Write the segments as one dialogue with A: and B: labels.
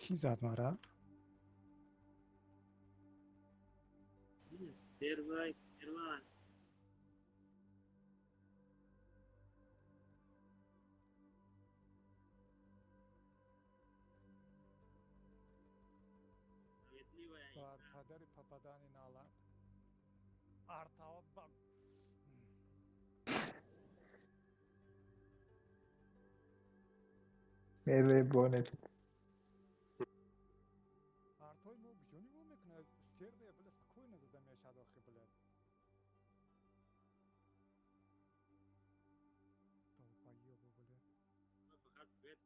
A: Ки зад мара?
B: Первай, первай.
A: Бар падари попадани налад. Артао ба.
C: Меҳрибонед.
A: Артои мо куҷо нигоҳ мекунад? Стервия, бля, спокойно зада мешад охи, бля. Долбоёбы, бля.
B: Фақат свет.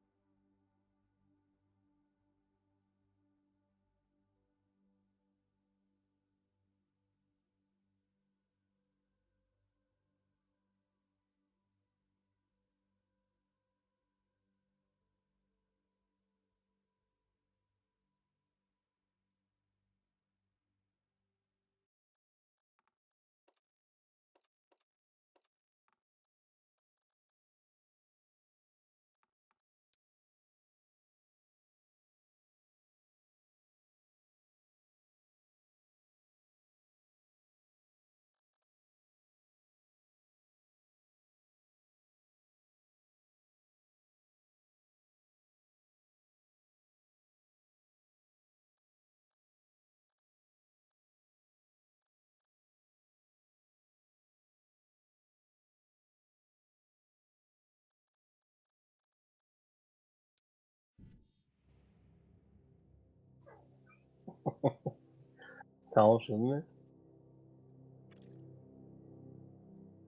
D: Тамом шуд, не?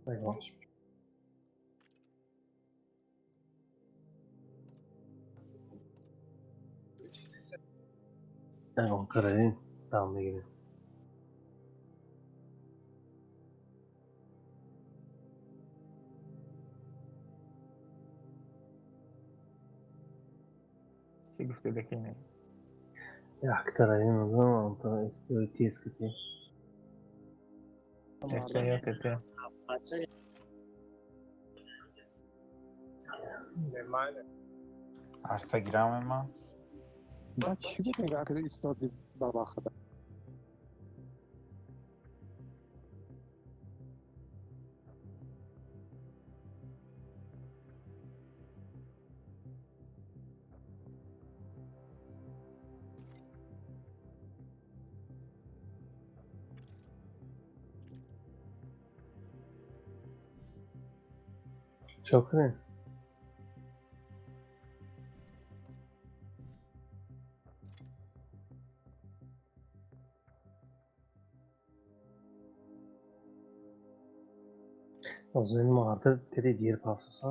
D: Айво. Ягон карарин там мегирем.
C: Чӣ гуфте дакине?
D: Як карарин одам, антон истой тез кати.
C: Эсте ё кате?
E: Арта гирам ма.
A: Ба чӣ буд мега, ки истоди баба хада?
D: Чо кунем? Озин мо арта теди дер пафсуса.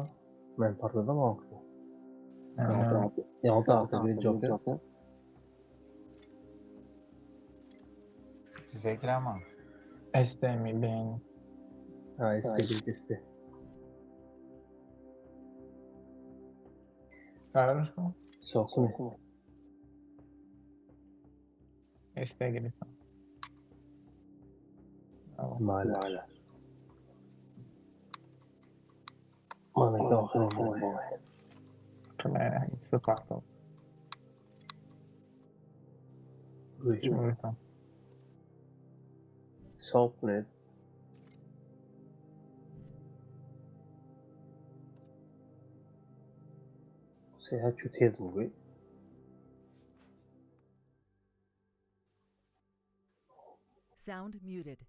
D: Ман партадам онки. Ягон арта гирид Джокер.
E: Чизе гирама?
C: Эсте мебин.
D: А, эсте гирид эсте.
C: Хорошо.
D: Всё,
C: Эсте гирифтам.
D: Майла. Мана дохил
C: Каме супартов.
D: Гӯш. Ҳисоб кунед. Сеҳат чӯ тез мегӯӣ?
F: Sound muted.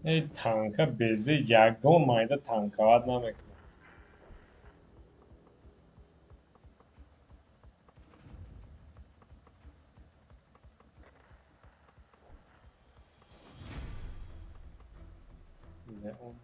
E: Эй танка безе ягон майда танковать намекунад. Не он.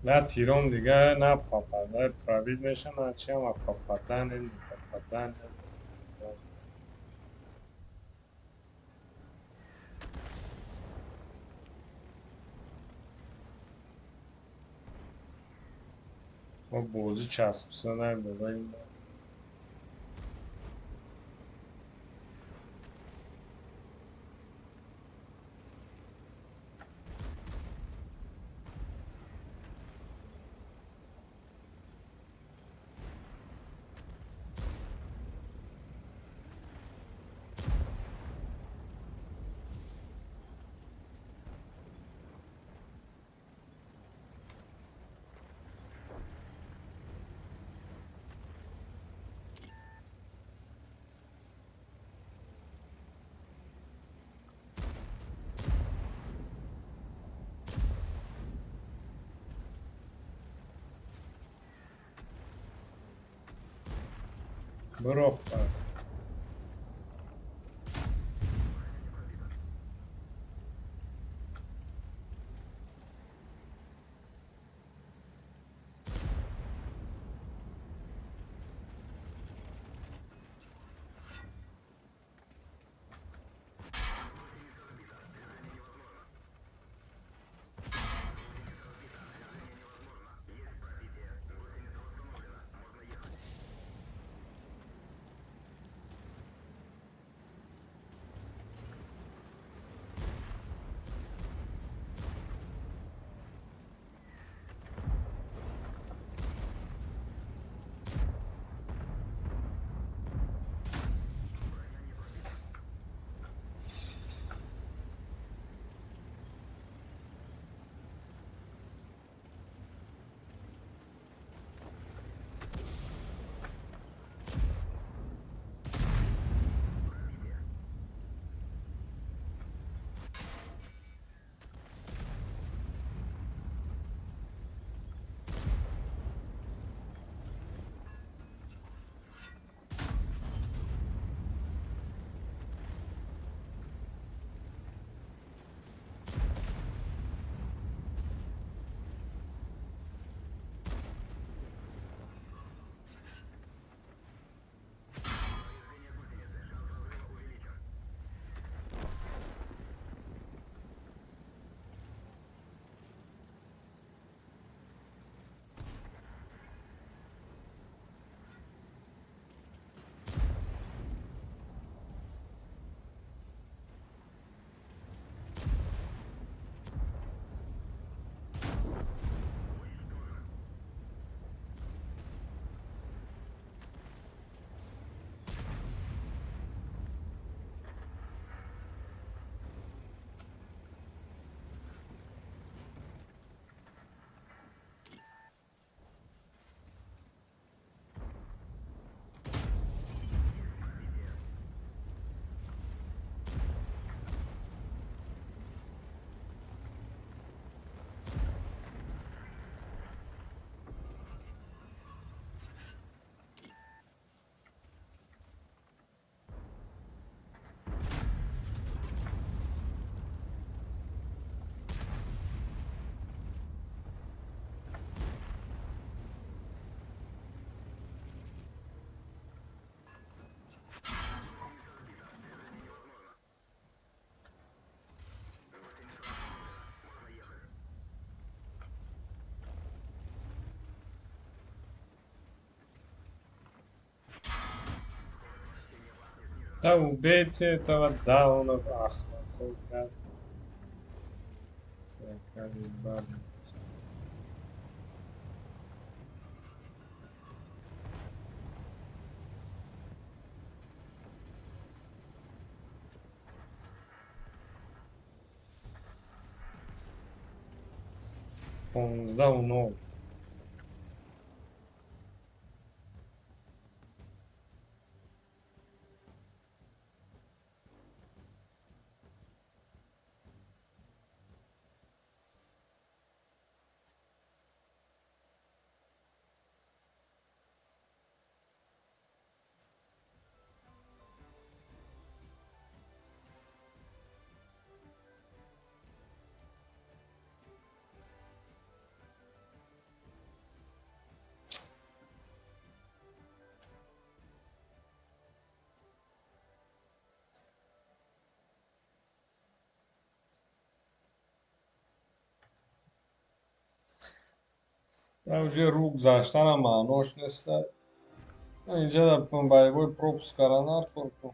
E: На тиром дига на попадает, пробить меша, на чем, а попадание, не попадание. Мо бозӣ часписонай бобаи. Бироха. Да убейте этого дауна, ах, гад. 15-9. Уже рӯ гузаштанам маънош нест. Инҷа боевой пропуск кардан кор кун.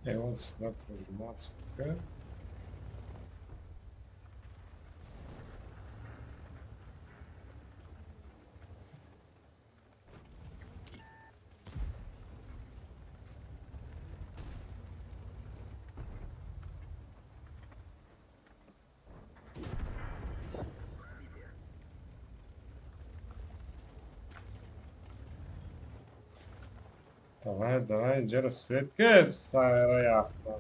E: Вот сюда подниматься. Давай, давай, ҷара светка сайра яхта.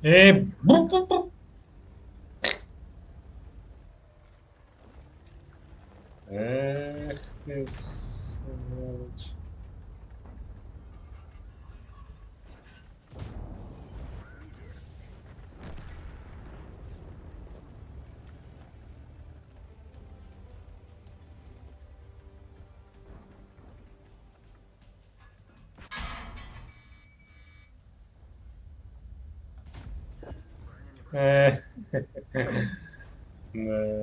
E: Бу бу бу. Эх ты, сволочь. Не.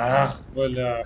E: Ах, бля.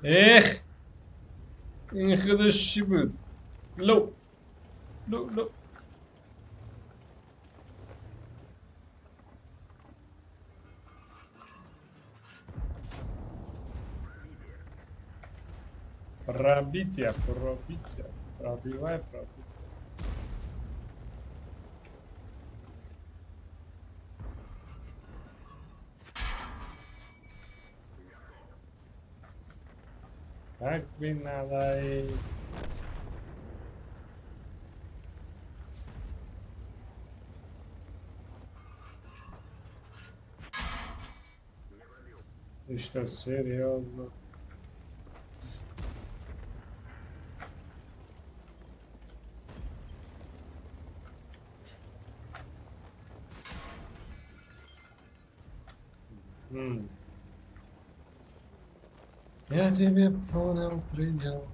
E: Эх! Ин худаш чӣ буд? Ло! Ло, ло. Пробитие, пробитие. Пробивай, пробитие. Так бы надо и... Ты что, серьезно? Я тебя понял, принял.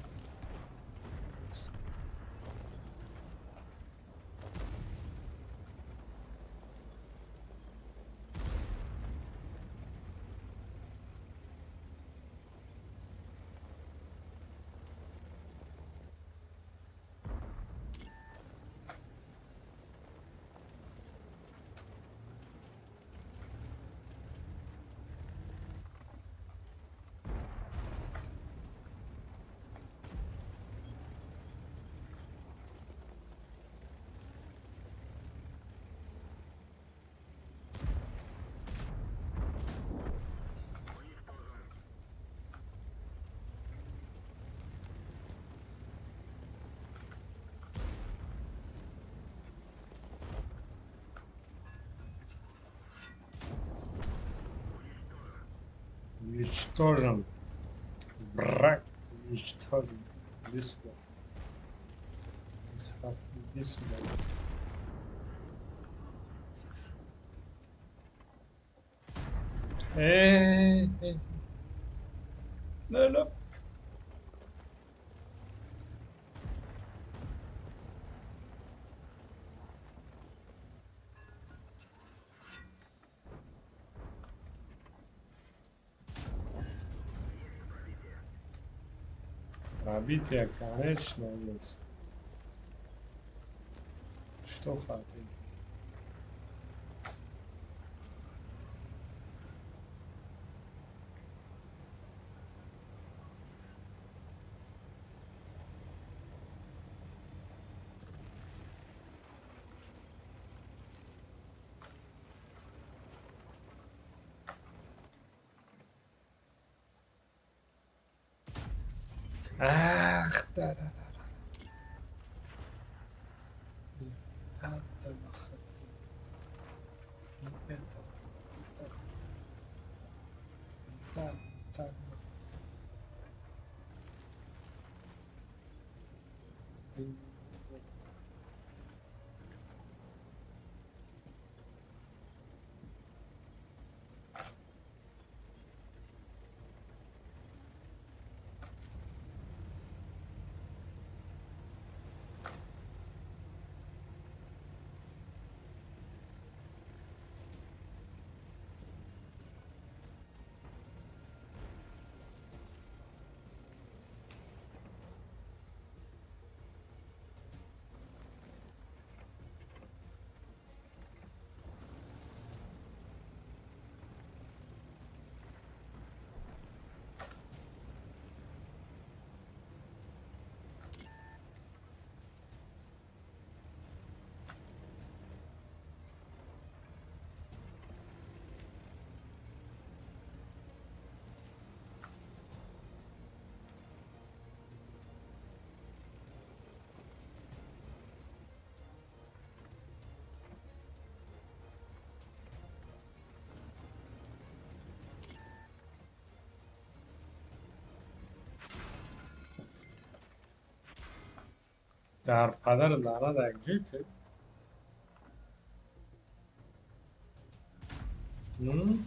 E: Уничтожен. Брак уничтожен. Иди сюда. Иди сюда. Эй, эй. Ну, ну. Пробитие, конечно, есть. Что хотите? Ах, да-да-да-да. Это это, да, так. Дар падар лаънат якҷой ту. М?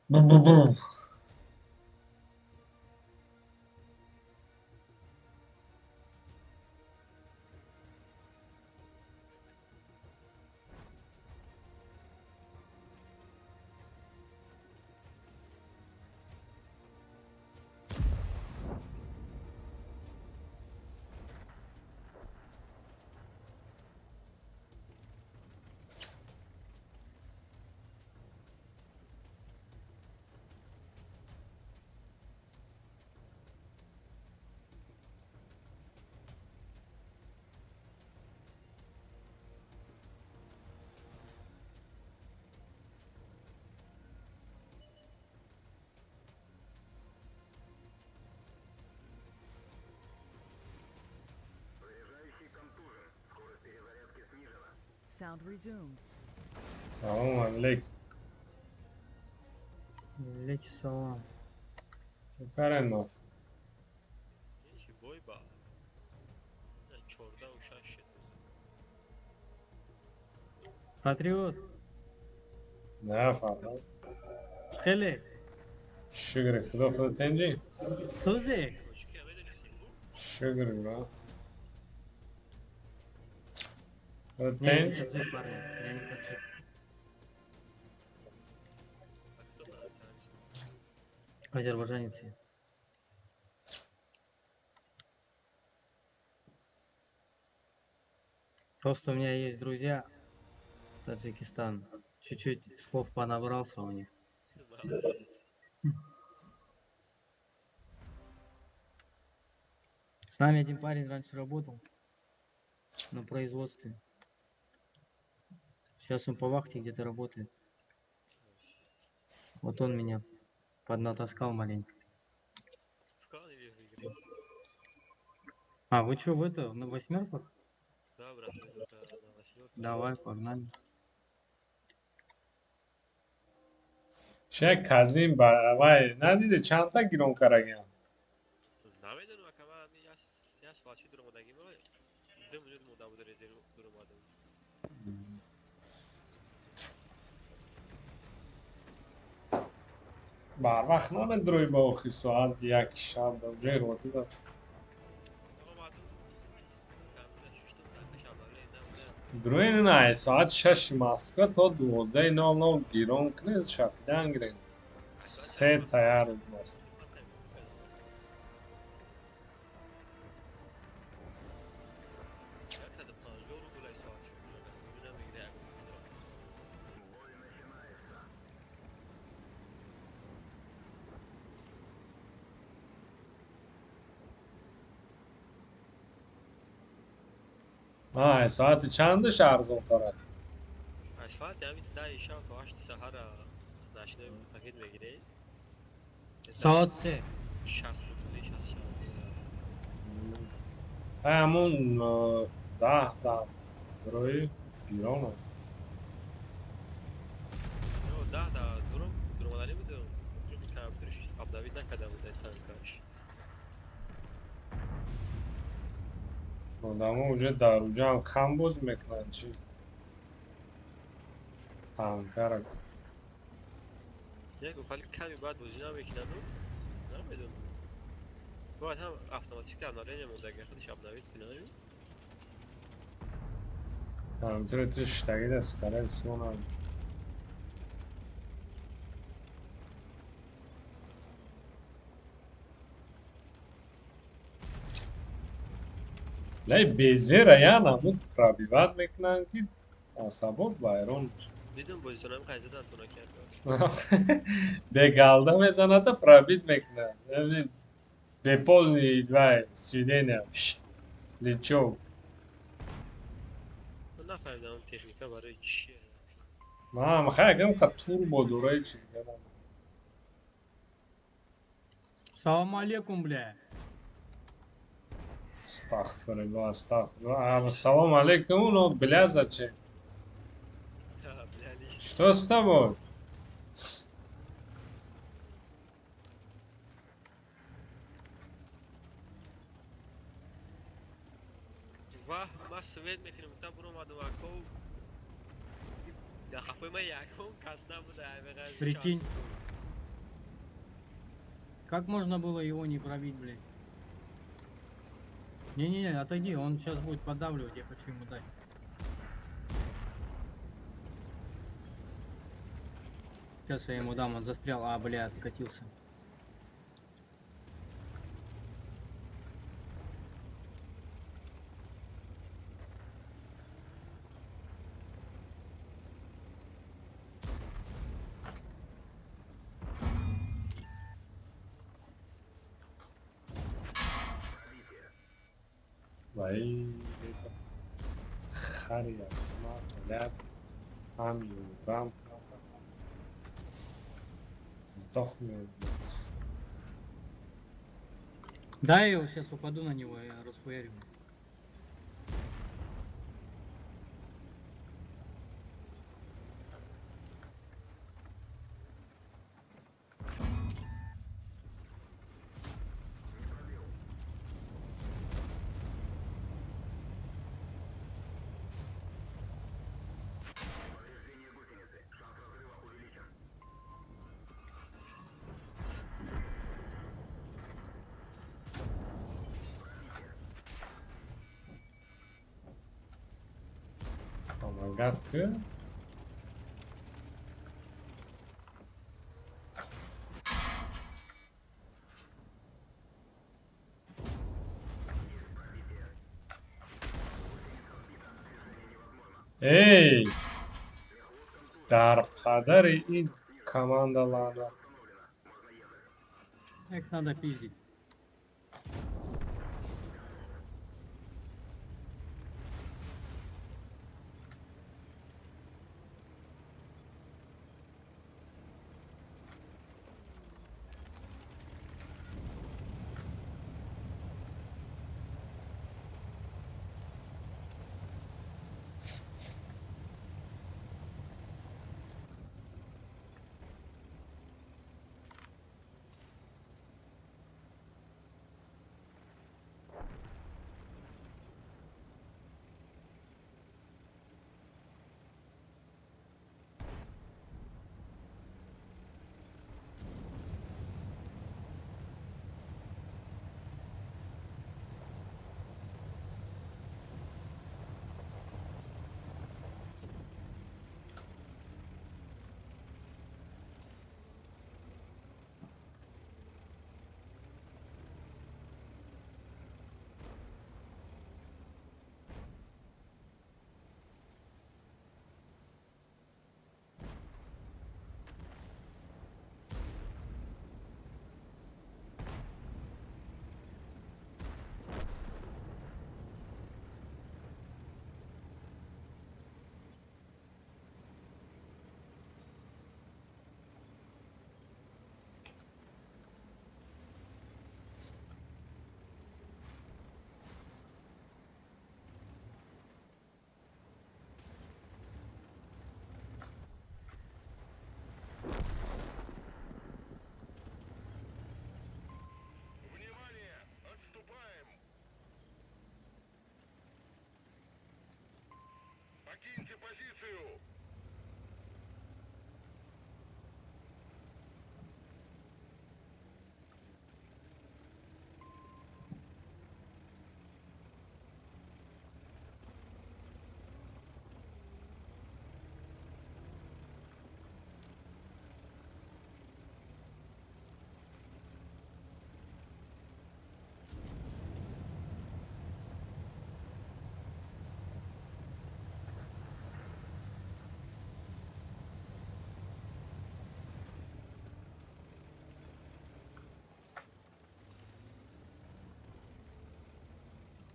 E: Бу-бу-бу.
F: Sound resumed.
E: Салом алейкум.
G: Алейки салам.
E: Карен.
H: Бой ба 14-6 шуд.
G: Патриот.
E: На фарҳад.
G: Хеле.
E: Шукри худо, худо тенҷи?
G: Сӯзе.
E: Шукр ба. Худо тенҷ?
G: Я не таджик, парень. Я не таджик.
H: А кто по национальности?
G: Азербайджанец я. Просто у меня есть друзья в Таджикистан. Чуть-чуть слов понабрался у них.
H: Молодец.
G: С нами один парень раньше работал на производстве. Сейчас он по вахте где-то работает. Вот он меня поднатаскал маленько.
H: В клан или в игре?
G: А, вы что, в это, на восьмерках?
H: Да, брат, я только на восьмерках.
G: Давай, погнали.
E: Ше казим ба вай надиде чандта гирон карагиам?
H: Намедонам, ака, ман я свалчи дуромадагим, 2 минут монда буд резерв дуромадам.
E: Барвақт намедрои ба охи соат 1 шаб да ҷои ротида.
H: Омадам, камера шуштум, так шабале, на
E: Дуруин ина соати 6 Москва то 12:00 гирон кунед, шапидан гирен. Се таяр Москва. Соати чанду арзонтар аст?
H: Соати ҳамин 10 шаб то 8 саҳара ночной пакет мегиред.
G: Соат 3.
H: 60 рубли, 60.
E: Ҳамун 10 да барои гирон аст.
H: 10 да дурум дуромадани будум. Компютерш обновить накарда буд танкаш.
E: Одамо уже дар уҷаам кам боз мекунанд чи? Танкара.
H: Як хали ками баъд бозӣ намекунанд, намедонам. Бояд ҳам автоматически обновление мондаги худаш обновить кунад.
E: Компютери ту шиштагида, скорее всего, на. Лай безера я намуд пробивать мекунанд, ки асабот вайрон мешавад.
H: Дидам бозитонам қай задан туна кард.
E: Бегалда мезанада пробить мекунад. Бе полный вай сведения. Лечок.
H: Нафаҳмидам техника барои чие.
E: Ман хай агам қа турбо дораи чи дигар.
G: Салам алейкум, бля.
E: Астағфируллоҳ, астағфируллоҳ. Салом алейкум, но бля зачем? Что с тобой?
H: Ваҳ, ман свет мекунем, та буромадам аков. Дар қафои ман ягон кас набуда.
G: Прикинь. Как можно было его не пробить, блядь? Не-не-не, отойди, он сейчас будет подавливать, я хочу ему дать. Сейчас я ему дам, он застрял, а, бля, откатился.
E: Вай, хари асма, ам юрам, вдохнул.
G: Да, я сейчас упаду на него, я расхуярю.
E: Помогать. Эй! Дар падари ин команда лана.
G: Их надо пиздить.
I: Покиньте позицию!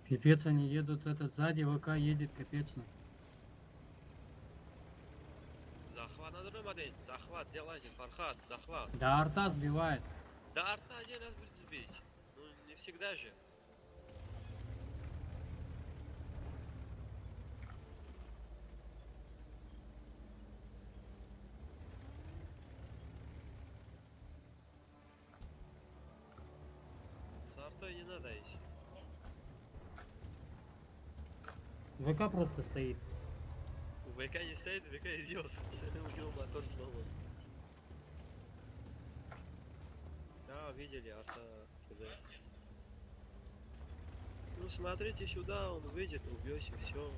G: Пипец, они едут, этот сзади ВК едет, капец. Ну.
H: Захват надо М1, захват делайте, Фархат, захват.
G: Да арта сбивает.
H: Да арта один раз будет сбить. Ну не всегда же. С артой не надо идти.
G: ВК просто стоит.
H: У ВК не стоит, ВК идет. У него мотор сломан. Да, видели, арта туда. Ну смотрите сюда, он выйдет, убьете, все.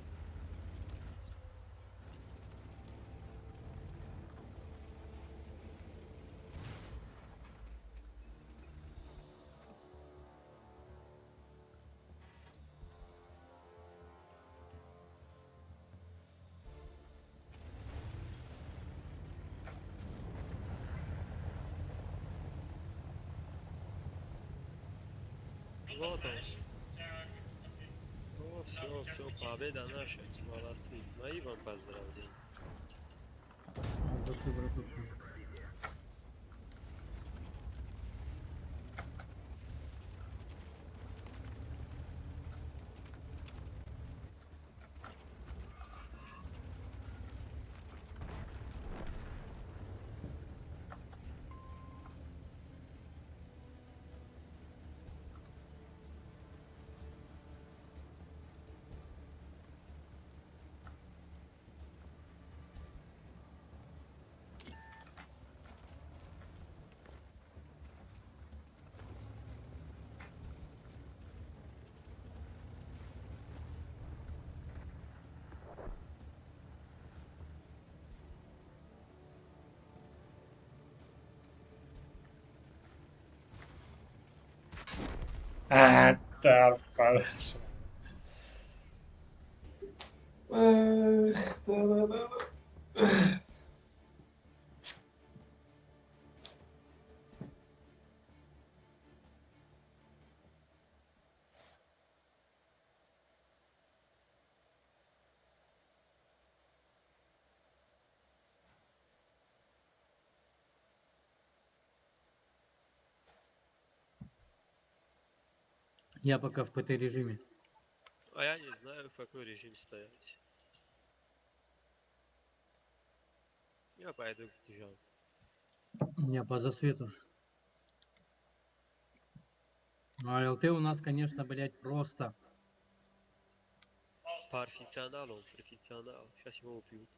H: Вот он. Ну все, все, победа наша. Молодцы. Мои вам поздравления.
G: Большой братуха.
E: Так, хорошо. Эх, да-да-да.
G: Я пока в ПТ режиме.
H: А я не знаю, в какой режим стоять. Я пойду к дежам.
G: Я по засвету. А ЛТ у нас, конечно, блядь, просто.
H: Профессионал он, профессионал. Сейчас его убьют.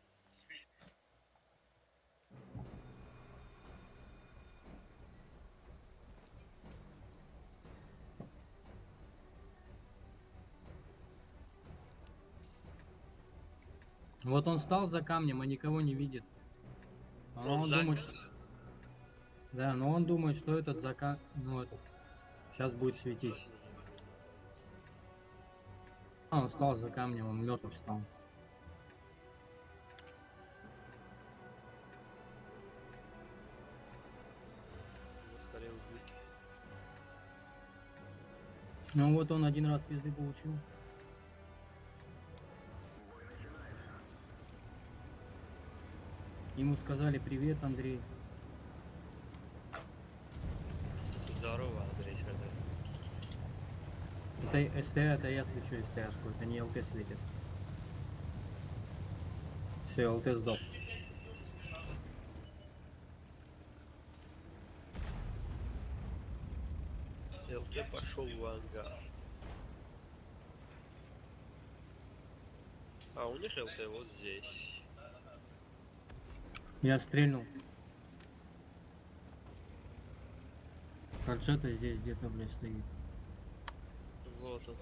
G: Вот он стал за камнем, а никого не видит. Но он думает, что... Да, но он думает, что этот ну этот сейчас будет светить. А он стал за камнем, он мертв стал.
H: Его скорее убьют.
G: Ну вот он один раз пизды получил. Ему сказали привет, Андрей.
H: Здорово, Андрей, сказали.
G: Это СТ, это я свечу СТшку, это не ЛТ светит. Все, ЛТ сдох.
H: ЛТ пошел в ангар. А у них ЛТ вот здесь.
G: Я стрельнул. Корчата здесь где-то, блядь, стоит.
H: Вот он.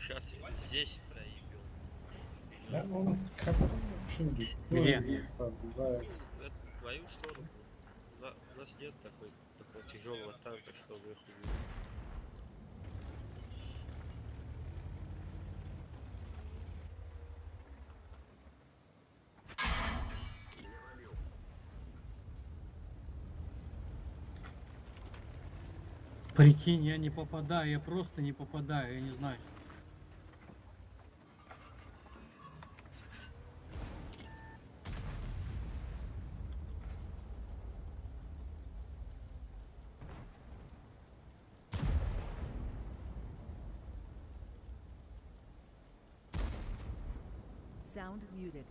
H: Сейчас здесь проебем.
E: Да, он как вообще
G: Где?
E: пробивает.
H: В твою сторону. У нас нет такого тяжелого танка, чтобы их убить.
G: Прикинь, я не попадаю, я просто не попадаю, я не знаю.
F: Sound muted.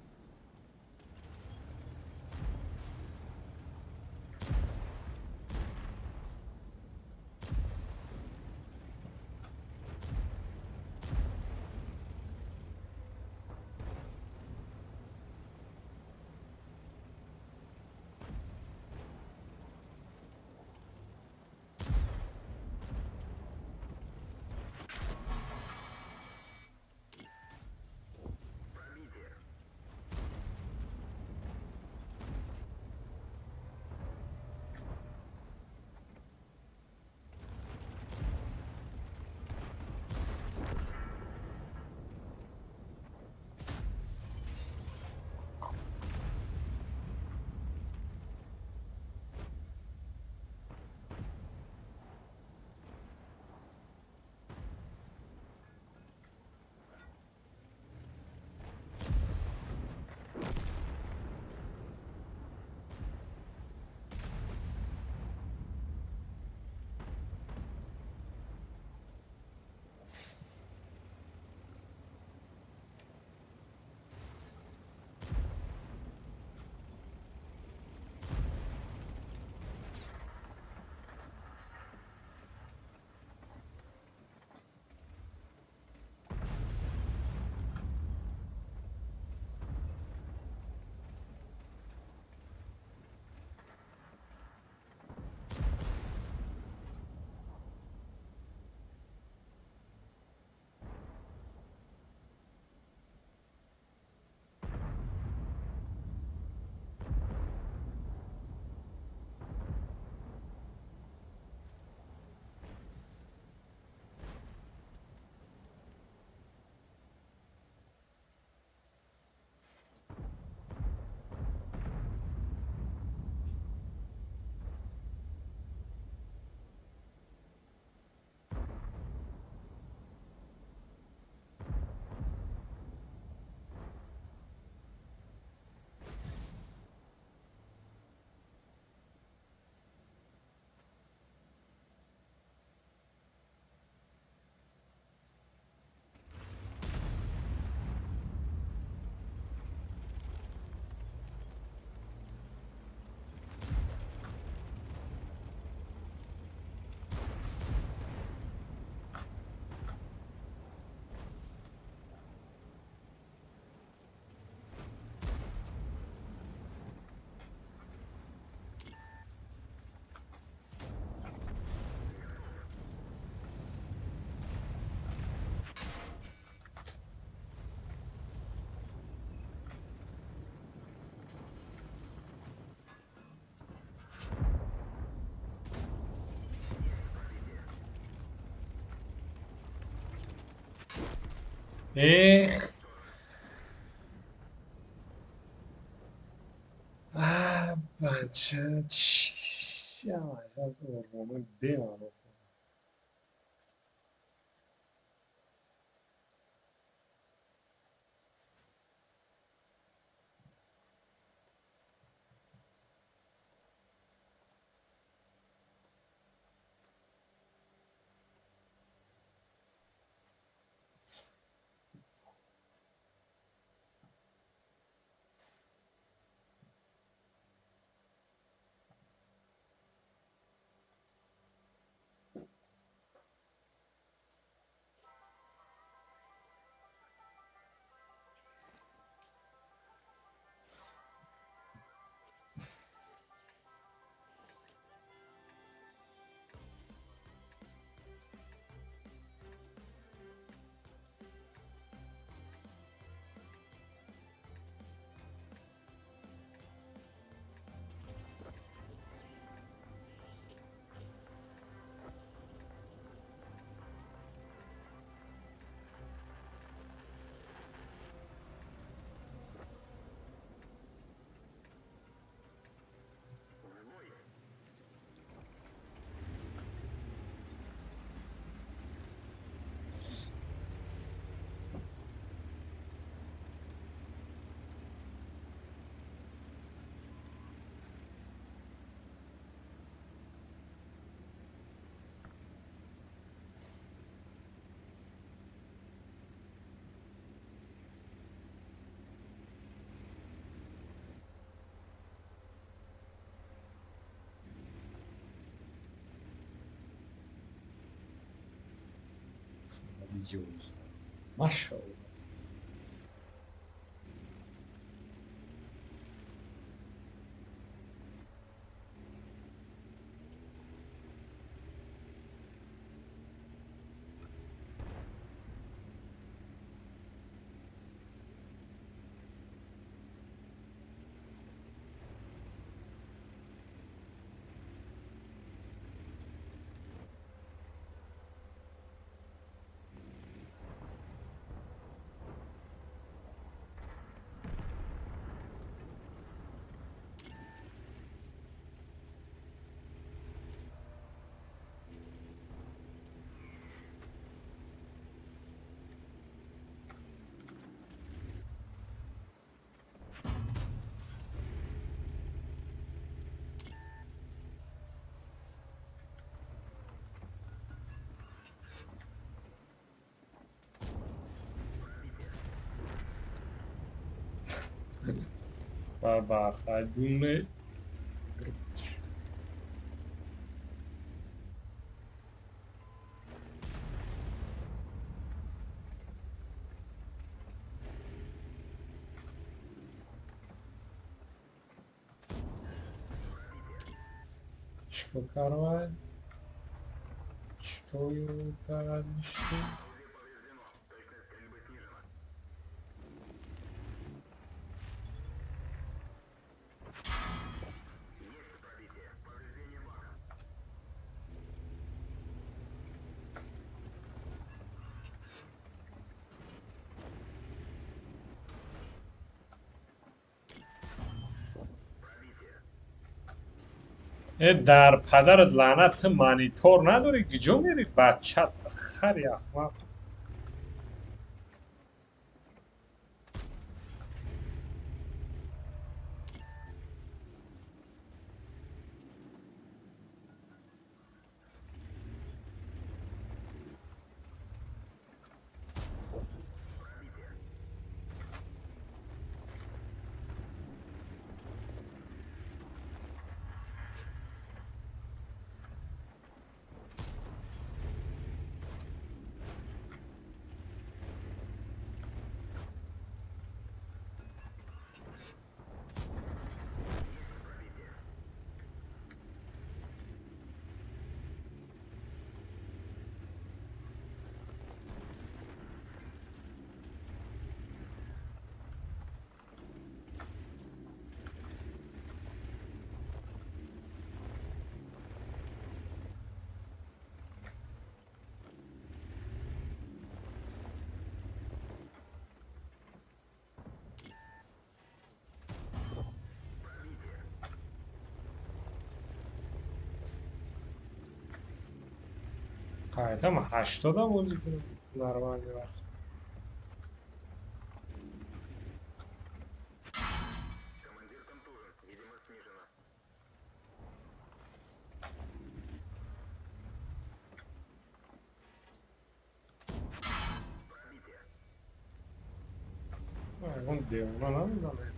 E: Эх. Бача, ча, я. 11. Машалло. Бабахадуне. Чико карвай? Чико карвай? Дар падарат лаънат, ту монитор надорӣ, куҷо мерӣ, бачат хари ахмақ. Қайтам 80 бозӣ кунам нормально вақт. Ягон девона намезанад.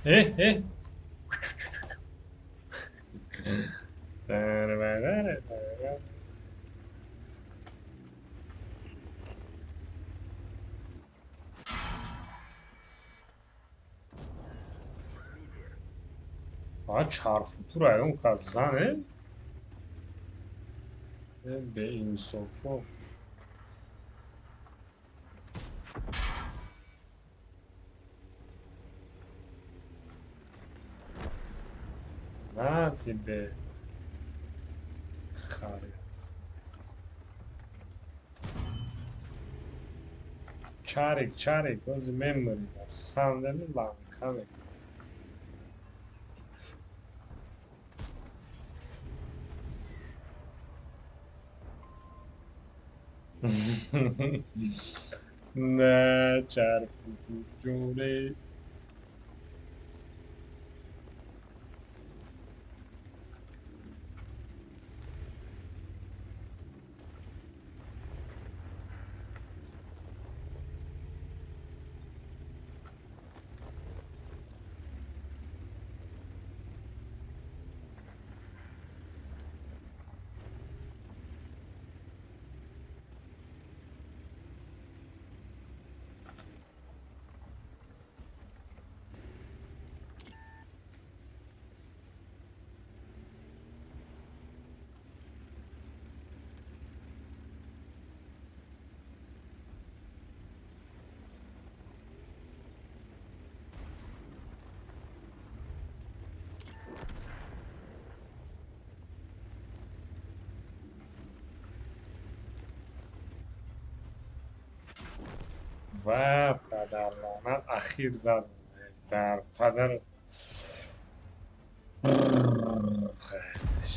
E: Eh. Чарфутура ягон кас зане? Беинсофо. На тебе. Хари. Чарик, чарик, ози мемори. На самом деле ланка мекунад. На чарку ҷуре. Ва падар лаънат, ахир зад дар падар хайрш.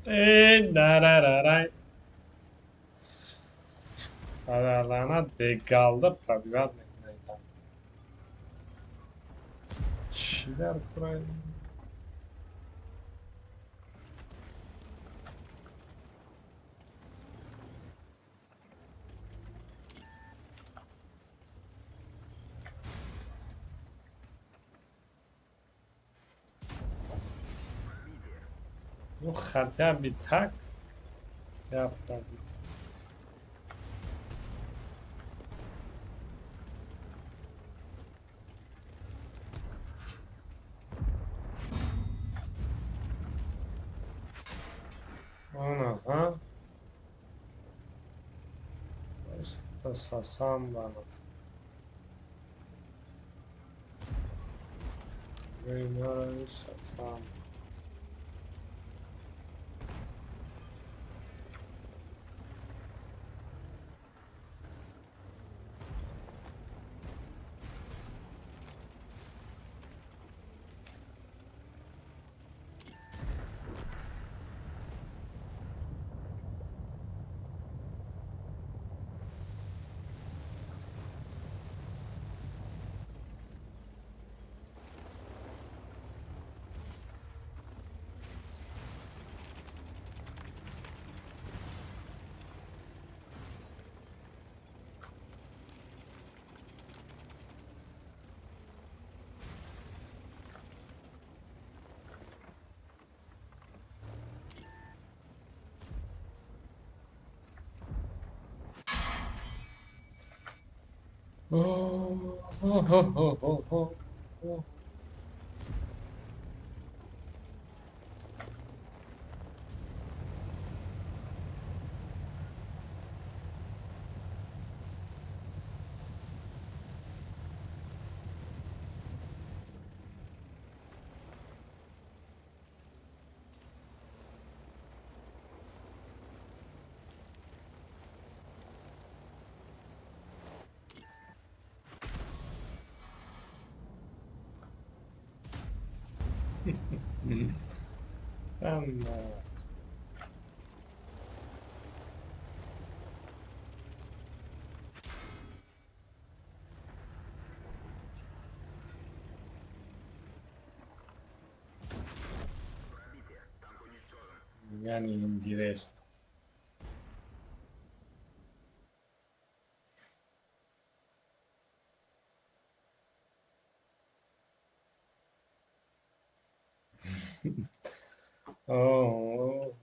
E: Э, дарарарай. Лаънат бегалда пробивать мекунад. Чӣ дар кора? Ну хотя бы так я пробил. Ага. Просто сосам. Сосам. Oh, oh, oh, oh, oh, oh. Яъне интересно. Oh.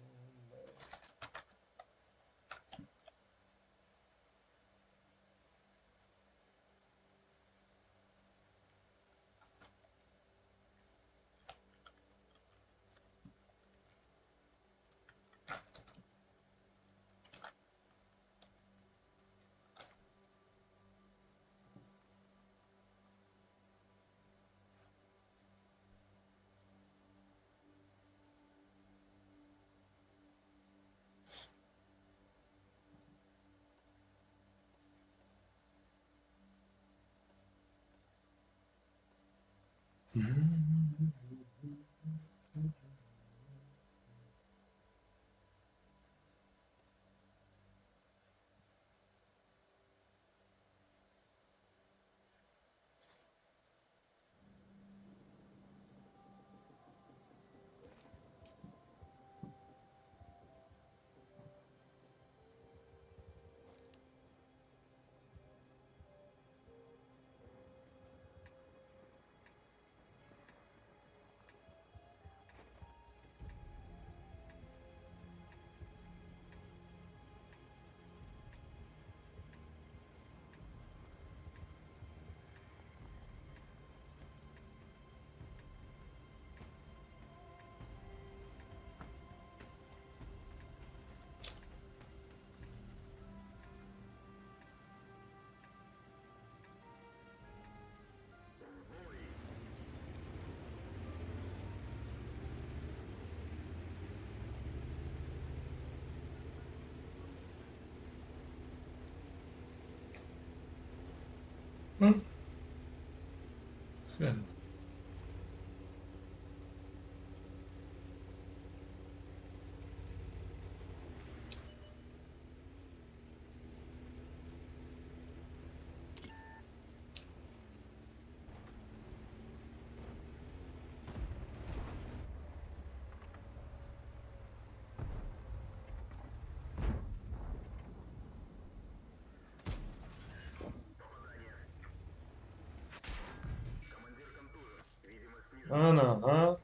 E: Ана, ҳа?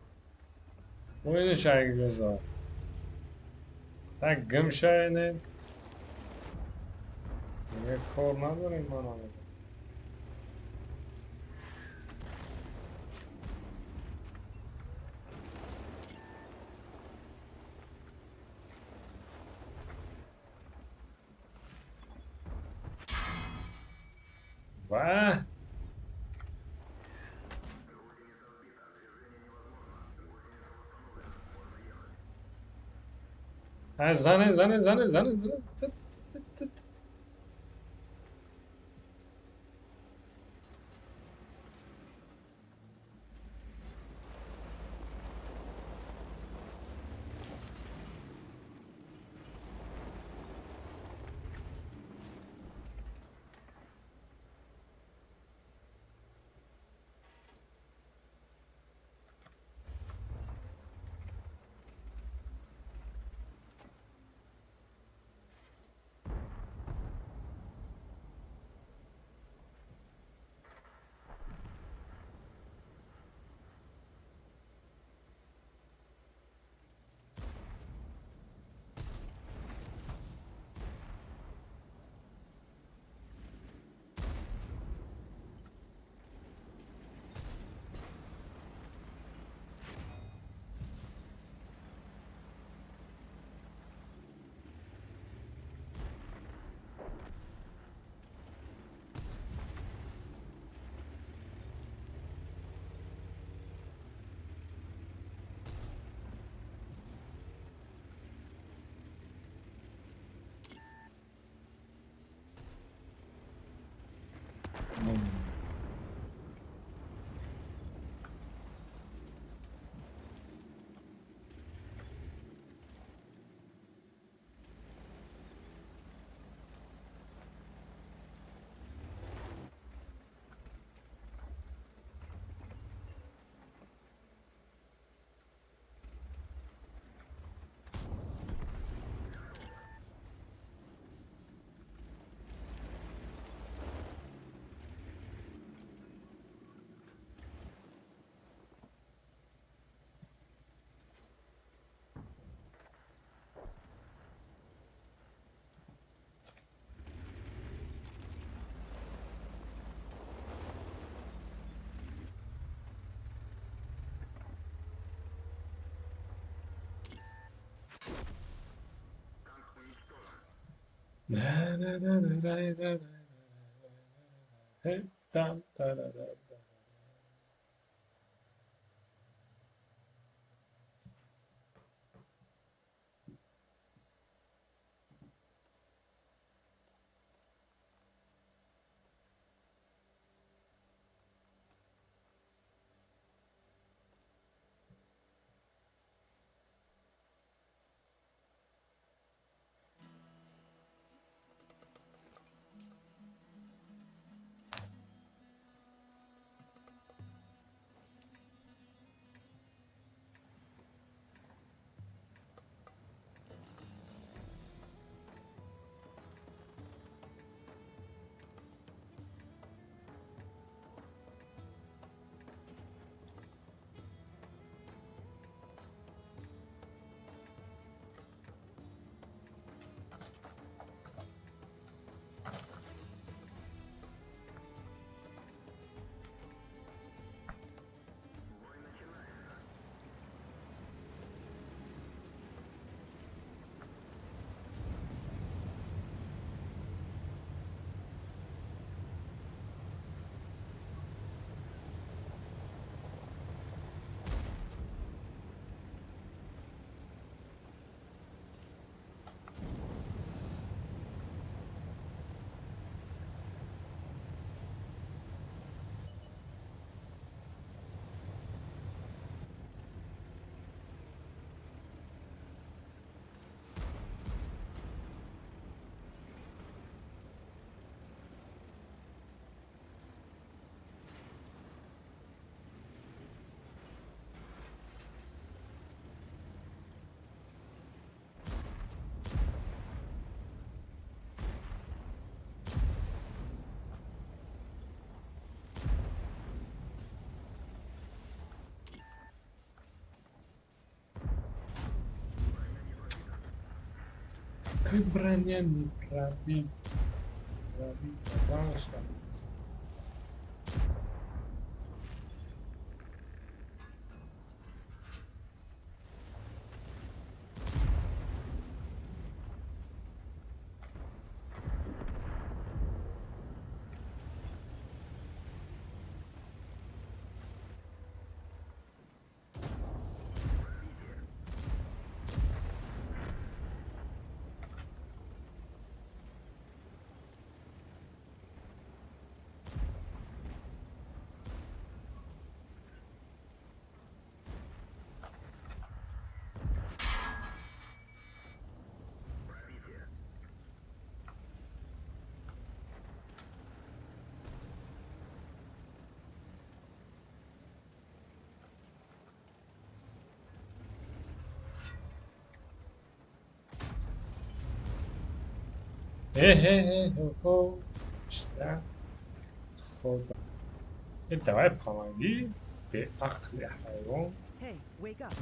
E: Оинаш якҷо зад. Так гим шаенед. Дига кор надорем ман намедонам. Ва зане, зане, зане, зане, зане. Т, т, т, т, т. На, на, на, на, на, на, на, на, там, та, да, да, да. Ты броня не пробить. Пробить, знаешь, как. Э-э-э, что? Худо. Э, давай помоги. Беақли ҳайвон.
F: Hey, wake up.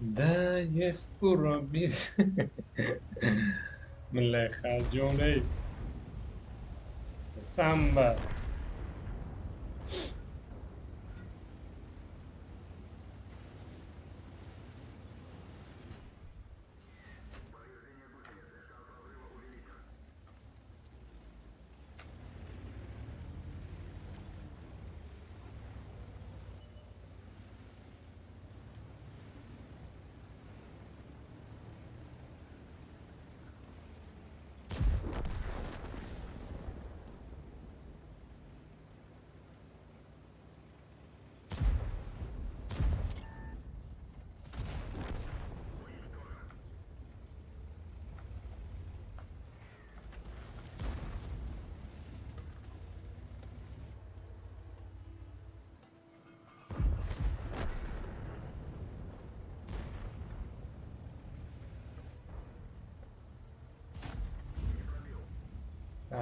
E: Да, есть уробить. Млехаджоней. Самба.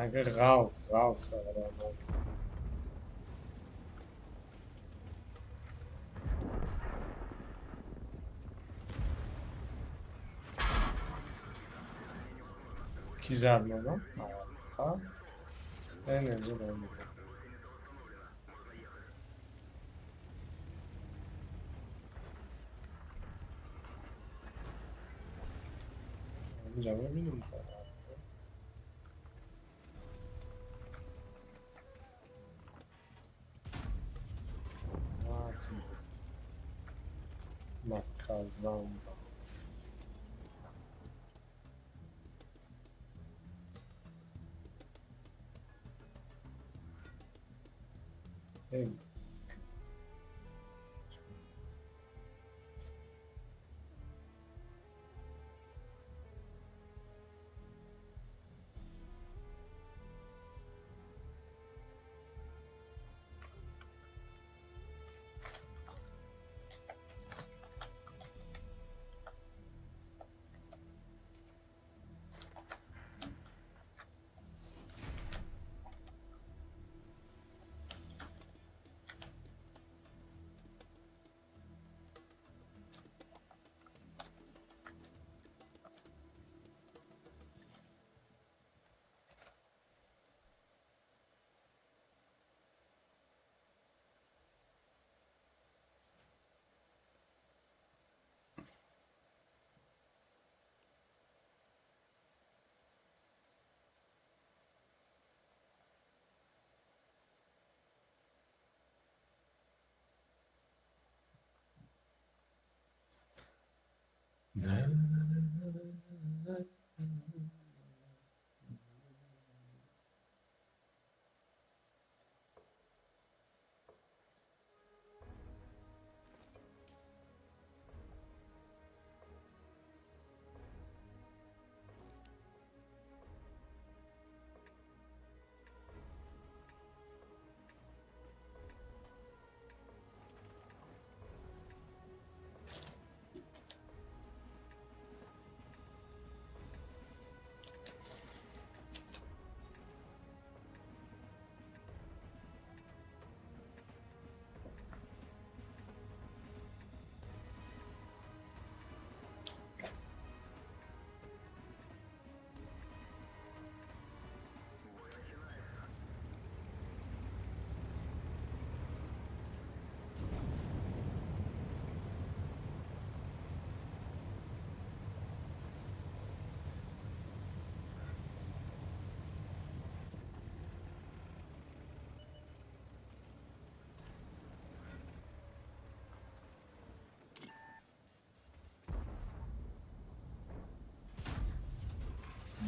E: Агар ғалт, ғалт саранам. Ки зад мадам? Э, не, зад. Ҷавоб бинам. Наказан. Эй.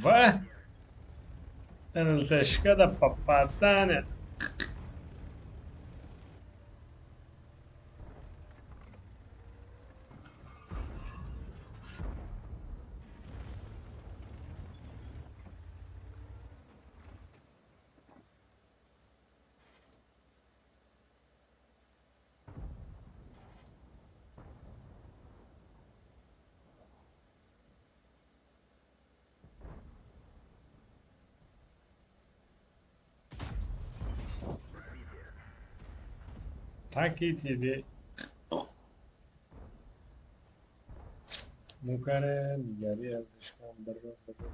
E: Ва! НЛТшка да попадане. Таки тебе. Мукаре, дигари ЛТшка, бро, бро.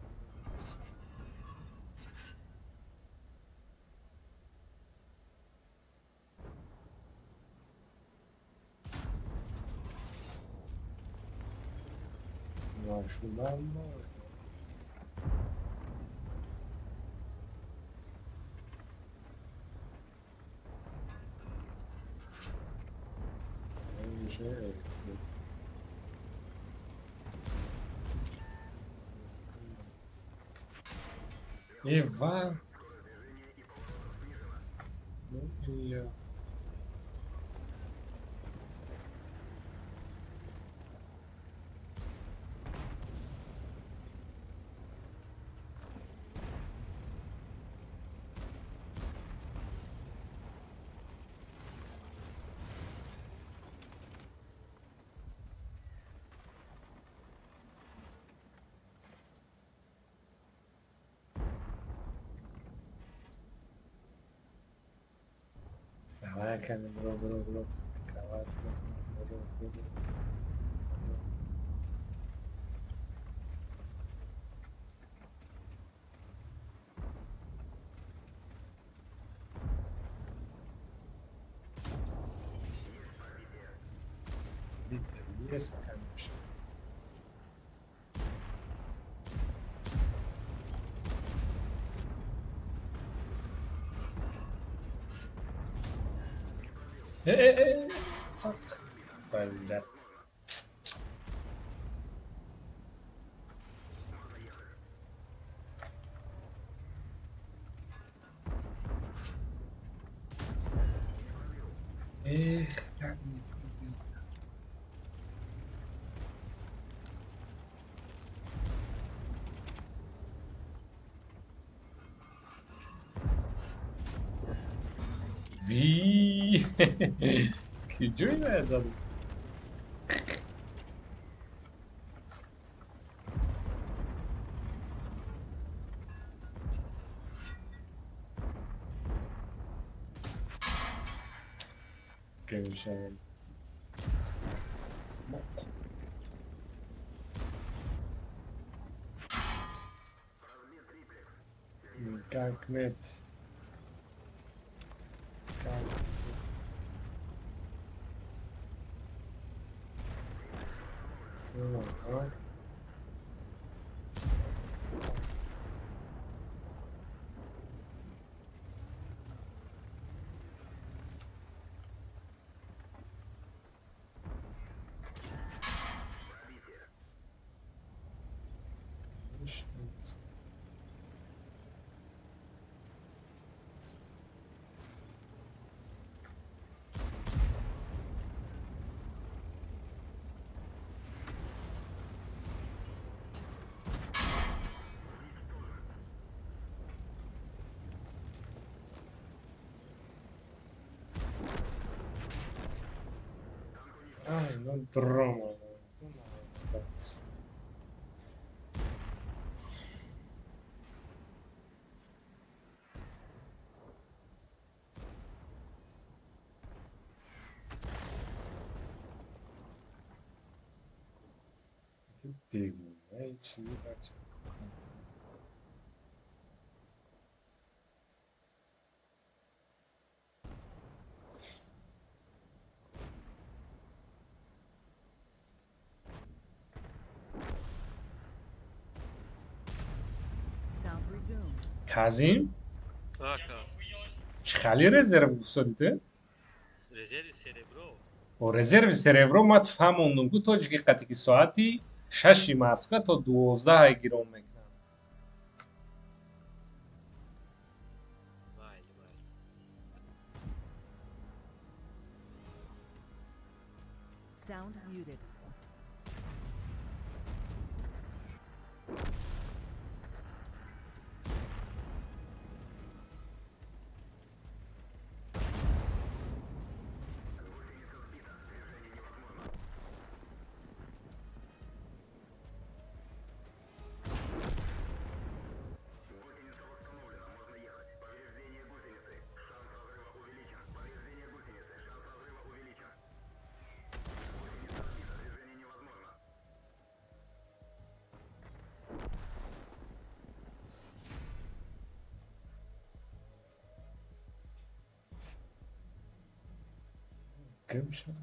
E: Нашудан. Ева. Ну и я. Давай, кани, бро, бро, бро, кровать, бро, бро, бро, бро. Есть, конечно. Блядь. Эх, как не пробил. Ви. Киджой задum. Гавшан. Никак нет. Как нет. Ага. Ай, ну драма. Девонаи чизи бача.
F: Sound resumed.
E: Казим?
H: Ака.
E: Чӣ резерв гуфтодите?
H: Резерви серебро.
E: О резерви серебро ман фаҳмондум ку тоҷики қатики соати 6-и Москва то 12 гирон мекунанд.
F: Sound muted.
E: Гум шуд.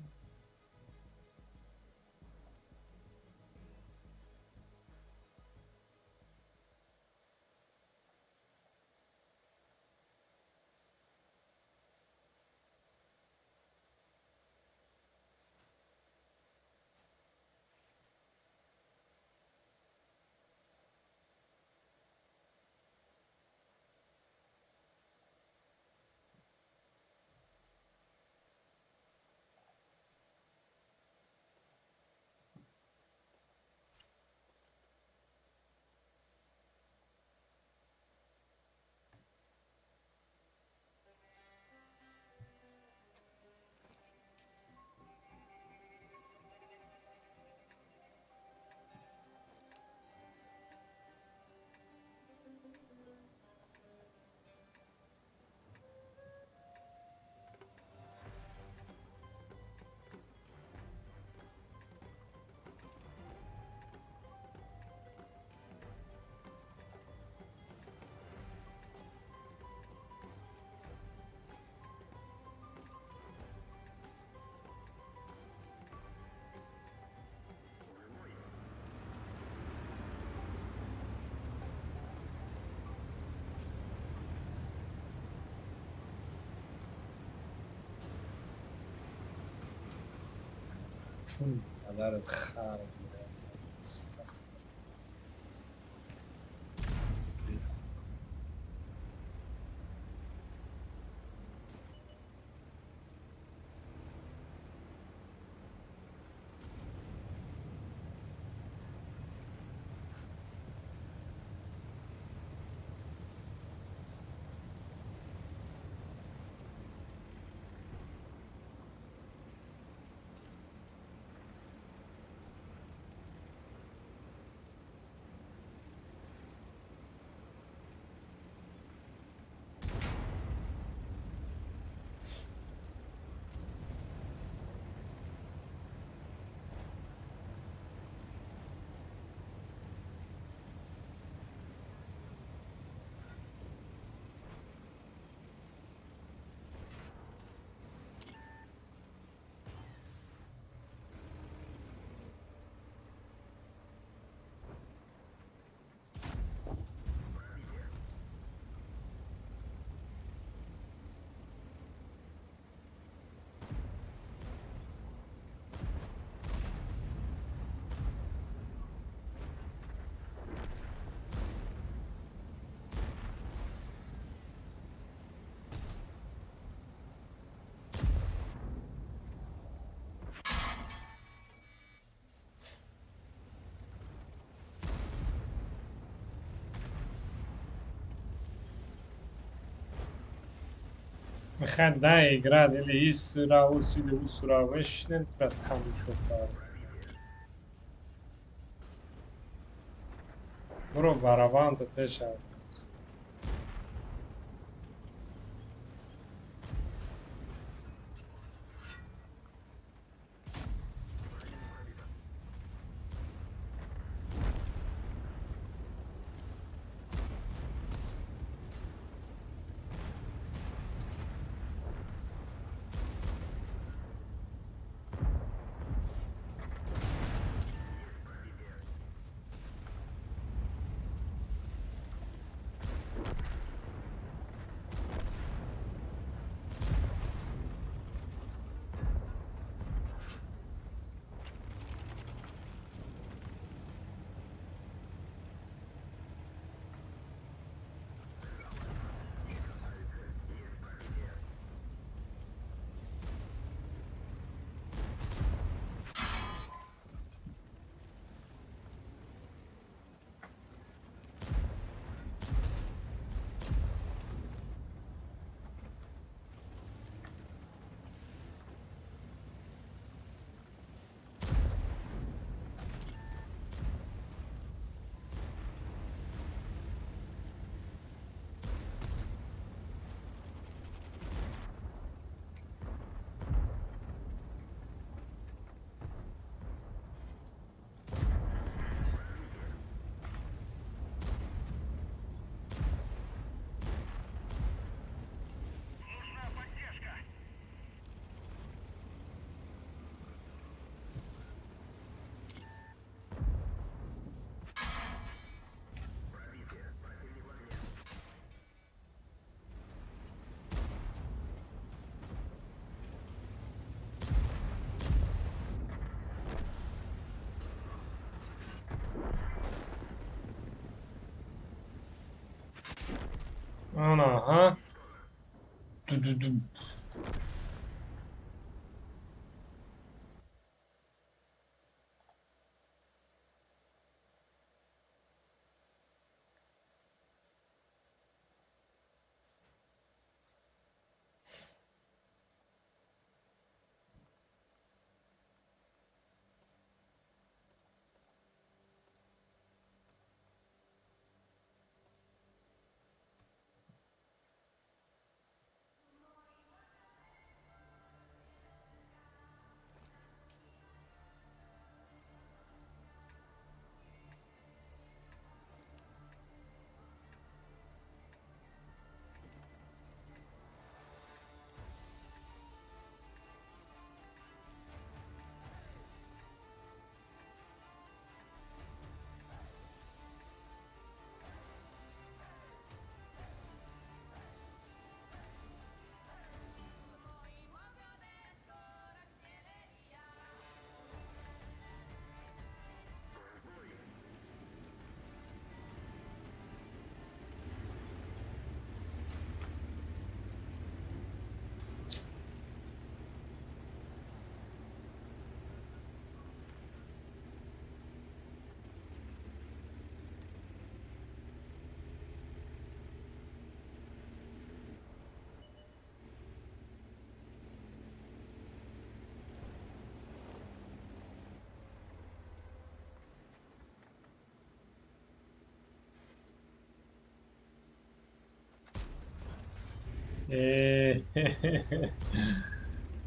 E: Падарат хар буда. Мехоҳем да играть или исра, ус или усра мешинем, тура тамошо кард. Буро барабанта теша.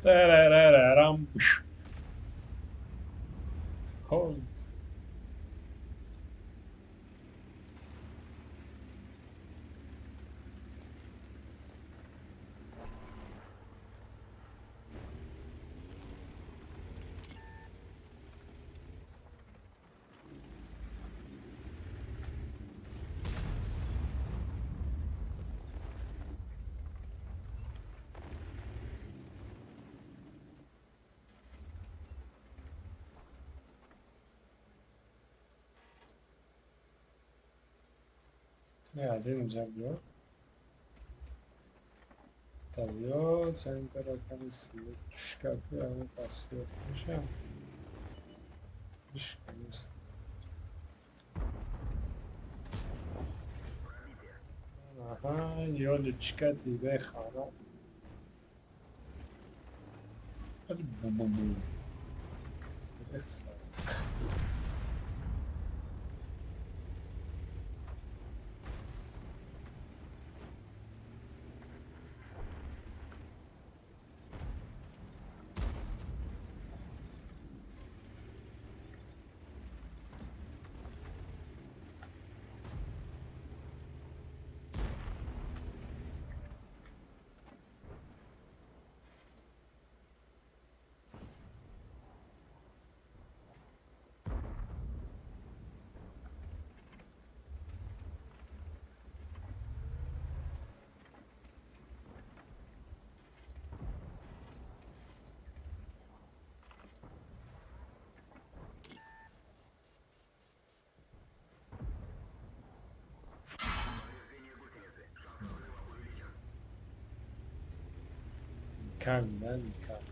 E: Тарарарарам. Холмс. Один ҷабё. Тавё центр комиссия. Тушкаки ами пасиёт меша. Ишка нест. Аҳа, ёлечка дида хана. Бу-бу-бу. Эхса. Никак, да, никак.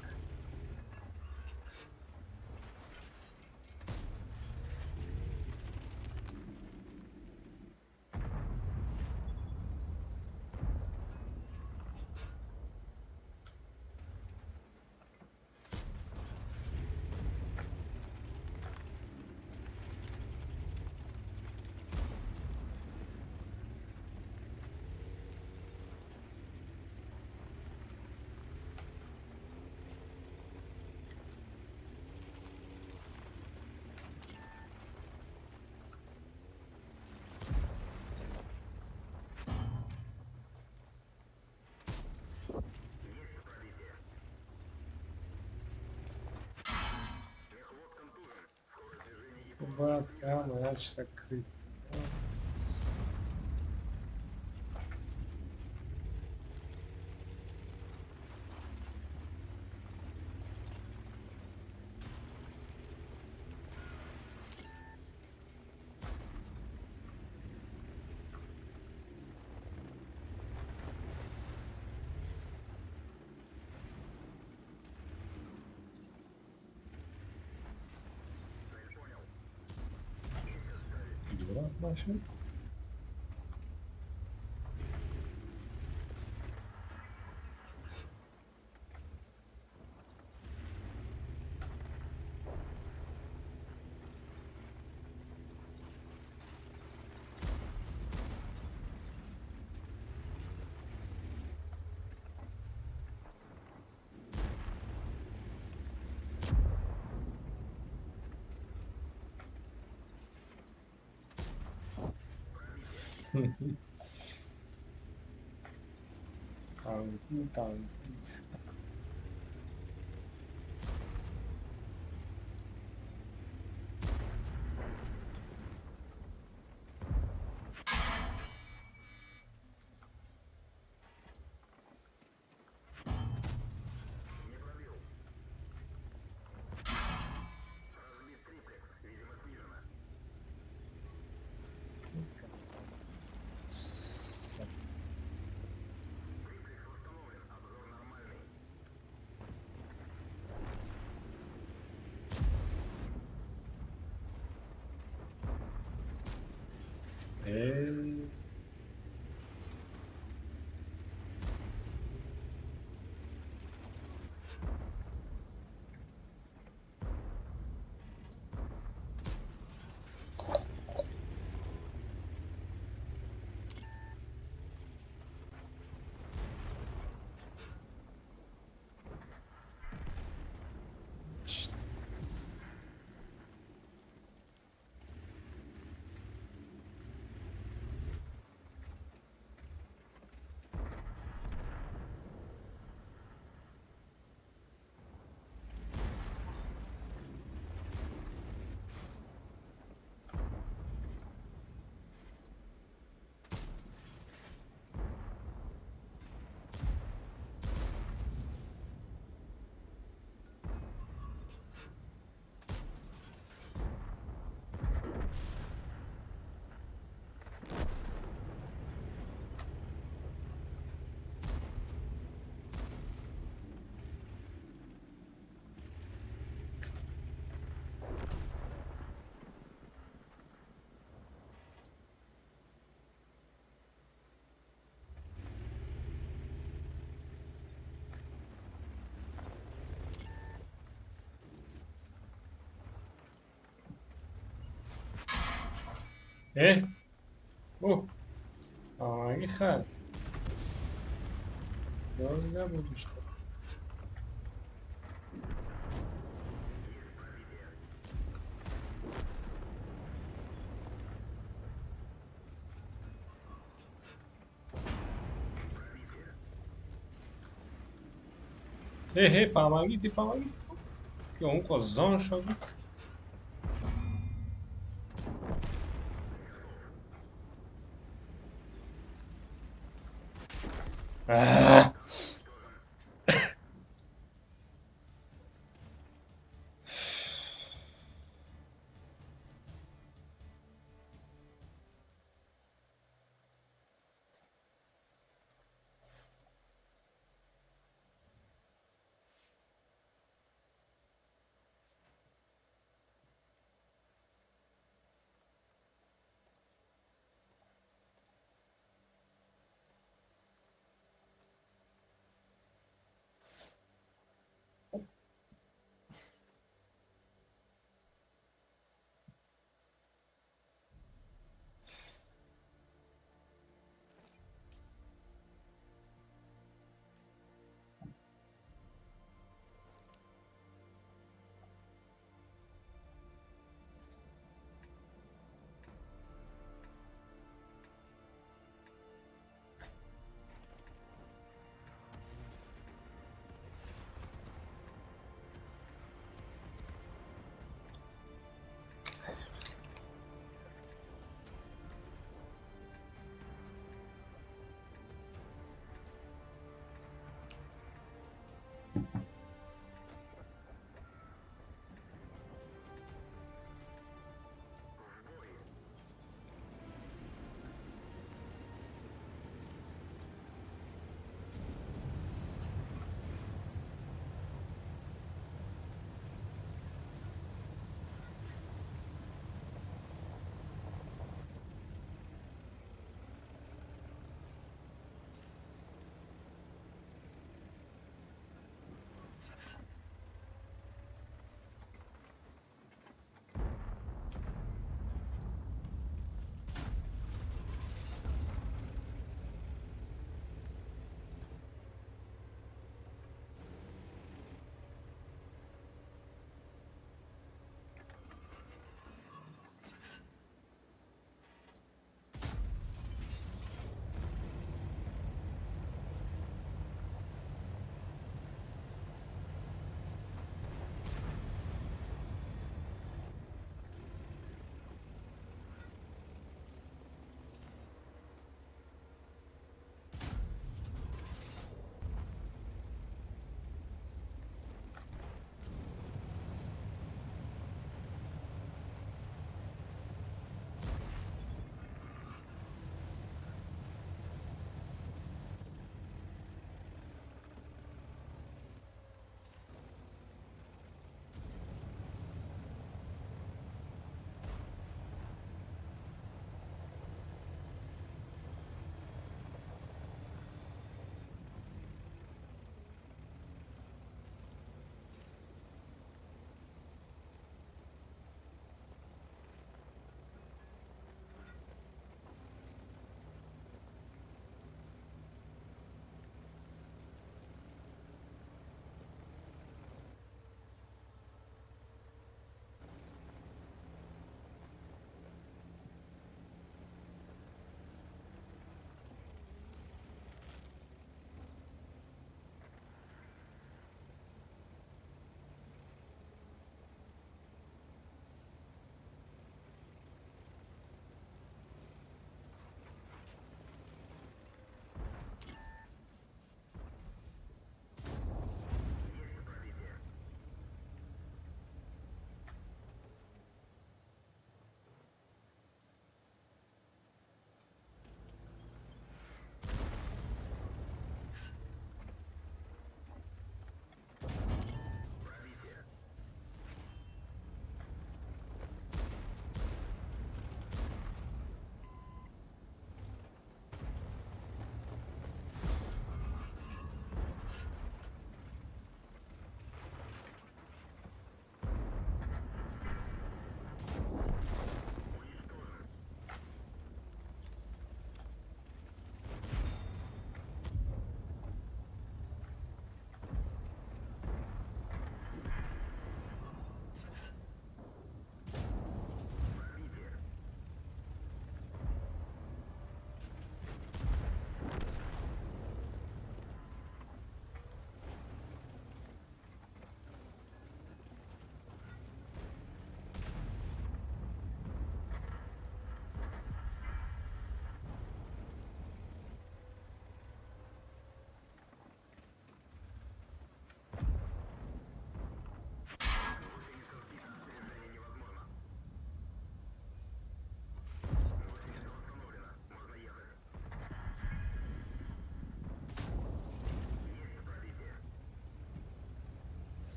E: Бояд прямо иначе крыть. Нашуд. Танки, танки. Э? О! Ай, хай. Набуду что. Э, помогите, помогите. Он козон шагу. Ah.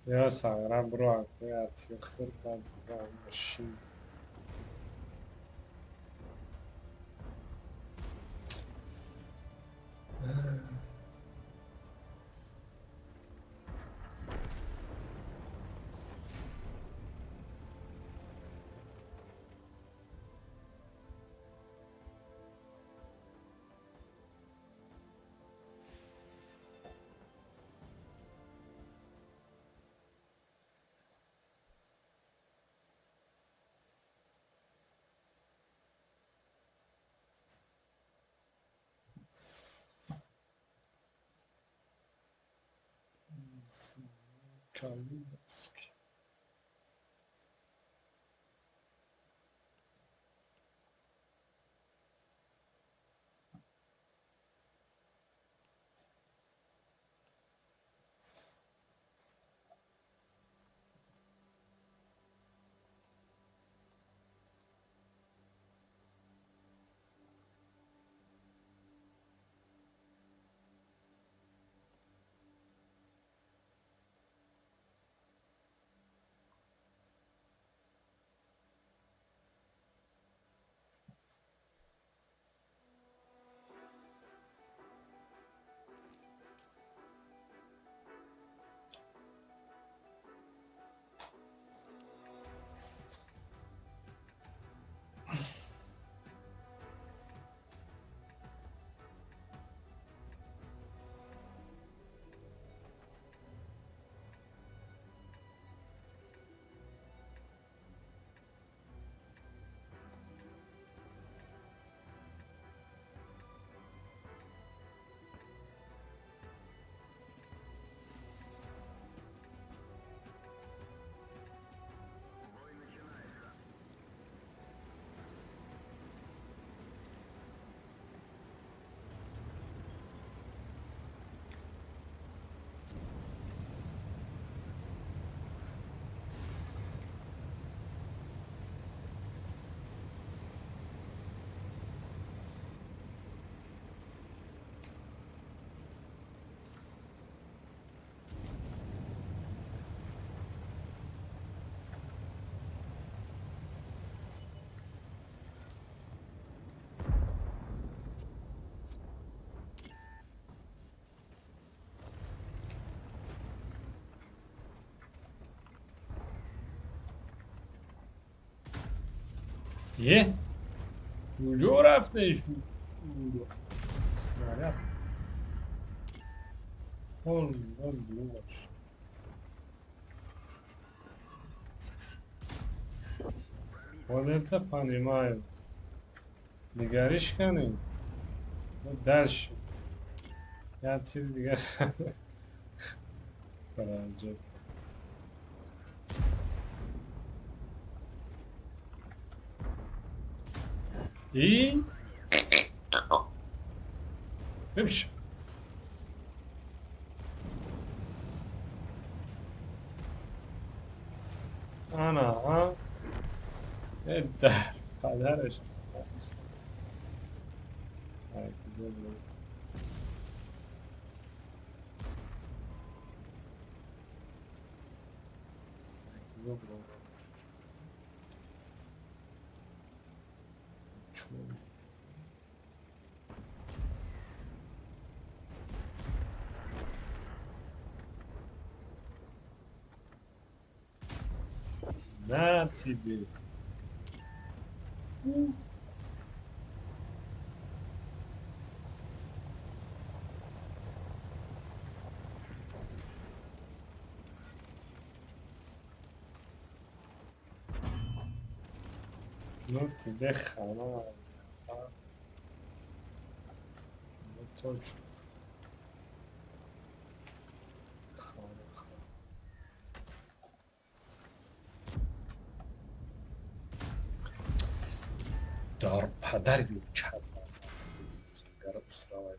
E: Я сагра бро, я тихо машин. Калиновский. Е? Куҷо рафтеш? Снаряд. Он, он блоч. Вот это понимаю. Дигариш кани? Вот дальше. Я тебе дигар. Параҷаб. И? Бибиш. Ана, дар падараш. Ай, куҷо буд? Ай, куҷо буд? Чун. На тебе. Ну тебе хана. Ну точно. Хана, хана. Дар падари чап усравай.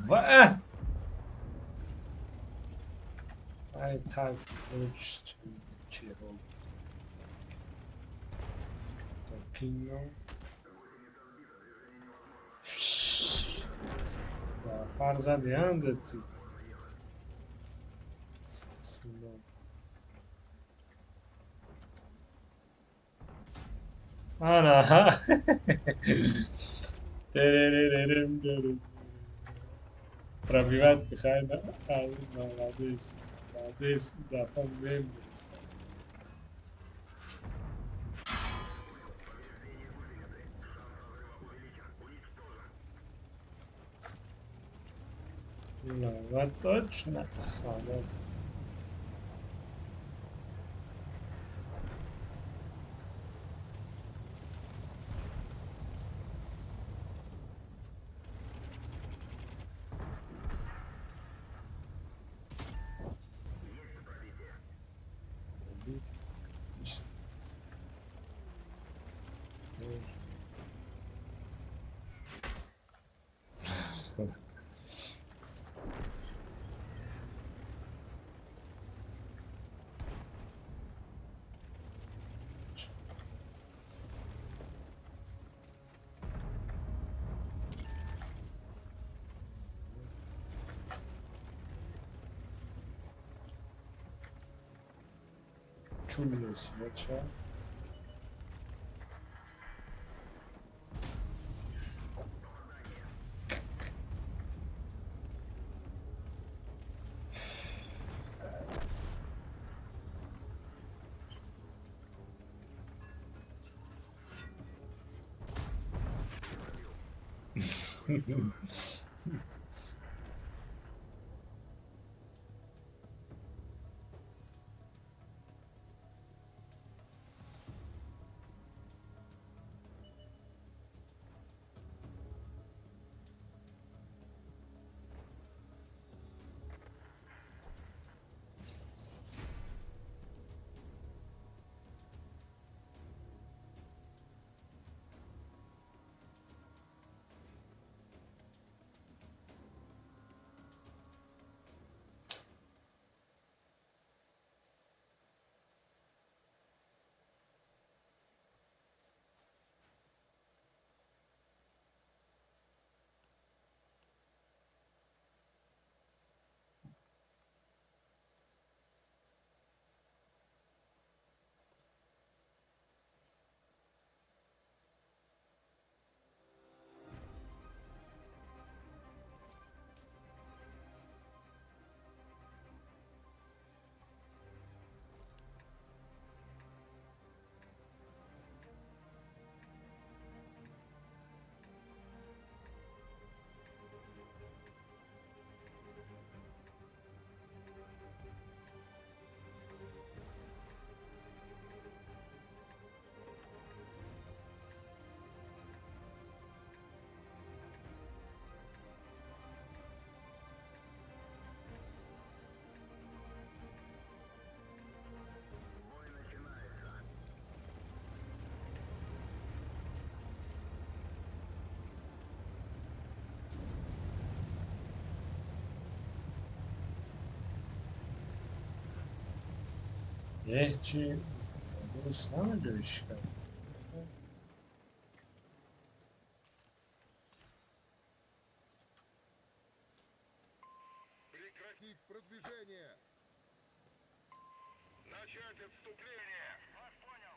E: Ва! Ай так, чего? Кино. Фарзадиандати. Ана. Пробивать хайда. Молодец. Молодец. Да, по-моему. Ну, точно. Вот. Чумилось, бача. Эти следующая.
I: Прекратить продвижение. Начать отступление. Вас понял.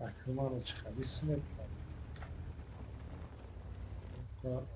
E: Акрмаро чӣ хали свет кард?
I: Назад!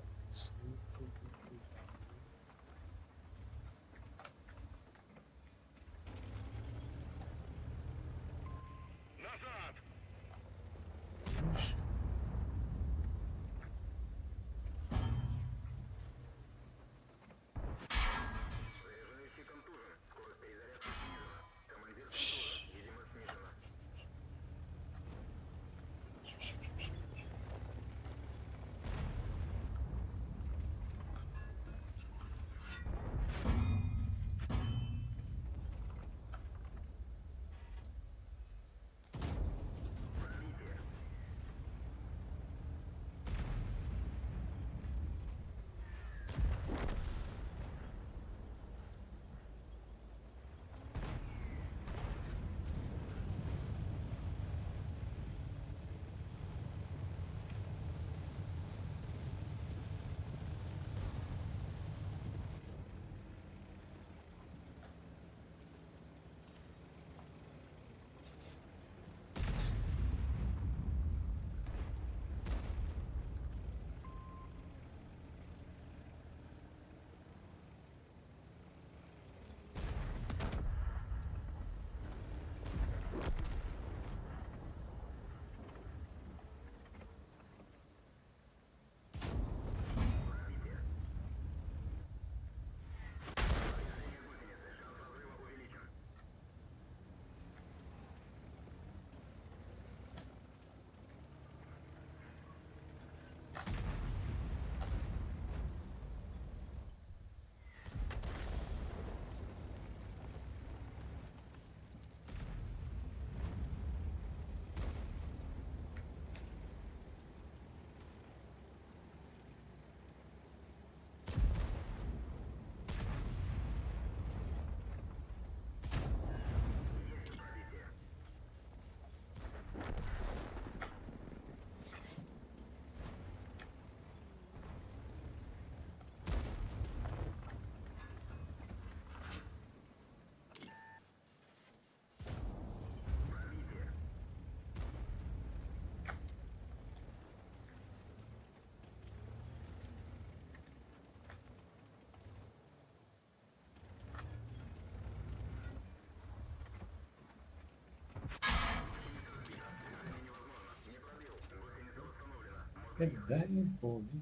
I: Дай бозӣ.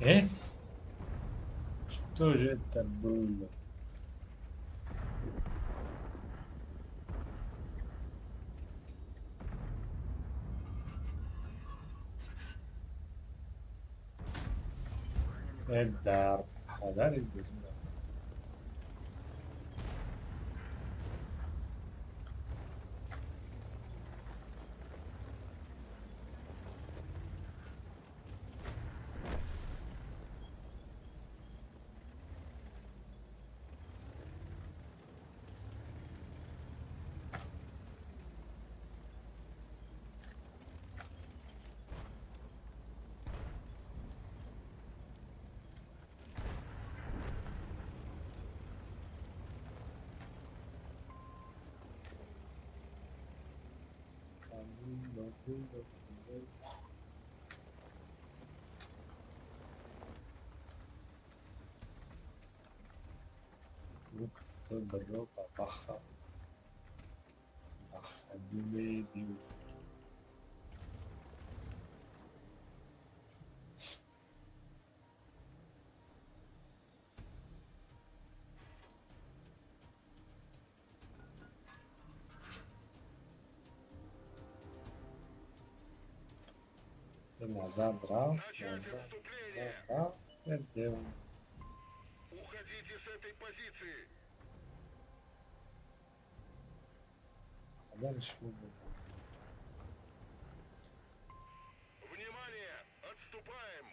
I: Э? Что же это было? Дар падари бозӣ.
E: Назад рафт, назад, назад рафт, дев.
J: Уходите с этой позиции.
E: А дальше буду.
J: Внимание, отступаем.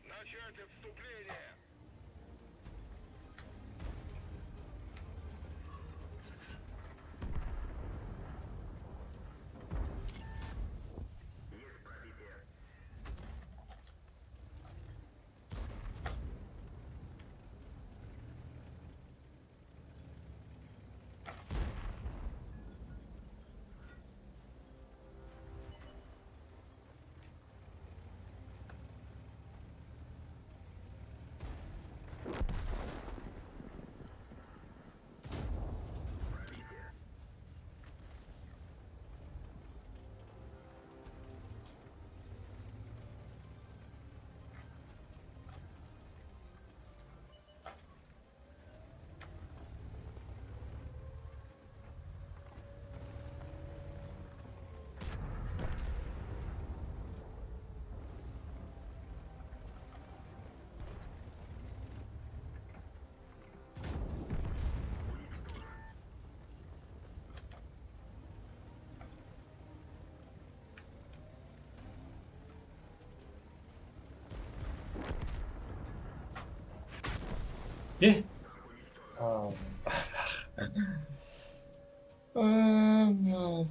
J: Начать отступление!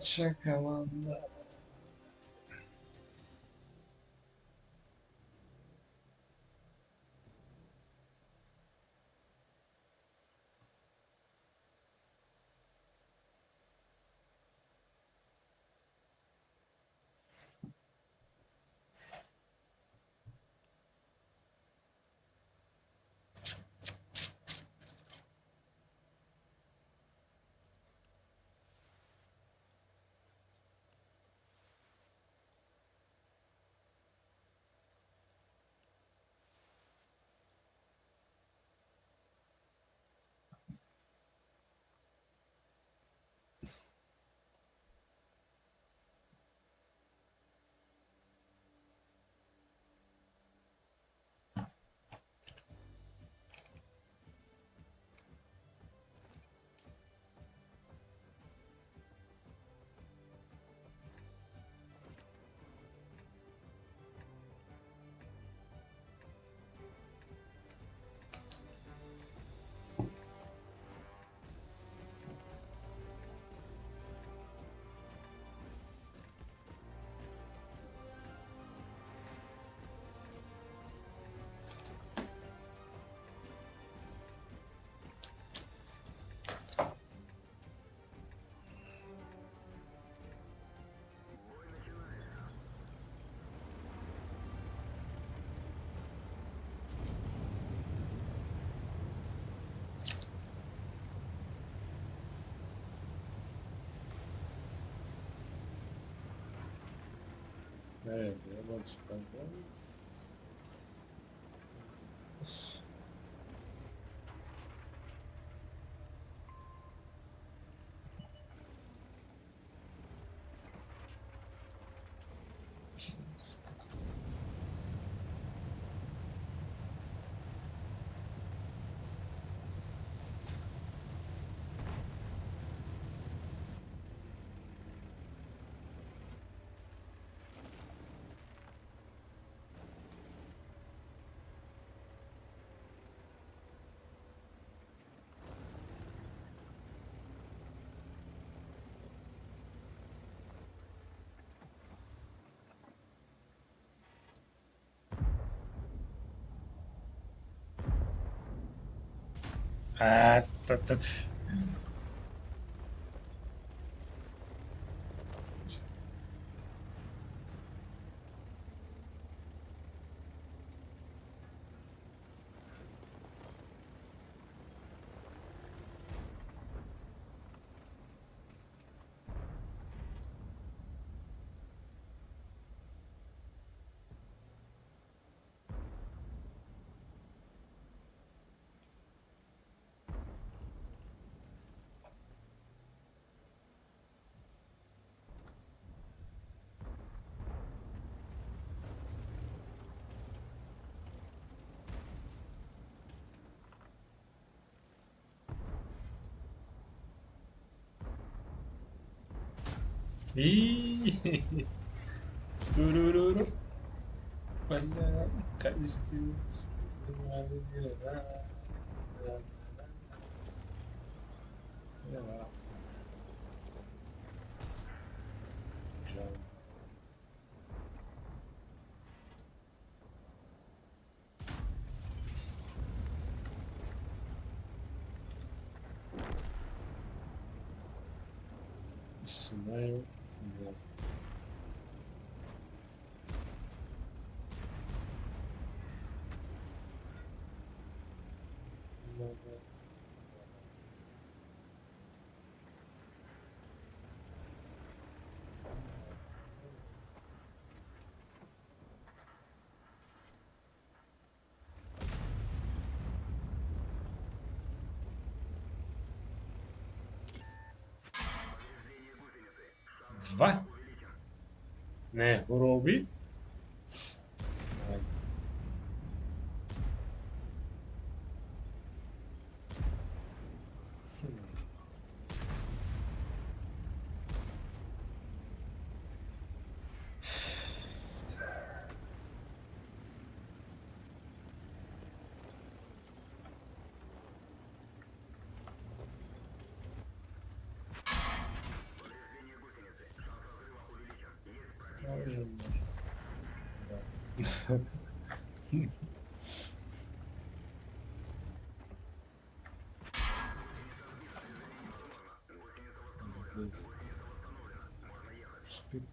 E: Ча команда. Я больше пойду.
I: А, та. И Туруруру. Знаю. Va? Ne, Robi? Nej. Здесь. Спит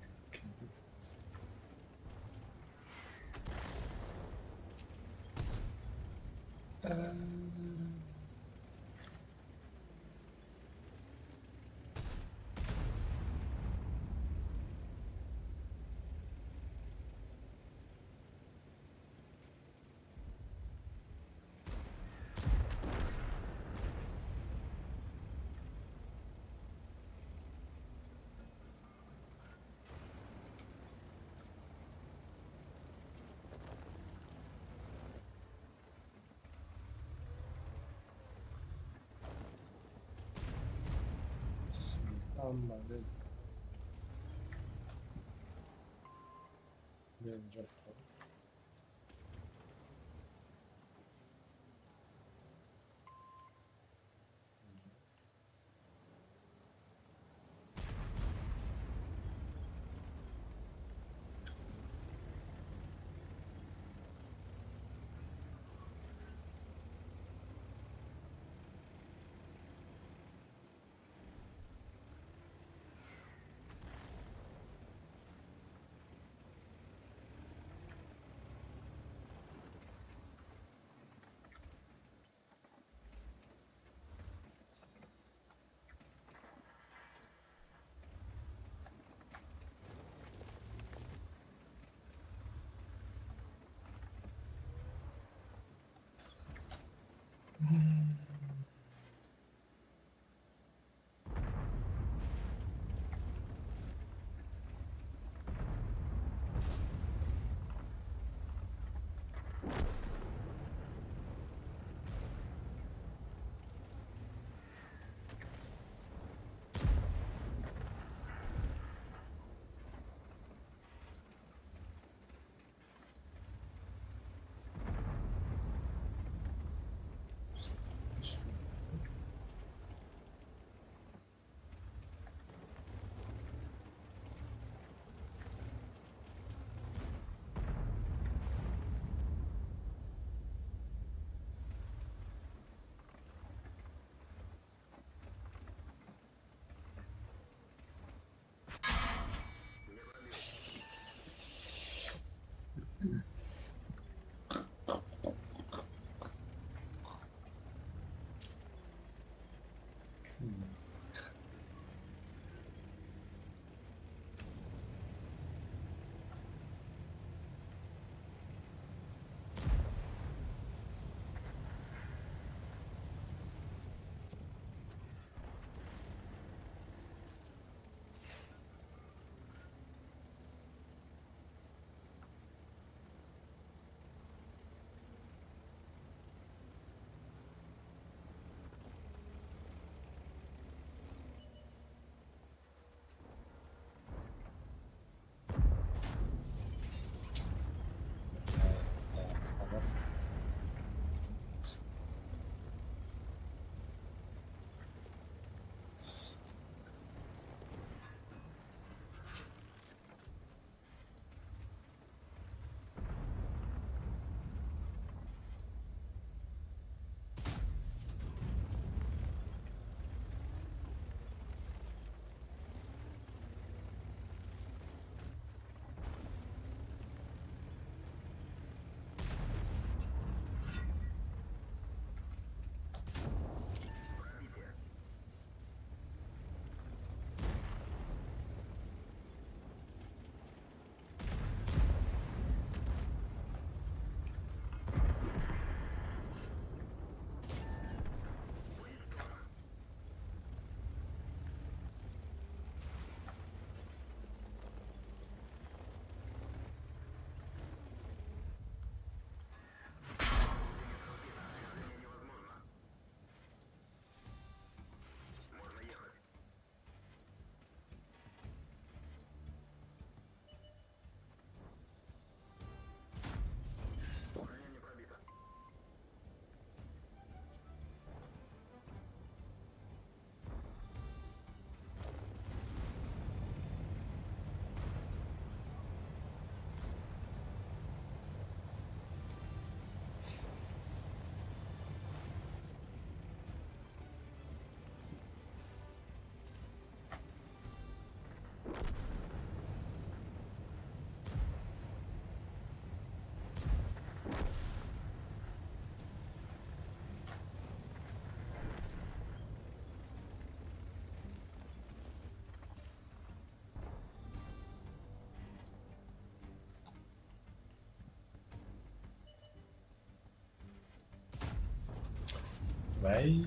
I: Вай.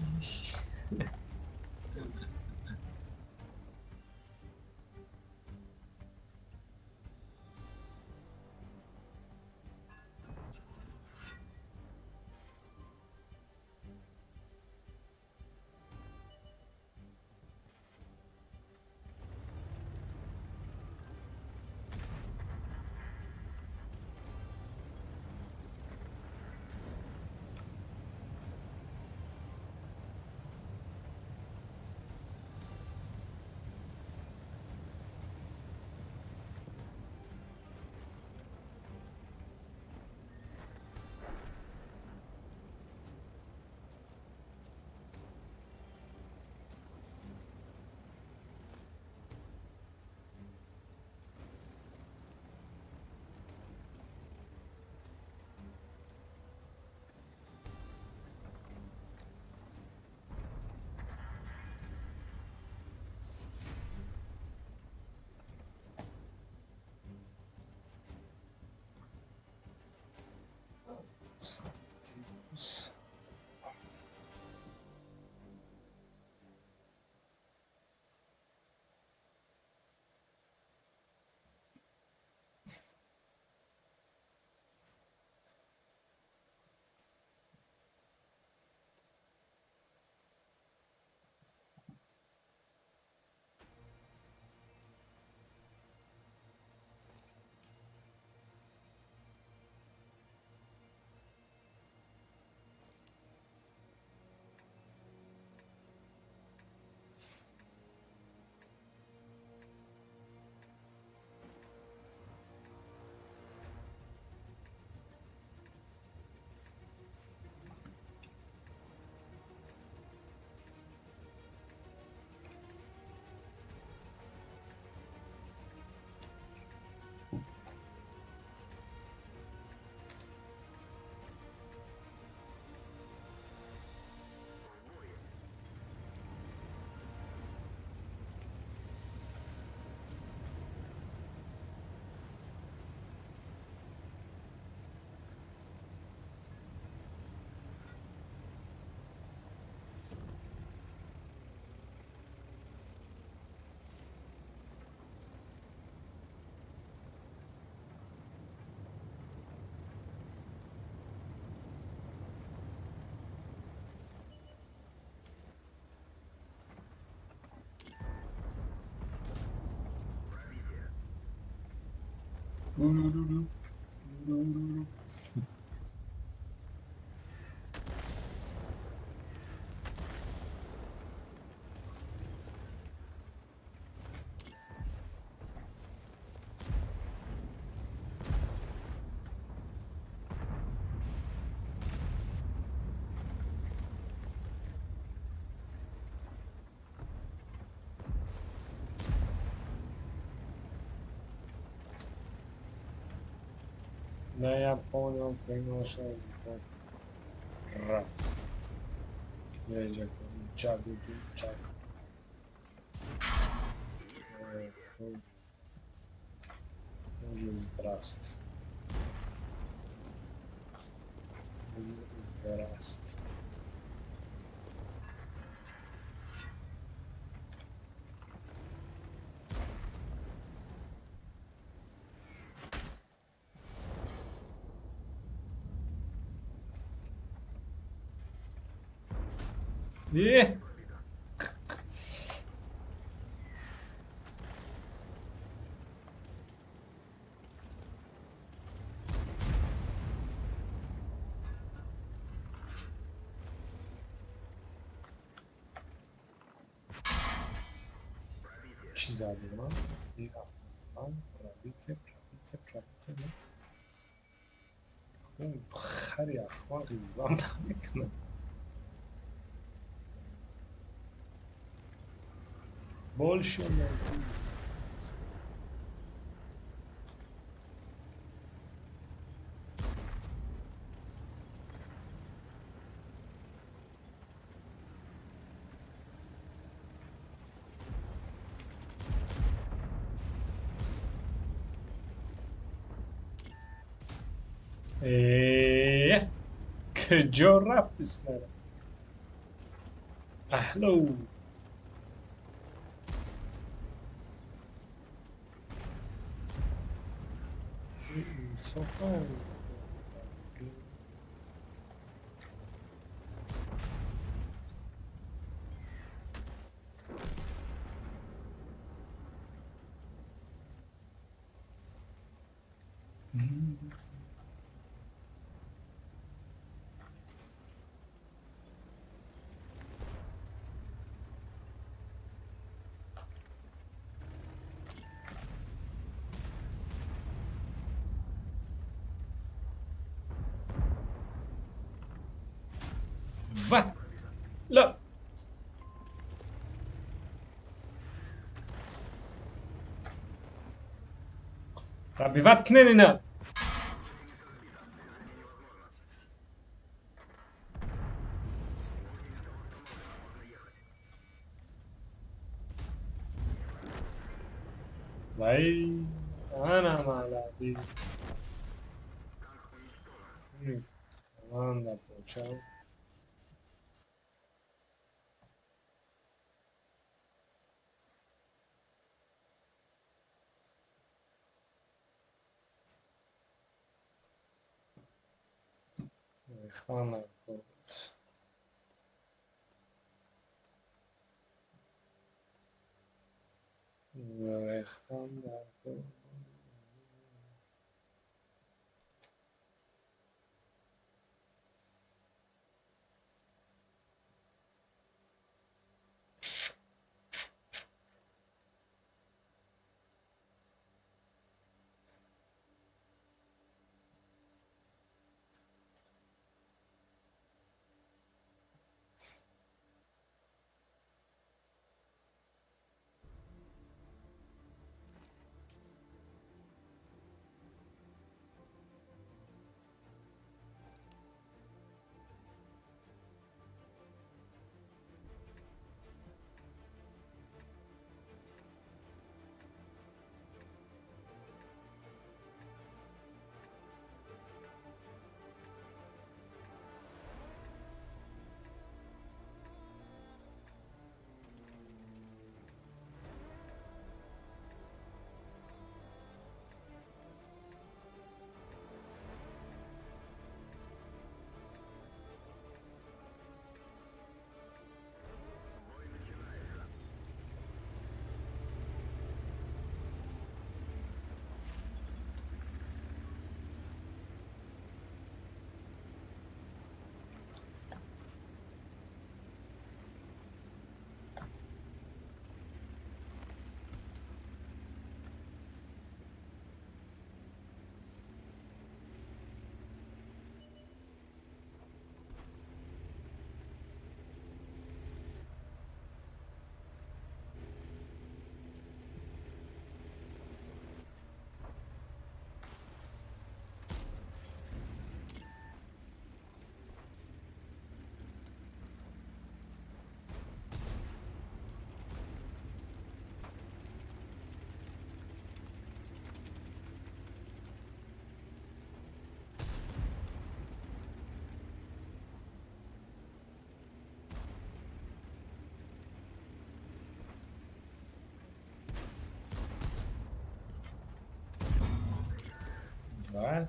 I: Статус. Да, я понял, приглашаю за так. Раз. Я чагу, чаг. Уже здрасте. Здрасте. И чӣ задем? И пробитие, пробитие, пробитие. Хари ахмақи вам намекунад. Больше куҷо рафти снаряд? Аҳло. Инсофа. Va! Là! Пробивать Кненина! Вай! Ана молодец! Команда получал. Хана. Два.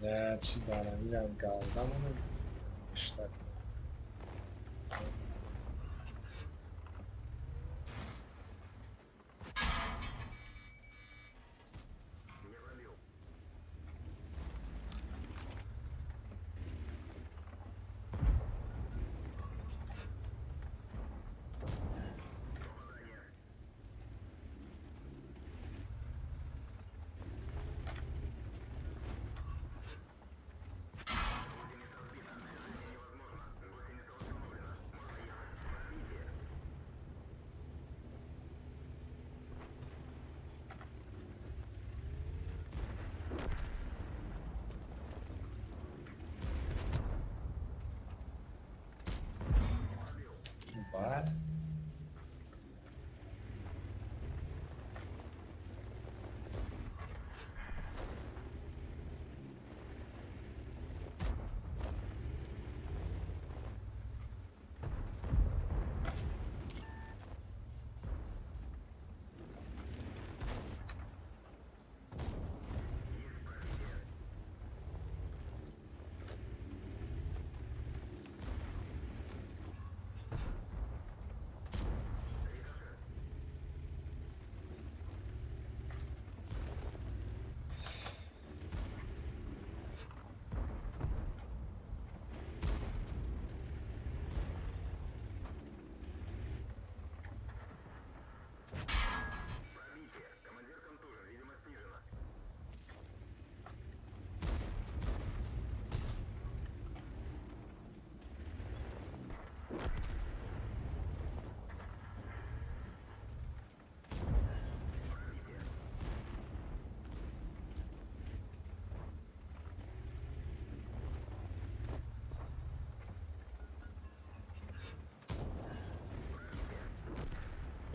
I: Да, чӣ дарамирам галдамона бештар.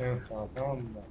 I: Tamam mı?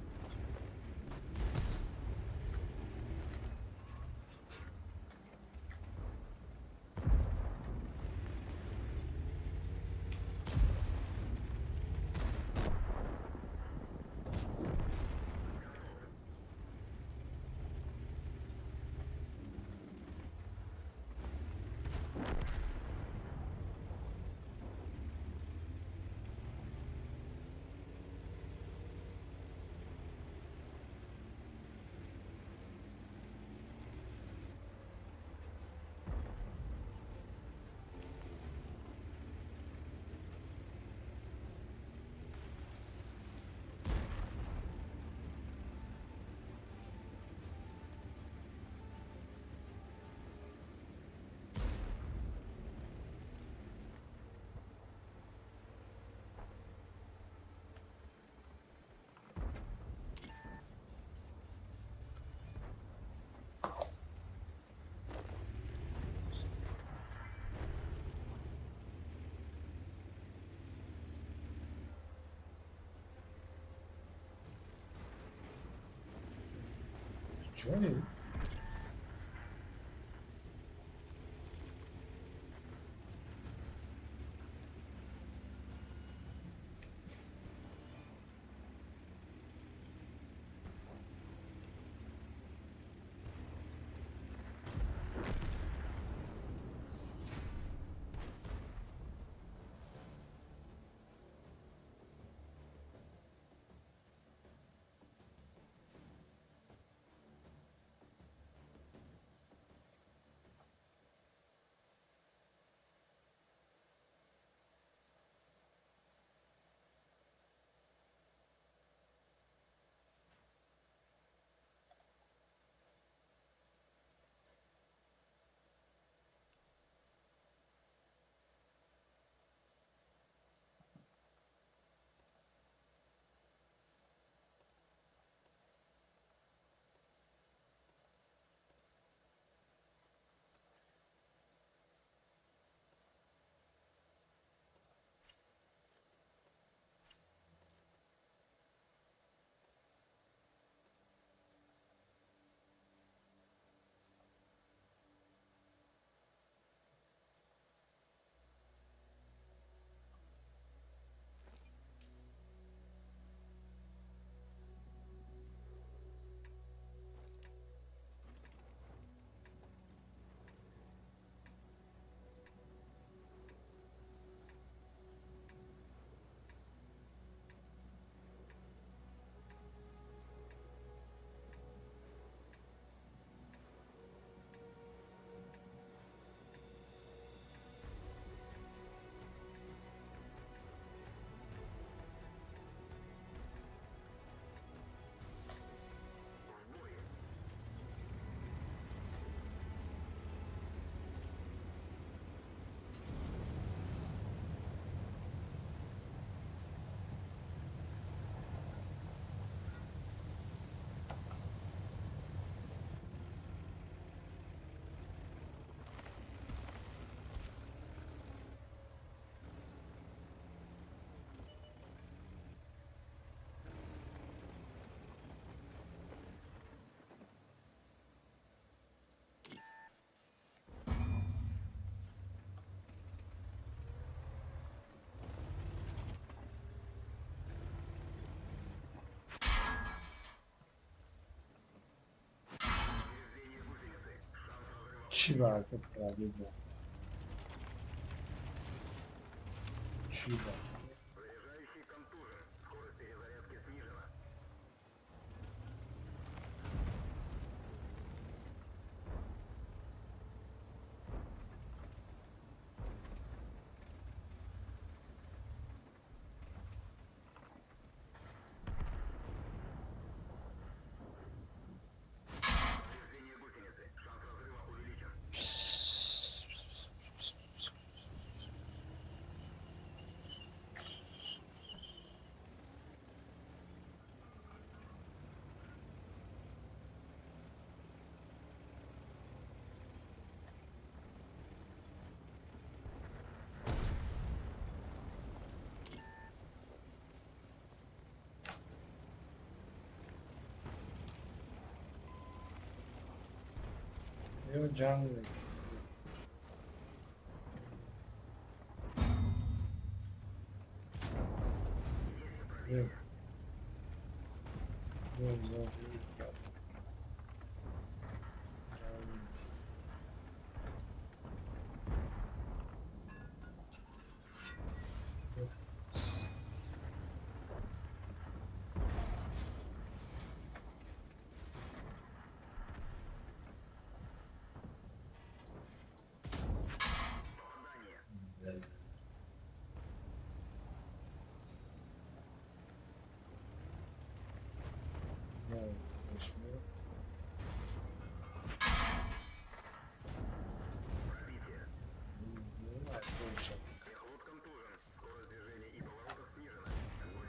I: Чё? Чӣ баракат кардед? Чӣ ба?
E: Ё ҷанг мекунад. Ё. Ё, ё, ё. Ҷанг.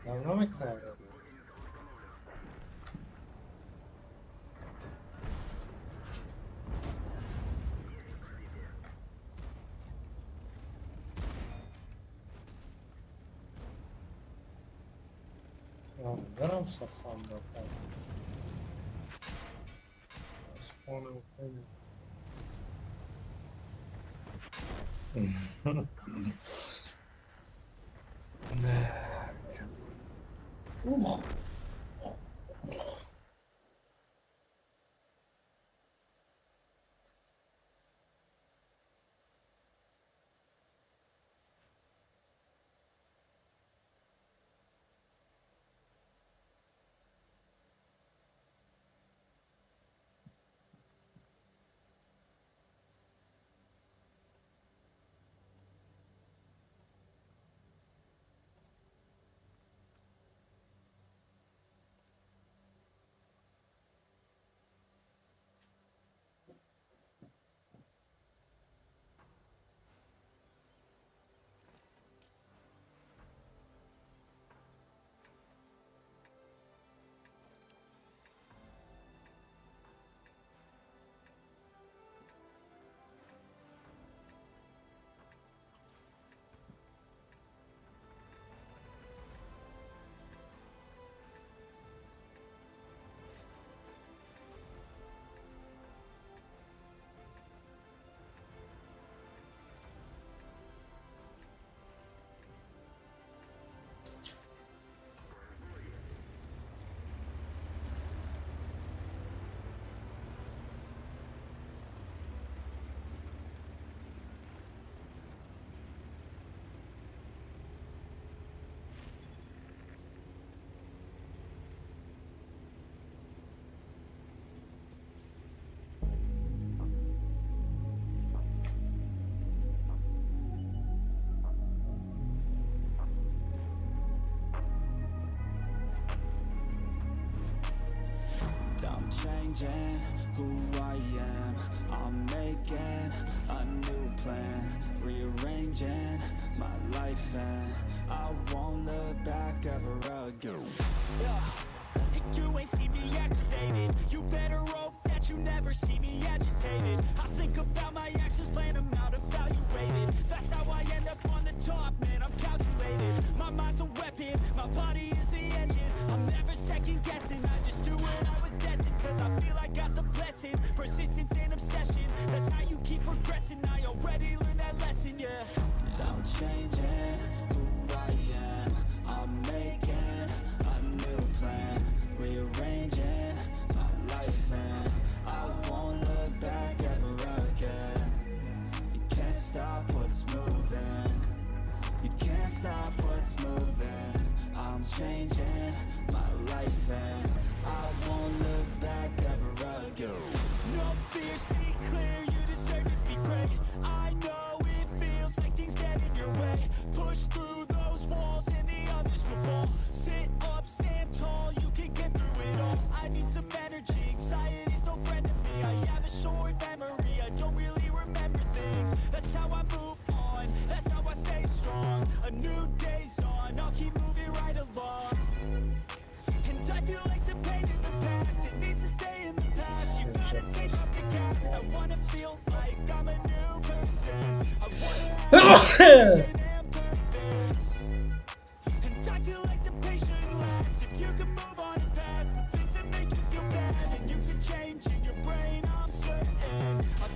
E: Давно мекунад. Берам сасам братан. Спонил понял. Ух.
K: Changing who I am, I'm making a new plan, rearranging my life, and I won't look back ever again.
L: Yeah. You ain't see me activated. You better hope that you never see me agitated. I think about my actions, plan them out, evaluated. That's how I end up on the top, man, I'm calculated. My mind's a weapon, my body is the engine. I'm never second guessing, I just do what I was destined. Cause I feel I got the blessing, persistence and obsession. That's how you keep progressing, I already learned that lesson, yeah.
K: I'm changing who I am, I'm making a new plan, rearranging my life, and I won't look back ever again. You can't stop what's moving, you can't stop what's moving. I'm changing my life, and I won't look back ever again.
L: No fear, see clear, you deserve to be great. I know it feels like things get in your way. Push through those walls and the others will fall. Sit up, stand tall, you can get through it all. I need some energy, anxiety's no friend of me. I have a short memory, I don't really remember things. That's how I move on, that's how I stay strong. A new day's on, I'll keep moving right along. And I feel like the pain in the past, it needs to stay in the past. You gotta take off the cast. I wanna feel like I'm a new person. I wanna have vision and purpose. And I feel like the pain shouldn't last. If you can move on and past the things that make you feel bad, and you can change in your brain, I'm certain. I'll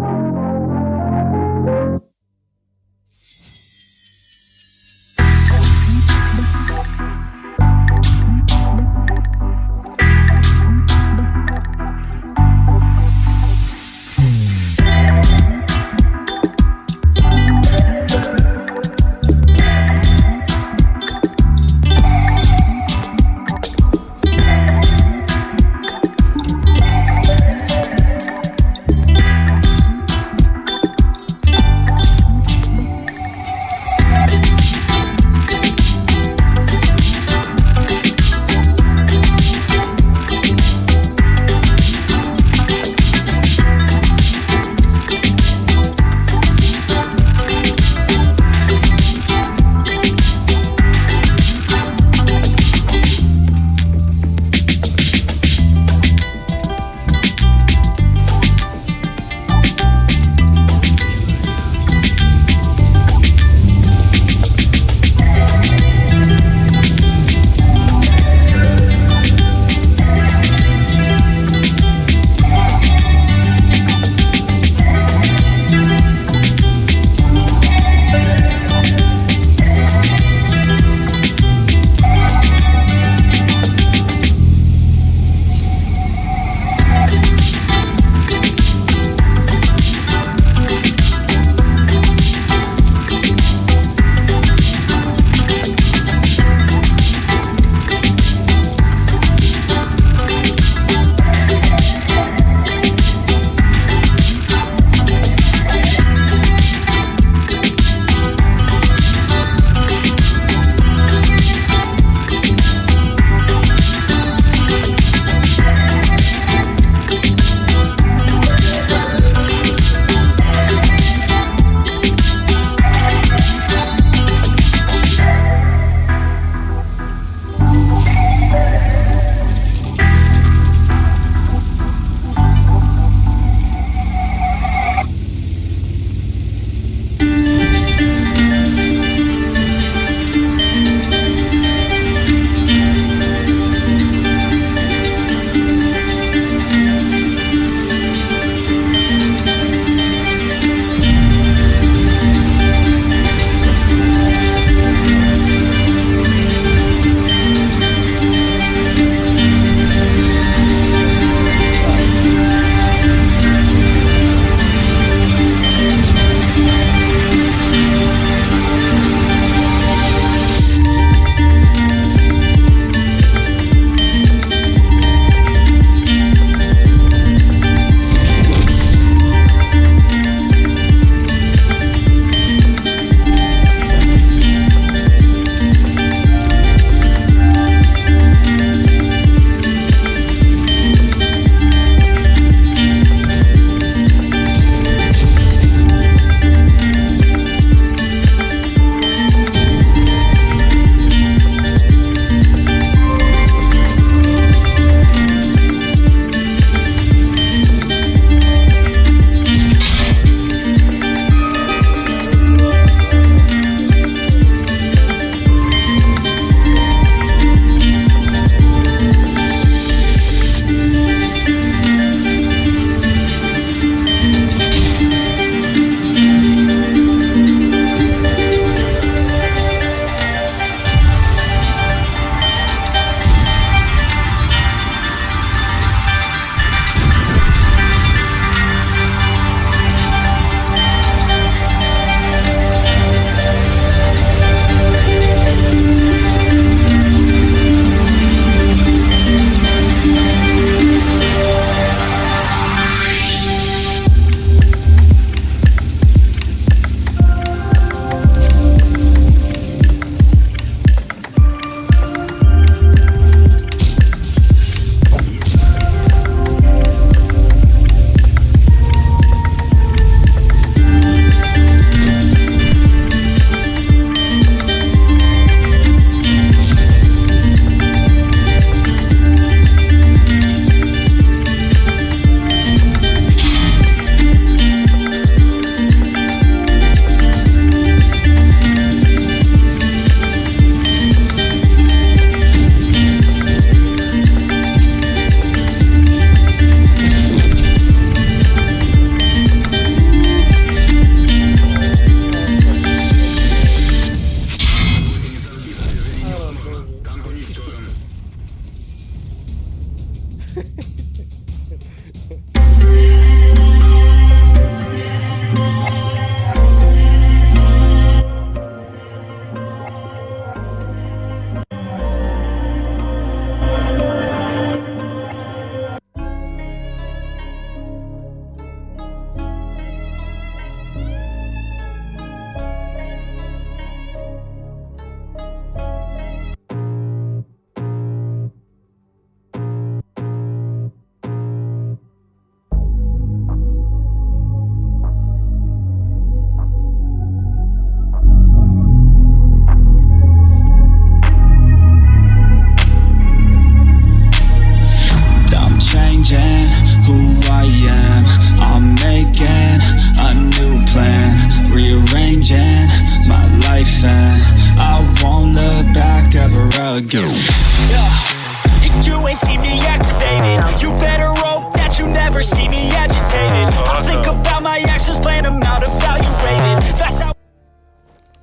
L: see me activated. You better hope that you never see me agitated. I think about my actions, plan them out, evaluated. That's how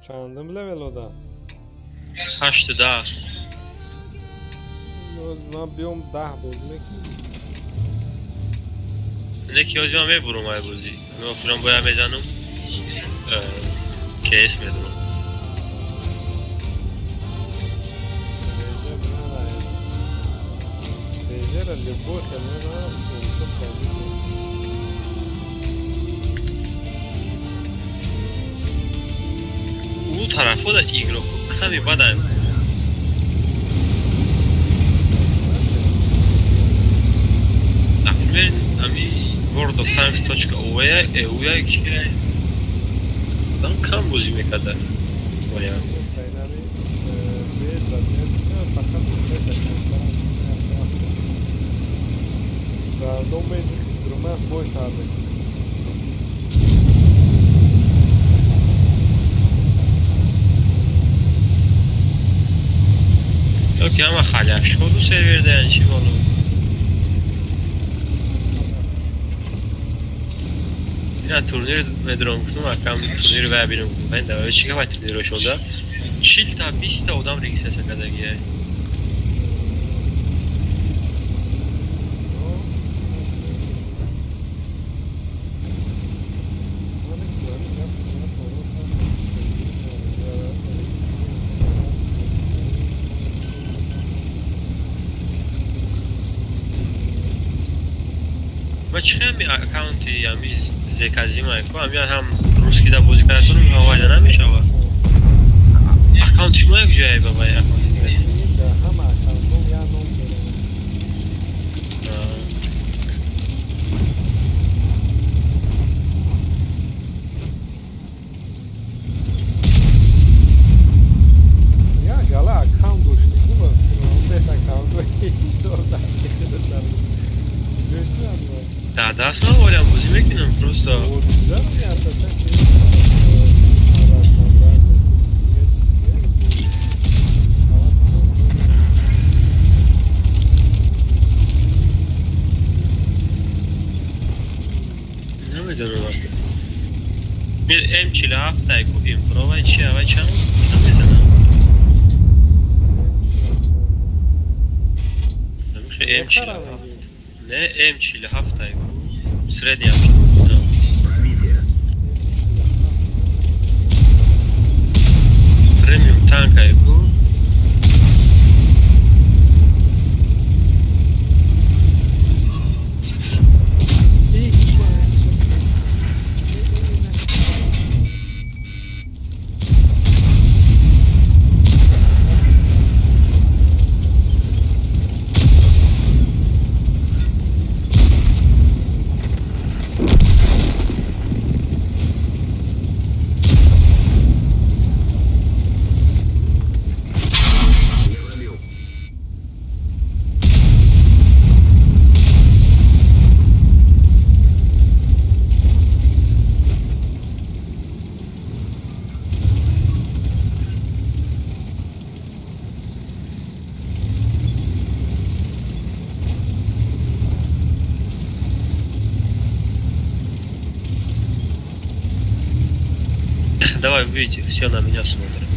E: Чандум левел ода?
H: 8-10.
E: Боз ман биём, 10 бозӣ мекунем.
H: Не ки ҳозир ман мебурам ай бозӣ. Ман охирон бояд мезанам. КС медонам.
E: Реҷа бинавай. Реҷара любой хел мезанад, сумка пробил мекунад.
H: Ӯ тарафҳо да игроку каме бадан. Например, ами World of Tanks .oa EUя ки там кам бозӣ мекарда. Вариант.
E: Просто инами без задержка, фақат беса камтарам. Рандом медихи, друмас бой сар мекунад.
H: Ё ки ҳама халяшкоду сервер даян чӣ боло. Ина турнир медурам, гуфтум акам турнир вая бинам, гуфтум байн давай чӣ гапай турниро шуда. 40 та 20 та одам регистрация кардагия. Ма чӣ ҳами аккаунти ами зеказима ку ами ҳам русский да бозӣ кардатонам ҳавайда намешава. Аккаунт шумо як ҷое ба вай аккаунти дигар.
E: Ҳама аккаунтом як ном дорад. Як гала аккаунт дошти, ку ба фикрам бес аккаунт ҳисор дасти худат дар ҷӯшнам.
H: Да даст ман волям бозӣ мекунам просто.
E: Зару меарташа ки разнообразие. Дига чӣ ҳавас надорам.
H: Намедонам. Мир М47 ай ку импровай чи авай чанд чанд мезанам. Намехе
E: Мехарам.
H: М47. Не, М47 ай ку. Средняя. Премиум танк ай ку. Давай, выйди, все на меня смотрят.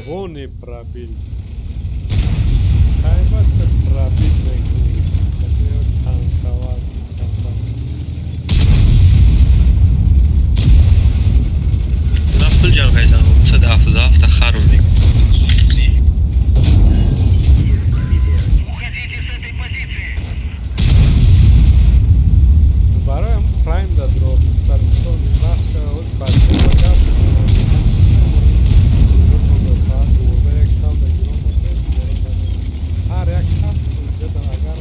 E: Вон и пробил. Хайбат пробил мекунӣ. Хотел танковать сафар.
H: На пул ҷамъ кардам, 277 харум мекунам.
J: Уходите с этой позиции!
E: Бароям прайм да дро. Сар мисол вақт оз бачаҳо гап мезананд. Ду соат 12 як шаб да гирон мекунем, гирон мекунем. Ҳар як кас где-то агар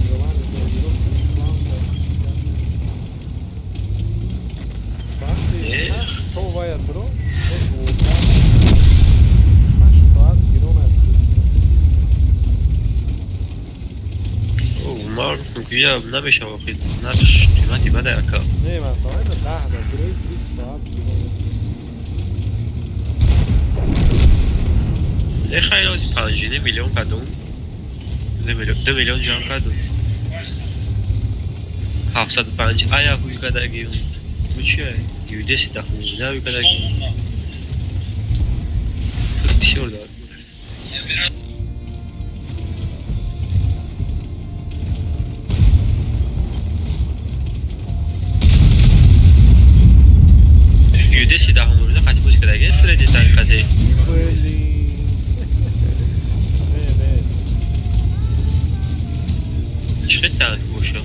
E: желание гирон кунӣ, план да чӣ гап.
H: Я намешава охи нархш қимати бада ака.
E: Не, масалан, ина 10 да гирӯи 20 соат гирӯ.
H: Не хайр, 5 миллион кардум. 2 миллион ҷамъ кардум. 705 ая ҳуй кардагиюм. Бу чия? Юдеси дахунзина ҳуй кардагиюм. Бисёр дорад. Юдеси даҳумрӯза қати боз кардаги средний танк қати.
E: Блин. Не, не.
H: Чӣ хел танк боша?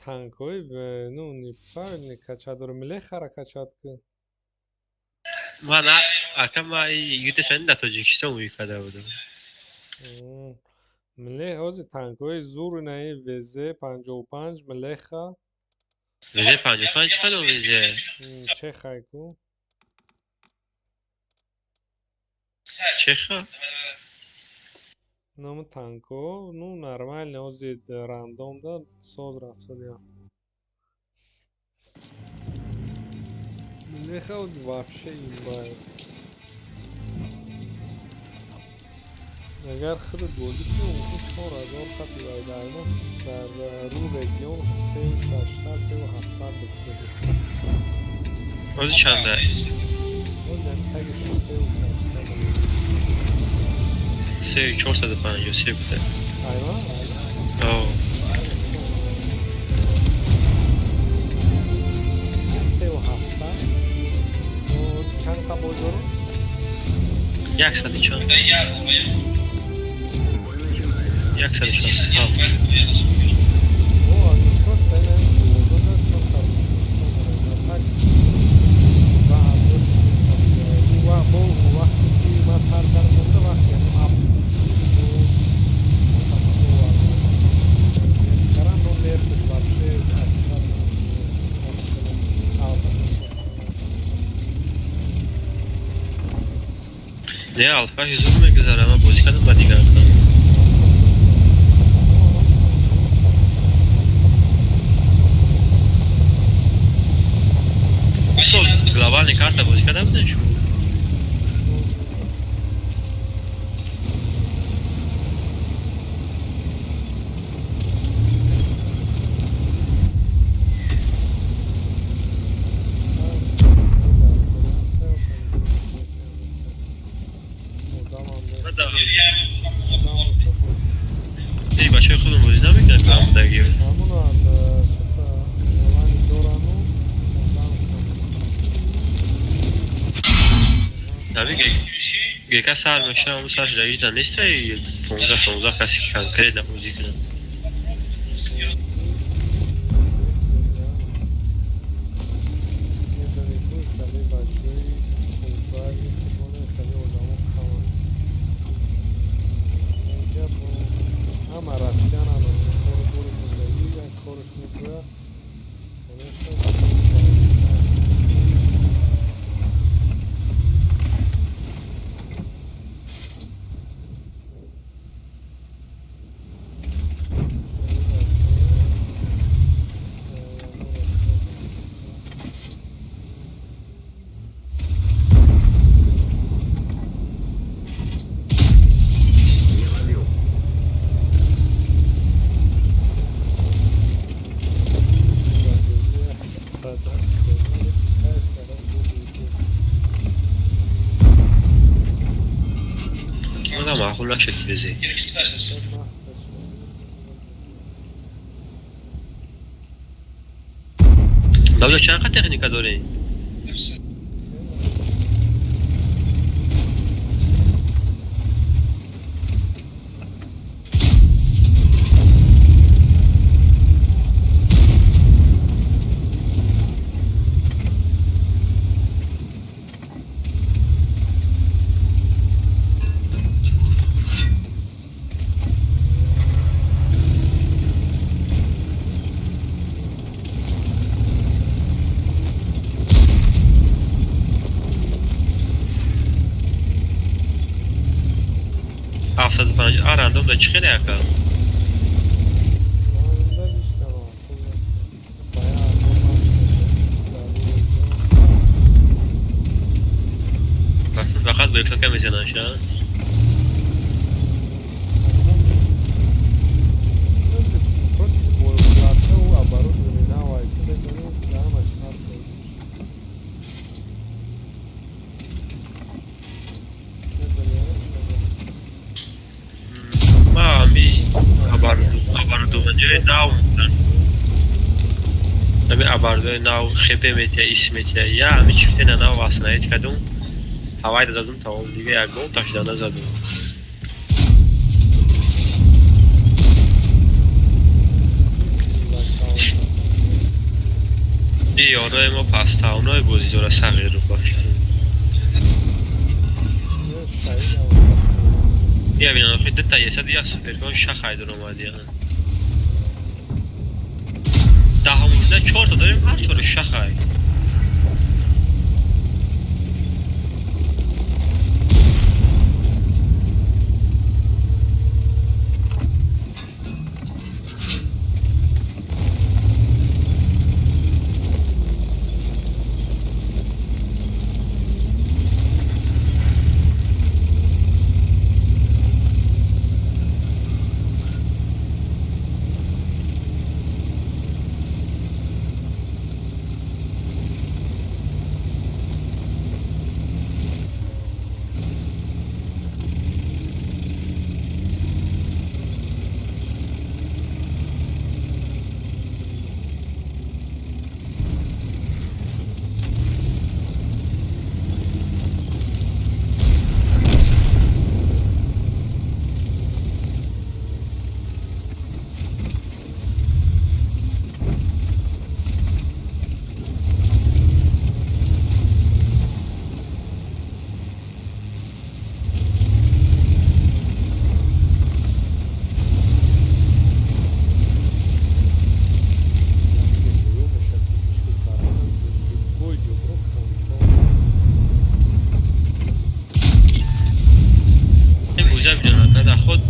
E: Танкои, ну, неправильный качат дорам. Млехара качат ки.
H: Ман ака ма юдеса дар Тоҷикистон ҳуй карда будам.
E: Млех ҳози танкои зур инаи ВЗ-55 Млеха.
H: ВЗ-55 кадом ВЗ?
E: Чехай ку.
H: Чеха?
E: Номи танко, ну, нормально, ҳози рандом да соз рафтадия. Млеха вообще имба. Агар худат бозӣ кунӣ, мумкин 4000 хати вайдайма дар ру регион 3600, 3700 бифурӯшӣ.
H: Ҳози чанда?
E: Ҳози ҳамин таги 3600.
H: 3453 буда.
E: Айва?
H: О.
E: 3700. Ҳози чанд қа бой дорам?
H: Яксаду чанд? 167.
E: О, просто ина золото да так 2000 бо вақте ки ман сар кардам монда вақте ап карам но нерхш вообще
H: Не, алфа ҳизур мегузарам, ман бозӣ кардам ба дигар. Сол глобальный карта бозӣ карда будем шумо? Эй, бачаҳои худам бозӣ намекунад ки ман будаги. Гека сар мешавам, ӯ сар шуда ҳеҷ нестай 15-16 касе ки конкретно бозӣ кунад.
E: Ҳама россиянам кору бори зиндагӣ як корш мекунад. Конечно,
H: Маъқул нашуд везе. Бабҷо чанд қа техника дорем? 250 а рандом да чӣ хеле ака? Фақат БФК мезананд ша? Ами абардои нав хп метия, ис метия, я ами чифтена нав васнаит кадум, ҳавайда задум, тамом, дига ягон ташда назадум. И ёрои мо пастаунои бозӣ дора сағиру ба фикрам. Я бинам, охи дута есад як суперкон шахайдор омад яна. Даҳумда чорта дорем, ҳар чору шахай.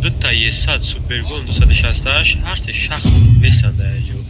H: Дута 100 супергон 268 ҳар се шах весанда аҷо.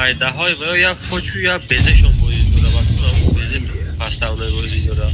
H: Айдаҳои ва я фочу я безешон бозӣ дора, ба кунам безе паставнои бозӣ дора.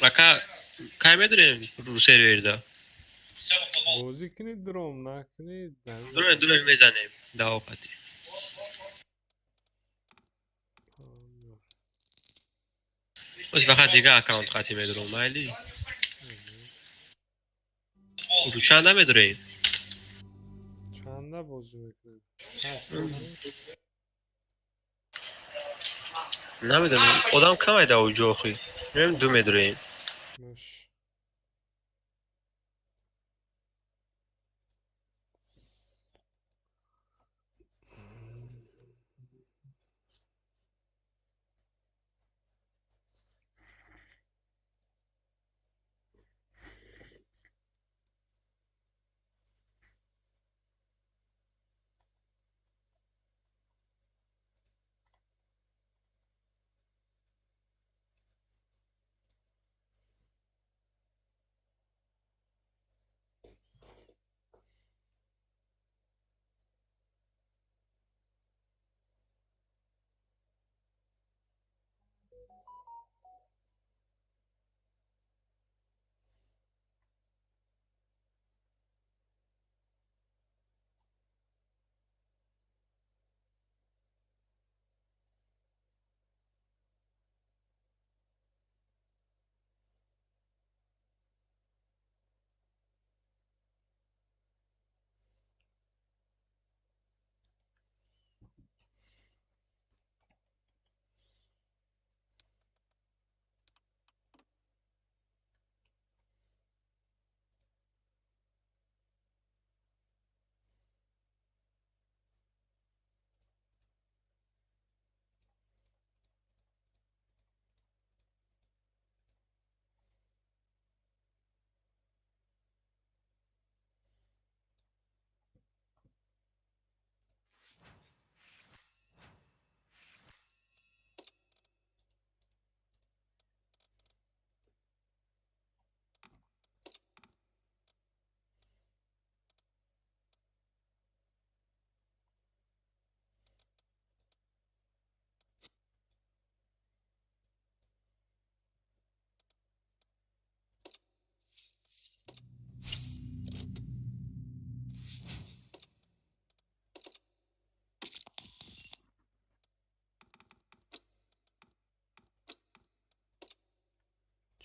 H: Ака, кай медурем ру серверда?
E: Бозӣ кунӣ, дром накунӣ.
H: Дурем, дурем, мезанем давопати. Оз фақат дига аккаунт қати медурам, майли? Ру чанда медурем?
E: Чанда бозӣ мекунем?
H: Намедонам, одам кам айда уҷо охи. Мем ду медуреем.
E: Маш.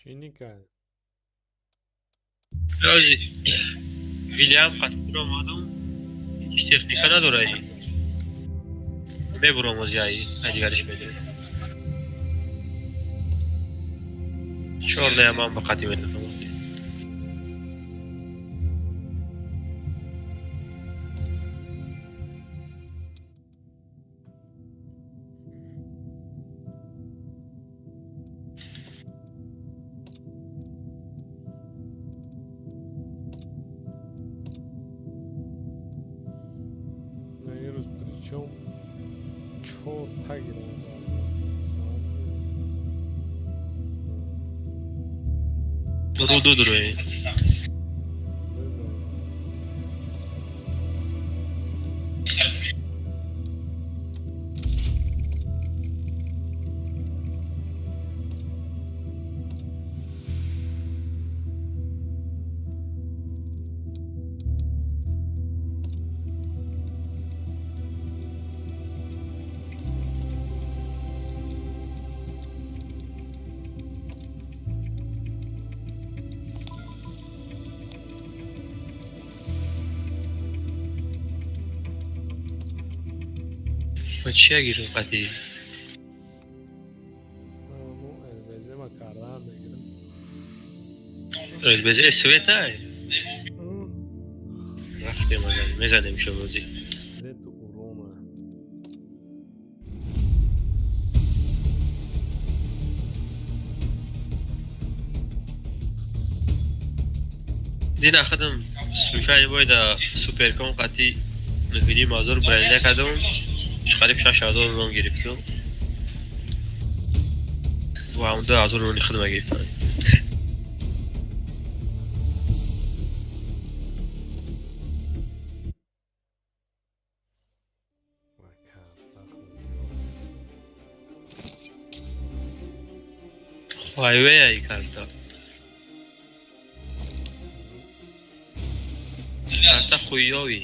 E: Чӣ никай?
H: Ози Вильям қатъи омадум, ҳеҷ техника надора. Мебурам ози, ай ай дигариш медурем. Чордаям ман ба қатъи медурам ози.
E: На ирӯз причём чорта гирам соати
H: Ру ду дуроем.
E: Ду.
H: Ма чия гирам қатъи?
E: Мо ЛБЗ ма кардаам мегирам.
H: ЛБЗ светай? Рафтем, мезанем шо бозӣ.
E: Свету урона.
H: Дина хадам случайно бойда суперкон қатъи 9,5 ҳазор броня кардам, қариб 6 ҳазор рон гирифтум ва он 2 ҳазор рони худма гирифтам.
E: Ва карта.
H: Хуайвей карта. Карта хуёвӣ.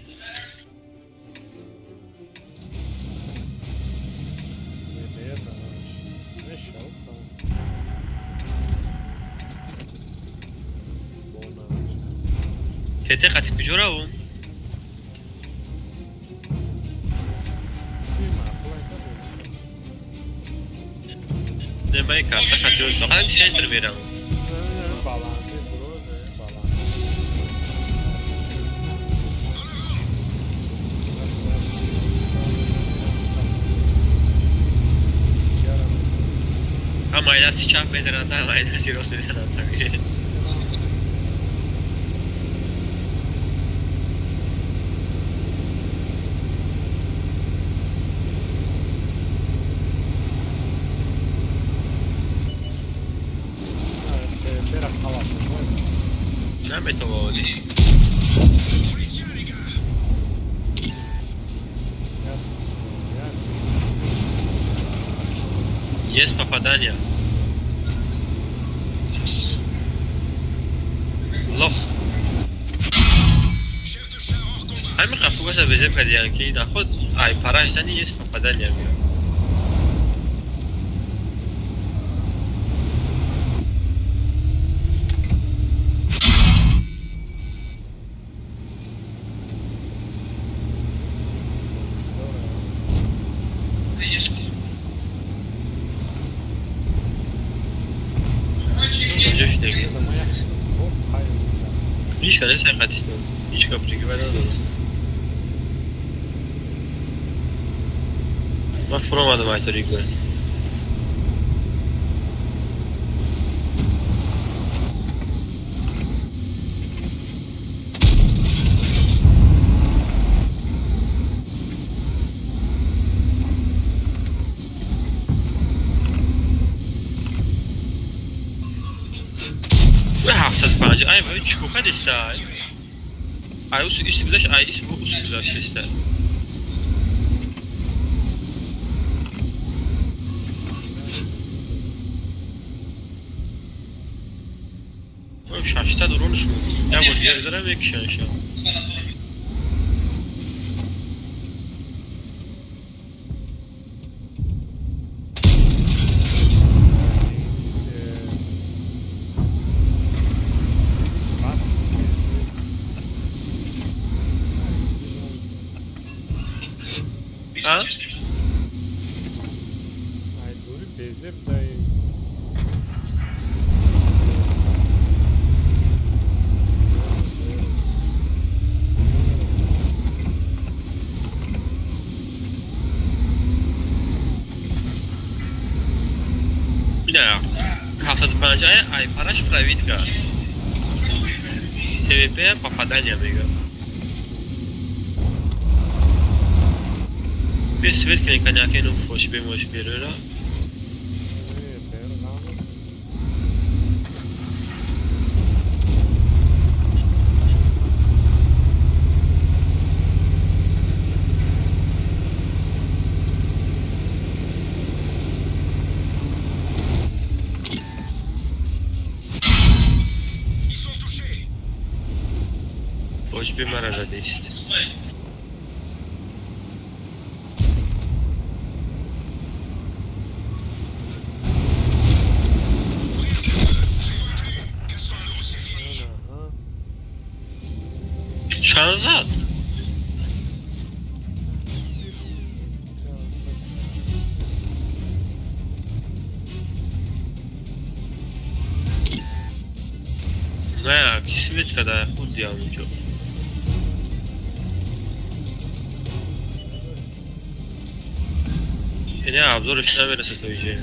H: Тете қати куҷо равум? Не, ман карта қати фақат центр меравам. Ҳам майдасти чап мезананд, ҳам майдасти рост мезананд. Наметавонӣ. Есть попадание. Лох. Ҳамин қафугаса безеб кардиян ки наход ай параш зани есть попадание меёд. Ҳеҷ ка нест ҳақиқатистон. Ҳеҷ ка пригива надорам. Ман фуромадам ай торикбар. 750 ай баъд чӣ кадиста? Ай усу ист гузашт, ай ис усу гузашт иста. Ой, 600 уронш буд. Як бор дигар зара мекушанша. А?
E: Ай дури безеб дай.
H: Бина, 750 ай параш правитка. ТВП попадание мега. Без свет кани коняки ну фош бемош берера. Фош бемара задест. Чанд зад? Не, ки свет када худ диям инҷо. Не, обзорш намерасад то иҷо.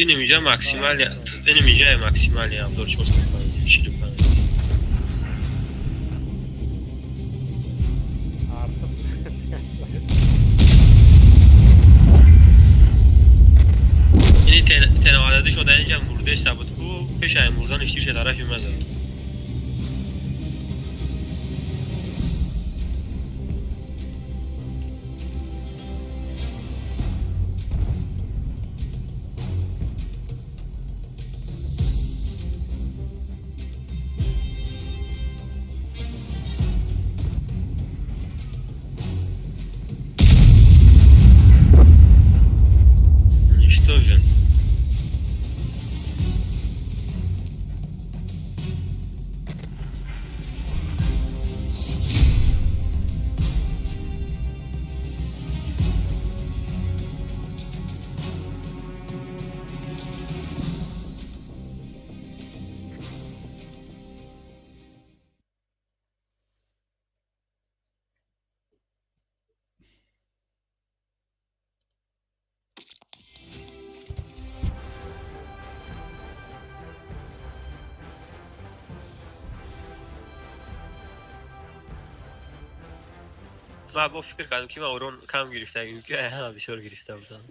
H: Ин инҷа максимали, ин инҷа максимали обзор 405, 45.
E: Артас.
H: Ини Пушка тарафи ма зад. Уничтожен. Ман бо фикр кардам, ки ман урон кам гирифтагим, ки ҳама бисёр гирифта будам.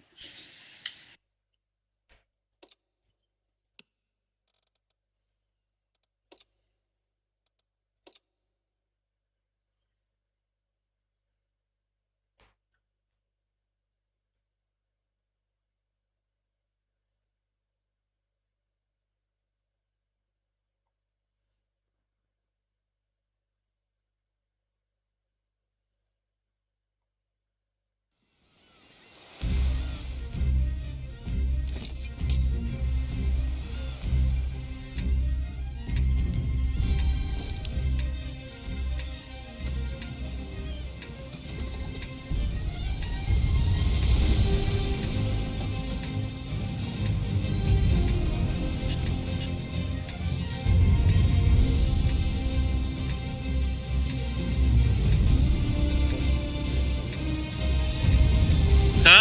H: Ҳа?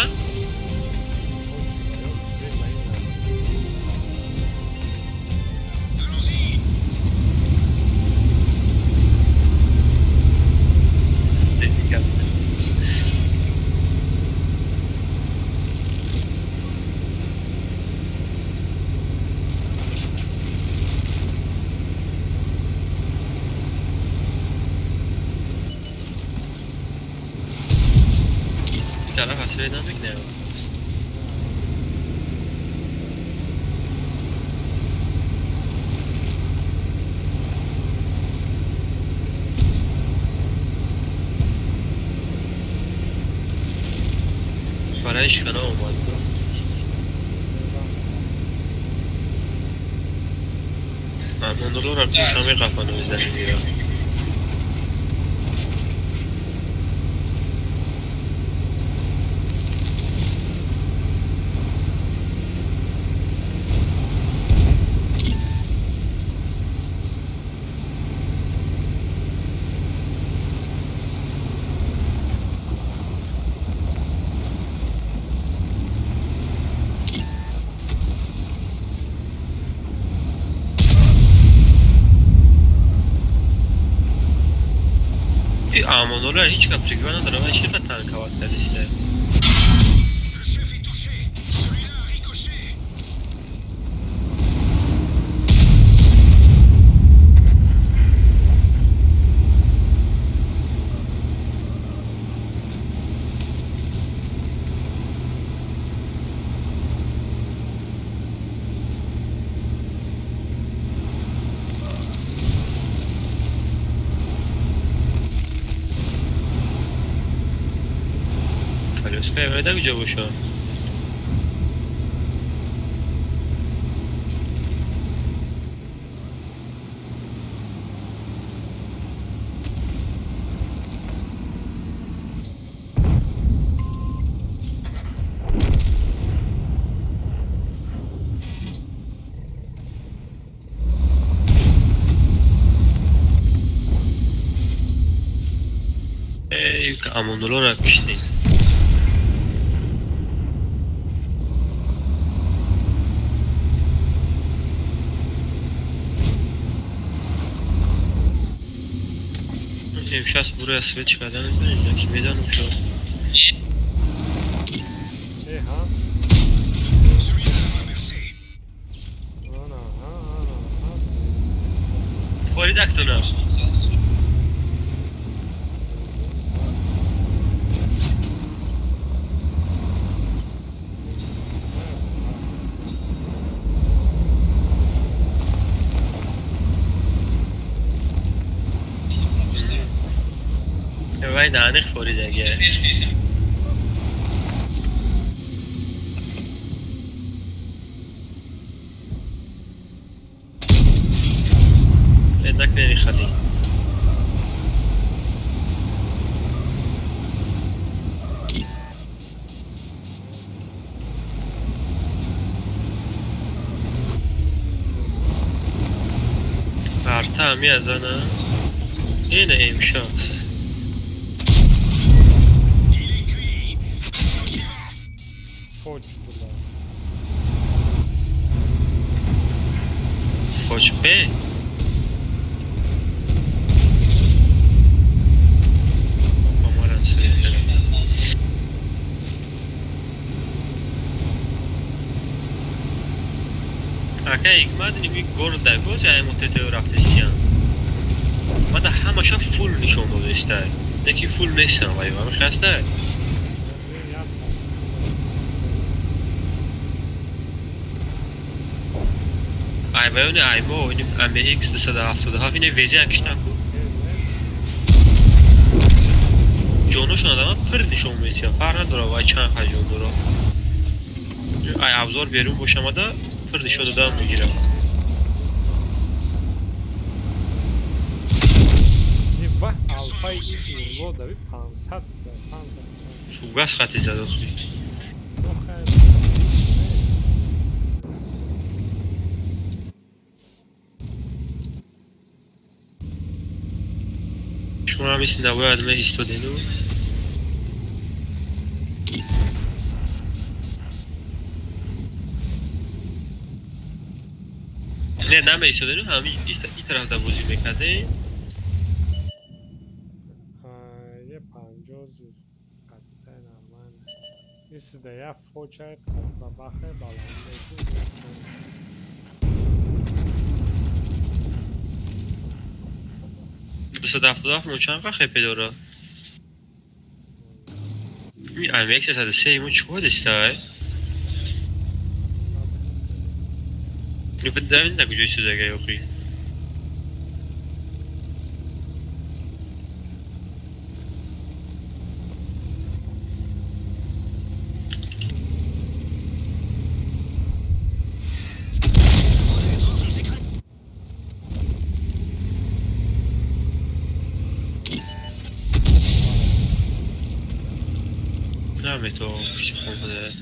H: Тараф свет намекунем. Барои шикана омад. Мамнунуллоро пеша меқафану мезанем. Амонулло ҳеҷ гап приква надорам, вай чӣ қадр танковат кардисте? Колёска вайда куҷо боша? Эй, Амонуллоро киштем. Сейчас буроя свет кардан ки медонам шо.
E: Э, ҳа? Ана, ҳа, ана, ҳа.
H: Форид актона. Вай даҳаних форидагия. Накунени хали. Арта мезана. Ина имшос. Фоч П. Ака ҳикмат ними горда боз аймутете рафтестиян. Мада ҳамаша фул нишон додестай. Яки фул нестан вай ва мехастай. Ай баёни аймо ин AMX 277 ине вези акиштан ку. Ҷоношон адама пир нишон метиҳад. Фарқ надора вай чанд қа ҷон дора. Ай абзор берун бошамада пир нишон додан мегирам.
E: Ва алфаи ин дави 500 500.
H: Фугас хати зад охи. Шумо ҳам мисли набояд меистодену. Не намеистодену, ҳамин ин тараф да бозӣ мекардем.
E: Е панҷоҳ зист қатъа нормально. Исида я фочай бабахе баланд.
H: 277 мо чанд қа хепе дора? Ин AMX 103 мо чикор дистай? Ну да куҷои судага ёхи? Намето пушти хонда.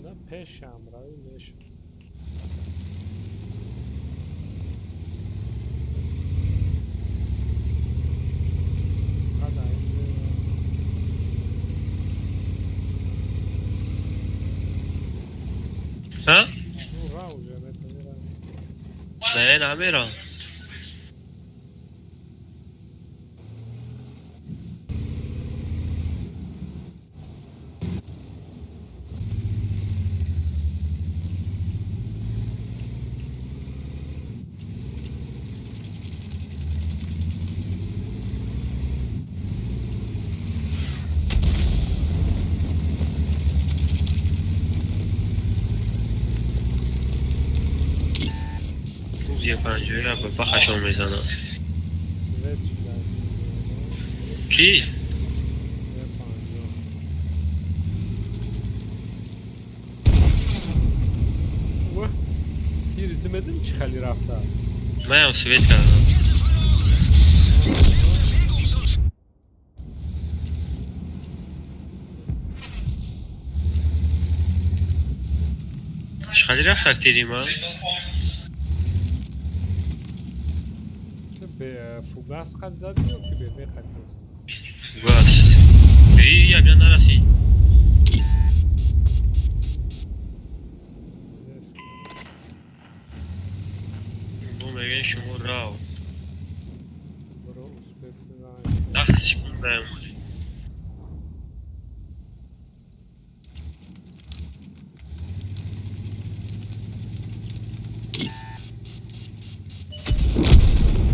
E: На пешам рави мешам.
H: Ҳа? Не, намерам. یه پنجره با خشم میزنم. کی؟
E: تیر چی خیلی رفتم؟
H: من هم سویت کردم. چی خیلی رفتم تیری من؟
E: به فوگاس قد زدی یا که به می قد؟
H: Бас. Я бля нарасид. Бо мегӯян шумо рав.
E: Бро, успеть занаш.
H: 10 секундаем.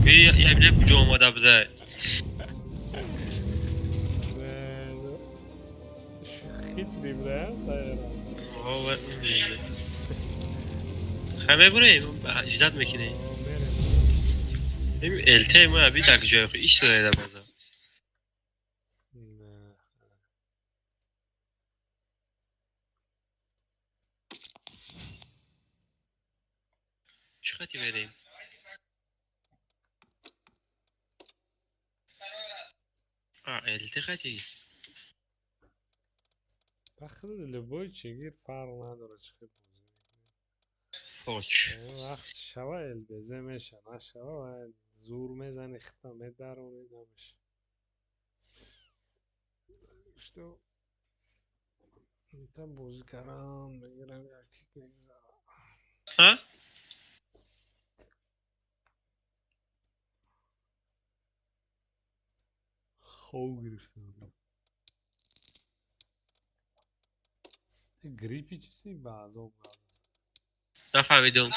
H: Я бля куҷо омада буда?
E: Не, хитрый бля, сайра.
H: Хай, мебурем, иждат мекунем.
E: Мерем.
H: ЛТ мо аби дар ҷои худ истода боза.
E: Не.
H: Чӣ хати мерем? А, ЛТ хати.
E: Ба худ любой чигир фарқ надорад, чӣ хел бозӣ мекунӣ.
H: Фоч.
E: Вақт шава, ЛБЗ меша, нашава, зур мезани, хита медаронӣ, намеша. Что та бозӣ карам мегирам, яки мегзарам.
H: А?
E: Хов гирифтам. Гриппи чизи ба азоб гап мезанӣ?
H: Нафаҳмидум.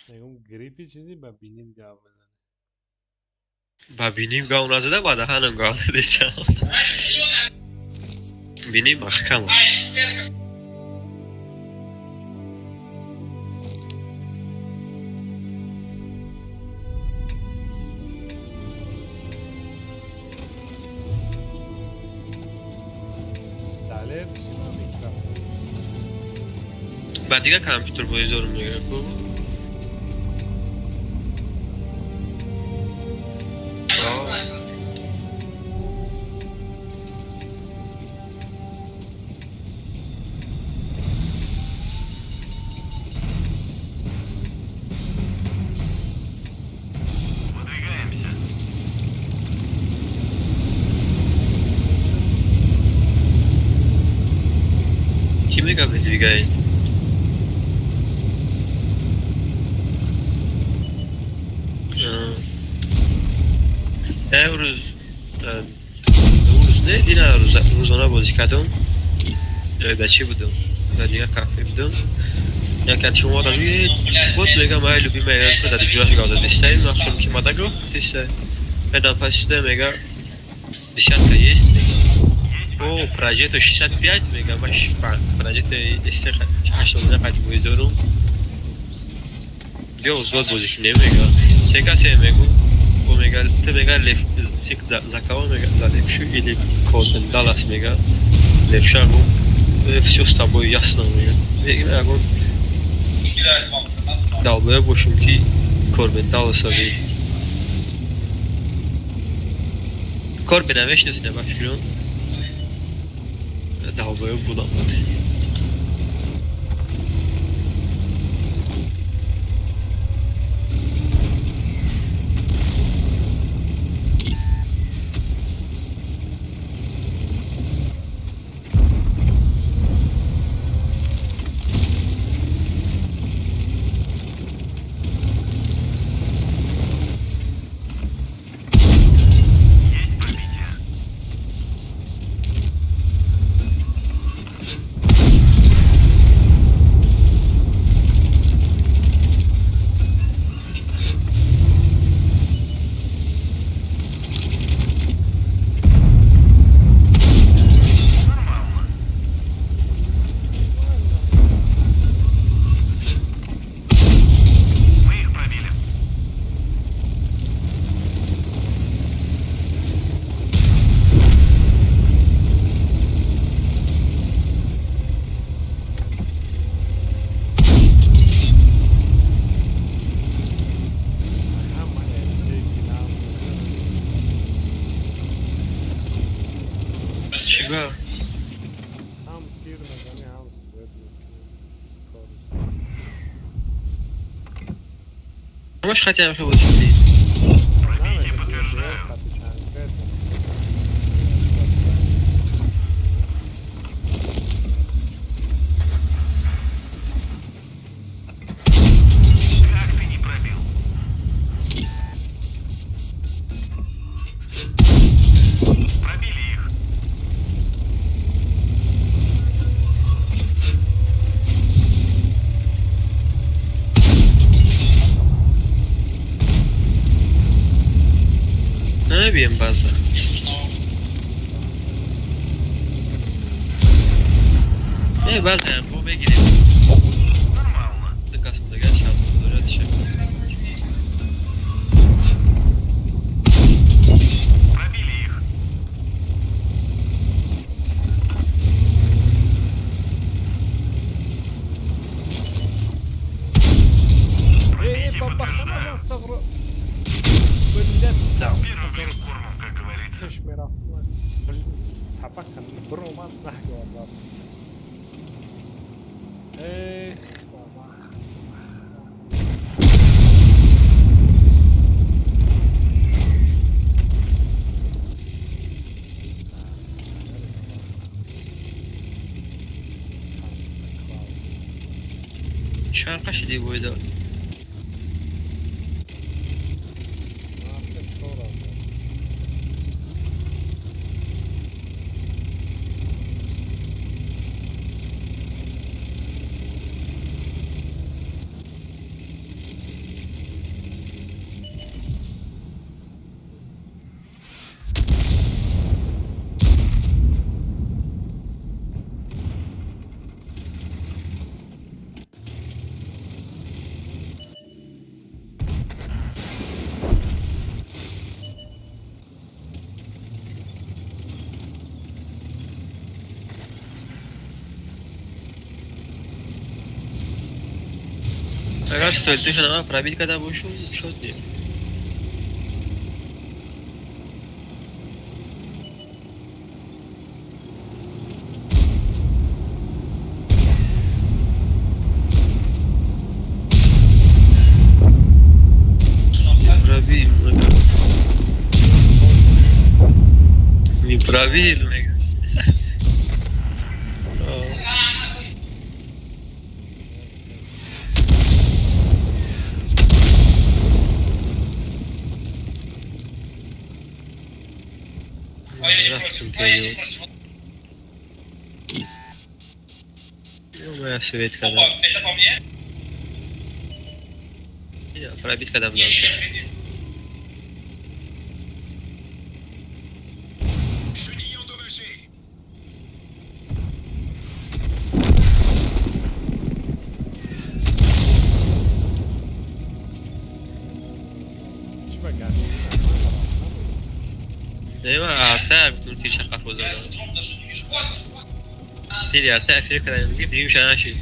E: Мегӯм, гриппи чизи ба бинит гап мезанӣ?
H: Ба биним гав назада, ба даҳанам гав задестам. Биним маҳкама.
E: Далер чӣ ба микрофон?
H: Ба дигар компютер бозӣ дорум, мегӯям ку.
J: Выдвигаемся.
H: Кӣ мега выдвигает? Имрӯз, имрӯз не, дина рӯзона бозӣ кардам. Да чӣ будам? Да дигар кафе будам. Як аз шумо одам вот мега, моя любимая игра, дар ҷояш гав задистаем, вақтам ки мада гуфт, тиса. Медам пас шуда, мега, десятка есть? О, Проджето 65, мега, маш Проджето истеха 89 қати бозӣ дорум. Биё взвод бозӣ кунем, мега. Се касе мегу. О, мега, ты, мега, лев, тик за кого, мега, за левшу или Корбен Даллас, мега. Левша гу. Всё с тобой ясно, мега. Мега, ягон долбоёб бошем ки Корбен Далласа би. Корбена мешиносӣ, ба фикрам? Долбоёб будам.
J: Есть пробитие. Нормально. Мы их пробили.
E: Ҳама ЛТ гирам.
H: Чига?
E: Ҳам тир мезанӣ, ҳам свет мекунӣ. Скорость.
H: Ҳамаш хати ҳам бозӣ кунӣ.
J: Пробитие
E: Намеша
J: подтверждаю.
E: қати конкретно.
H: Набием база. Не, база, бо мегирем.
J: Нормально.
H: Дукас мудагар шаб дорад шаб.
J: Пробили их.
E: Э, бабахана сағро. Блядь,
J: Первый блин кормом, как говорится.
E: Теш мерафт. Блин, собака бромад на глаза. Эх, бабах.
H: Чанд қашиди бойда?
E: Марка чора.
H: Агар стоилтиша нама пробить карда бошу, шод не. Пробил, мега. Не пробил, мега. Рафтем пойдет. Ну, моя свет когда. Пробить когда в
E: Чӣ ба гашт?
H: Не, арта гуфтум тир шақафо зада. Тири арта эфир кардем, гифт дигим нашид.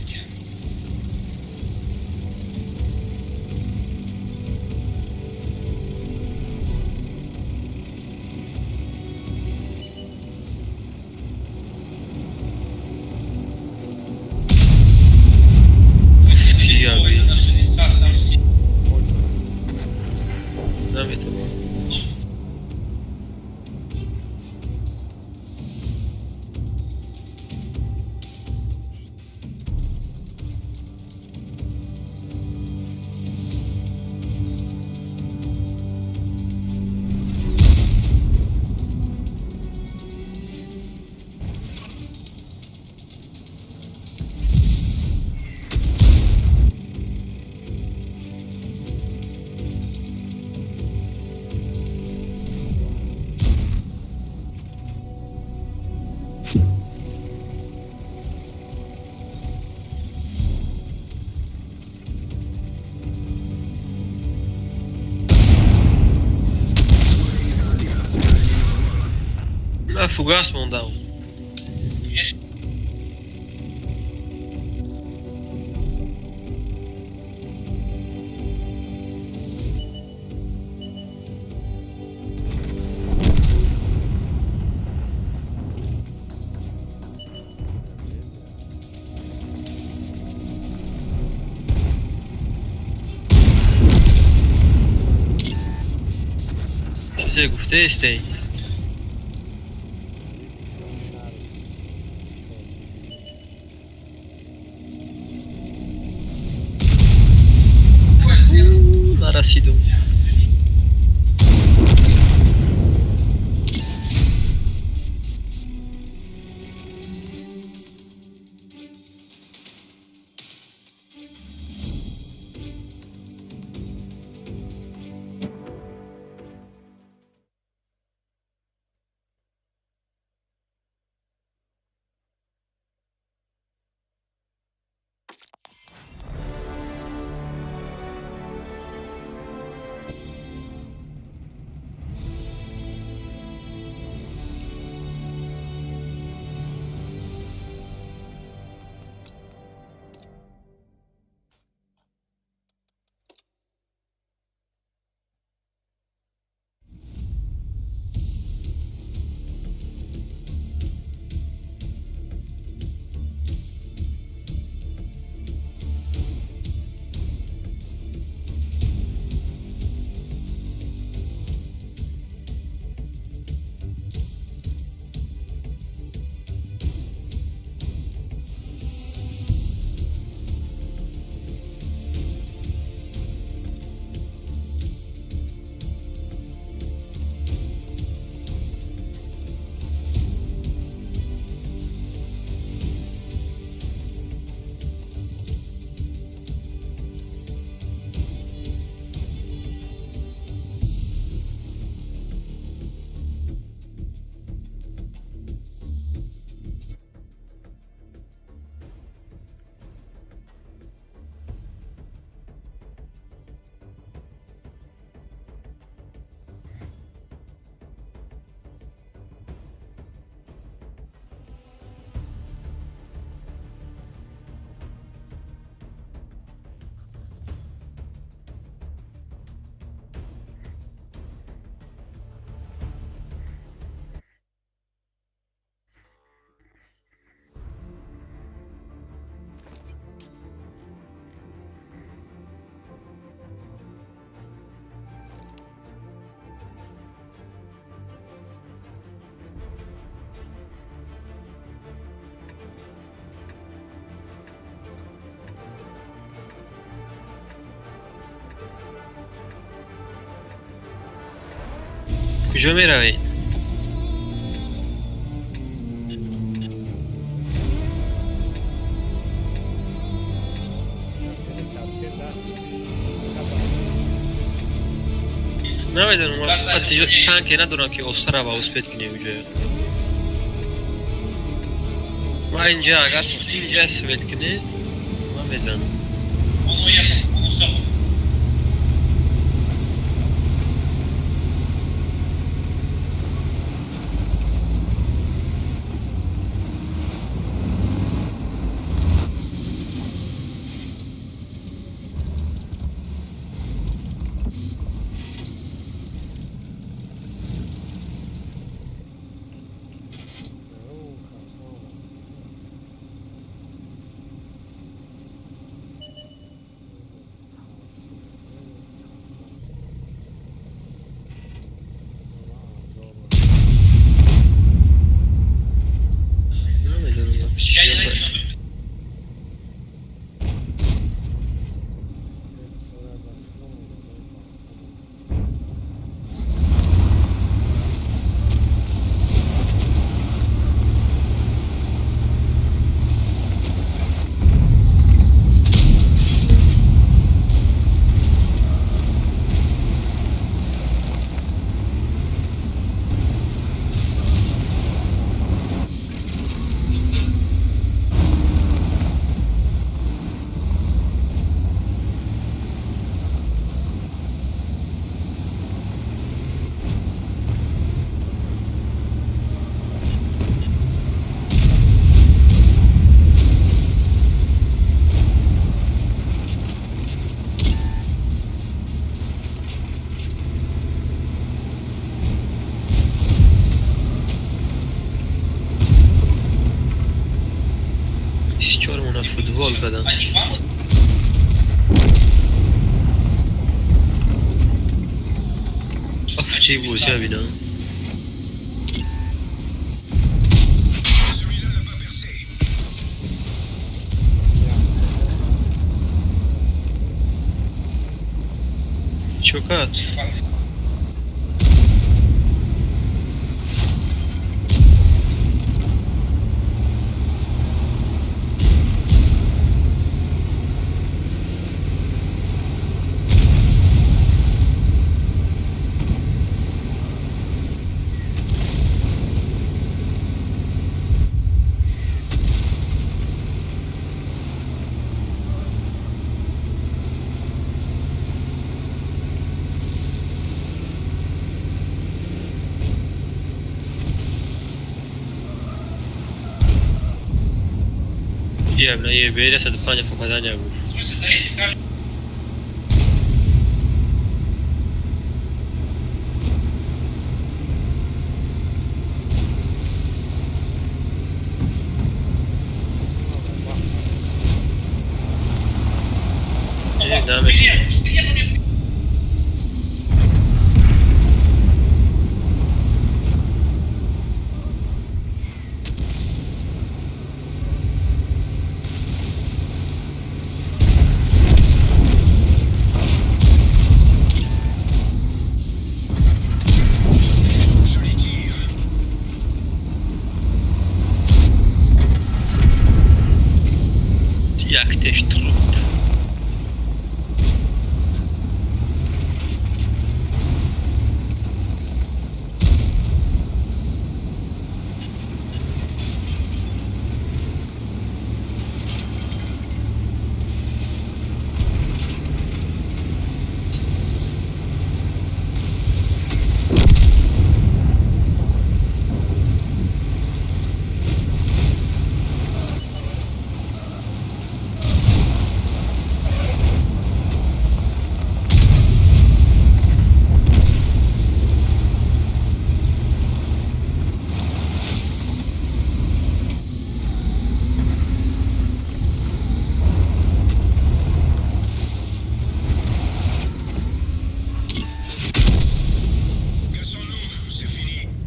H: Чӣ аби? Наметавонам. Ман фугас мондам. Чизе гуфтаестей? Нарасидум. Куҷо меравӣ? Намедонам, танке надорам ки остара ва успеть кунем уҷоя. Ман инҷа агар инҷа свет кунӣ, ман медонам. Футбол кардам. Чӣ бозия бинам? Чё кард? Е, 105 попадания буд. Яктеш труп.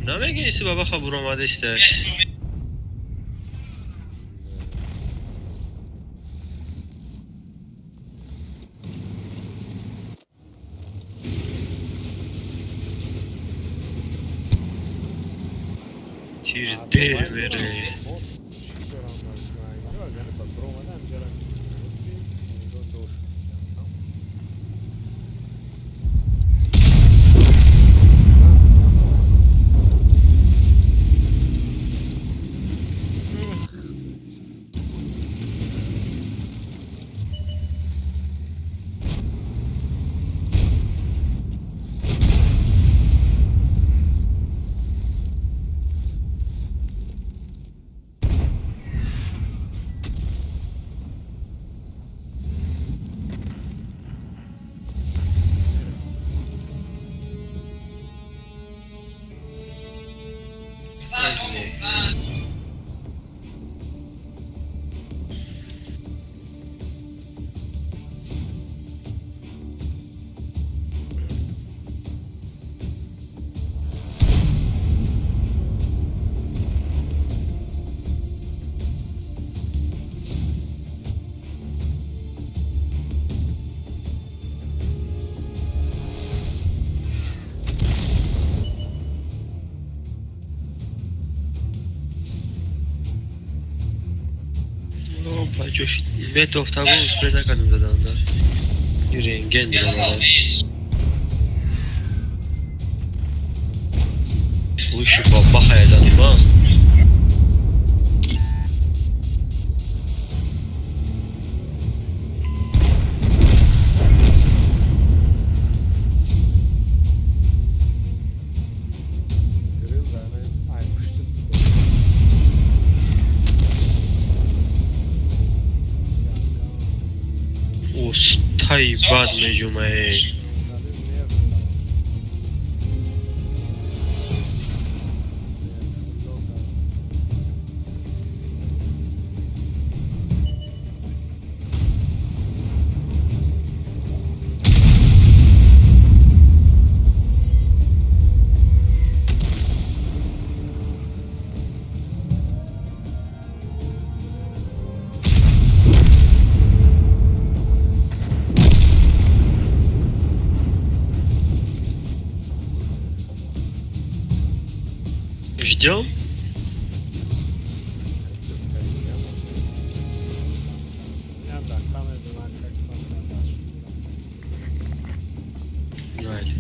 H: Намегиси баба хабур омадеста. Тир дер мере.
E: Чӣ дорам инҷо, агар ба биромада инҷара нигоҳ дошт. Сразу назад.
H: Баҷош метофтагу успе накардам заданда. Рентген дидам. Лучше бабаха задим, а?
E: Грил ай пушти.
H: Устай бад меҷумае. Ждем? Найли.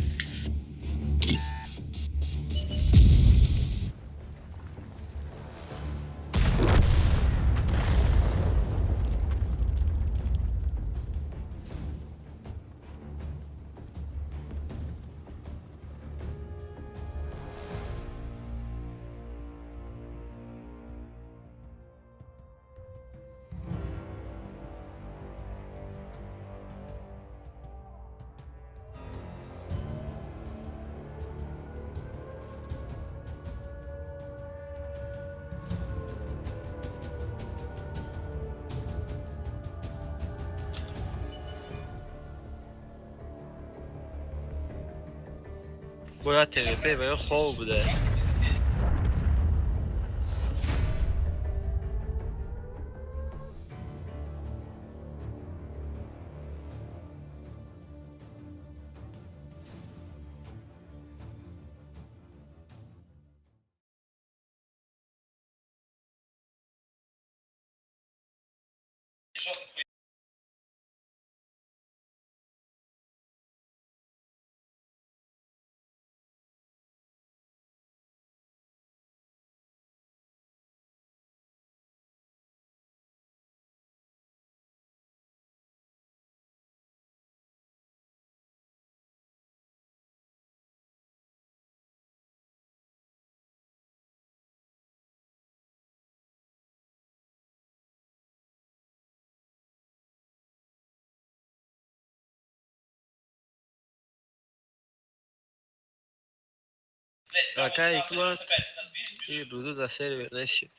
H: Бояд ТВП ва ё хоб буда. Акай ҳикмат, и руду да сервер нешид.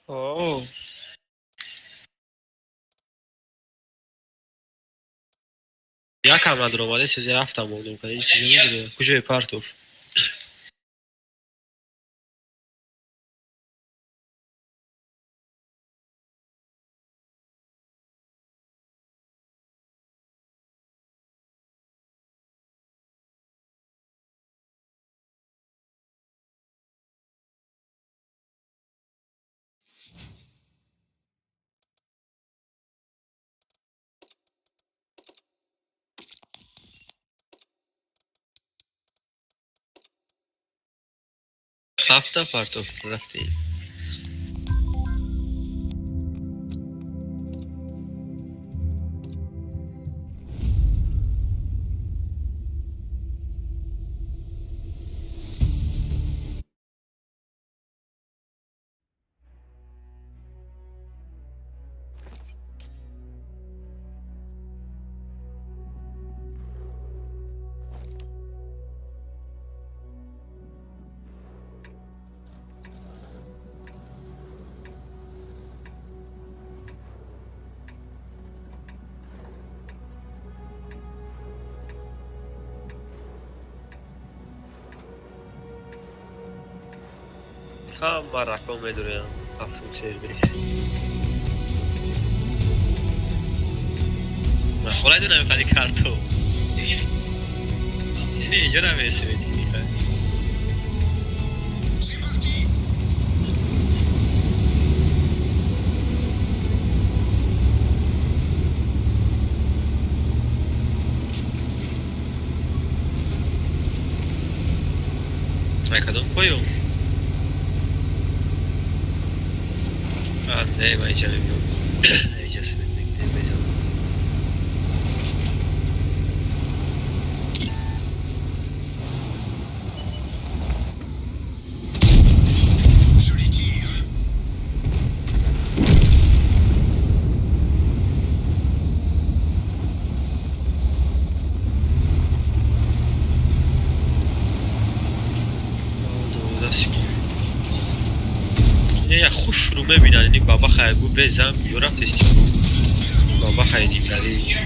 H: О, якам надуромаде, сизе рафтам мондум, када ҳеҷ куҷо медуре. Куҷое партов? Ҳафта партов рафтӣ. Ҳама раком медурем ҳафтум сервери. Ман дунам қади карто. Не, инҷо намересимети. Ман кадом поём? А, не, ман инҷа мебинам. Инҷа свет мекунем, мезанам.
J: Joli tir.
H: Не, я хушрӯ мебинад, ини баба хайгу безам куҷо рафтести? Баба хай дигари.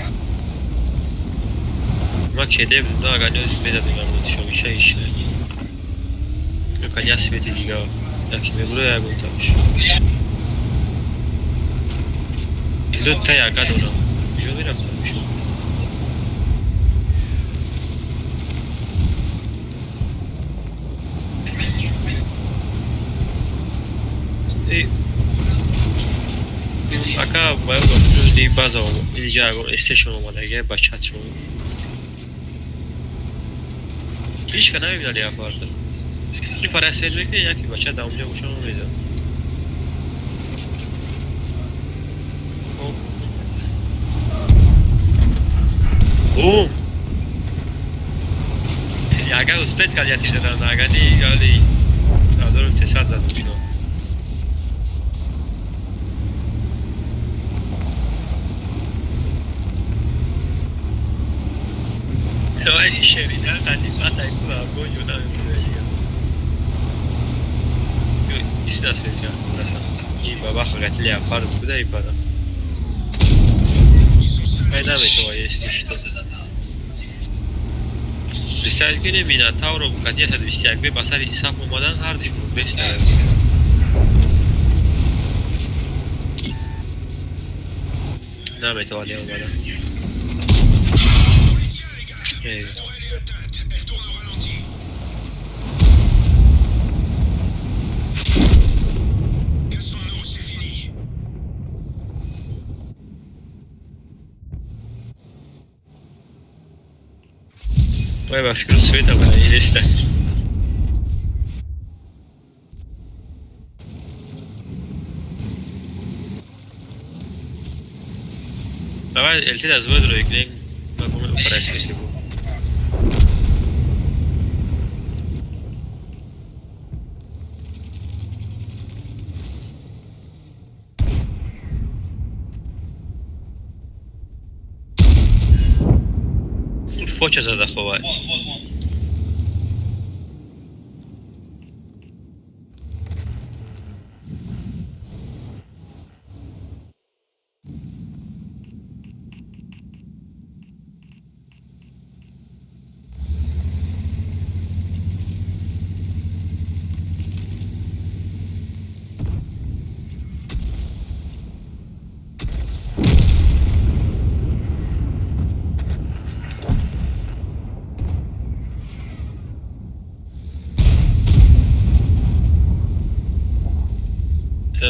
H: Ма кеде будам, агар ниёз мезадем шомиша ишна. Ёка я свети дига. Яки мебура ягон тамш. Ду та яга дорам. Куҷо мерафтам? Ака ди база инҷа ягон эстешон омадаги бачатшон. Ҳеҷ ка намебинад як фарда. Ин пара свет мекунед, яки бача дар онҷо боша намедонад. Бум! Агар успеть кард я тир задан, агар ни али 1300 зад шино. Давай шеридан қадим атай ку або ҷуда мебуре дига. Исна свет ин баба хагати леопард куда и пара.
J: Ils sont seuls
H: Ай
J: tous.
H: наметова если что. Представь кунем Минотавро қад 121 бе ба сари саф омадан ҳардушон беста. Наметавали омадан.
J: On les tient, les gars.
H: Эй.
J: La tourelle est atteinte. Elle tourne au ralenti. Cassons-nous, c'est fini.
H: Вай ба фикру света буда неста. Давай ЛТ аз воду рӯй кунем. Ма гумон упарас меши бу. Фоча зада ховай.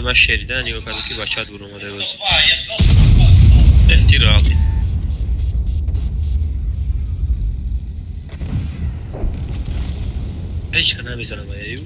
H: Ман шеридан нигоҳ кардам, ки бачаат буромада боз. Тир ғалтид. Ҳеҷ ка намезанам аю.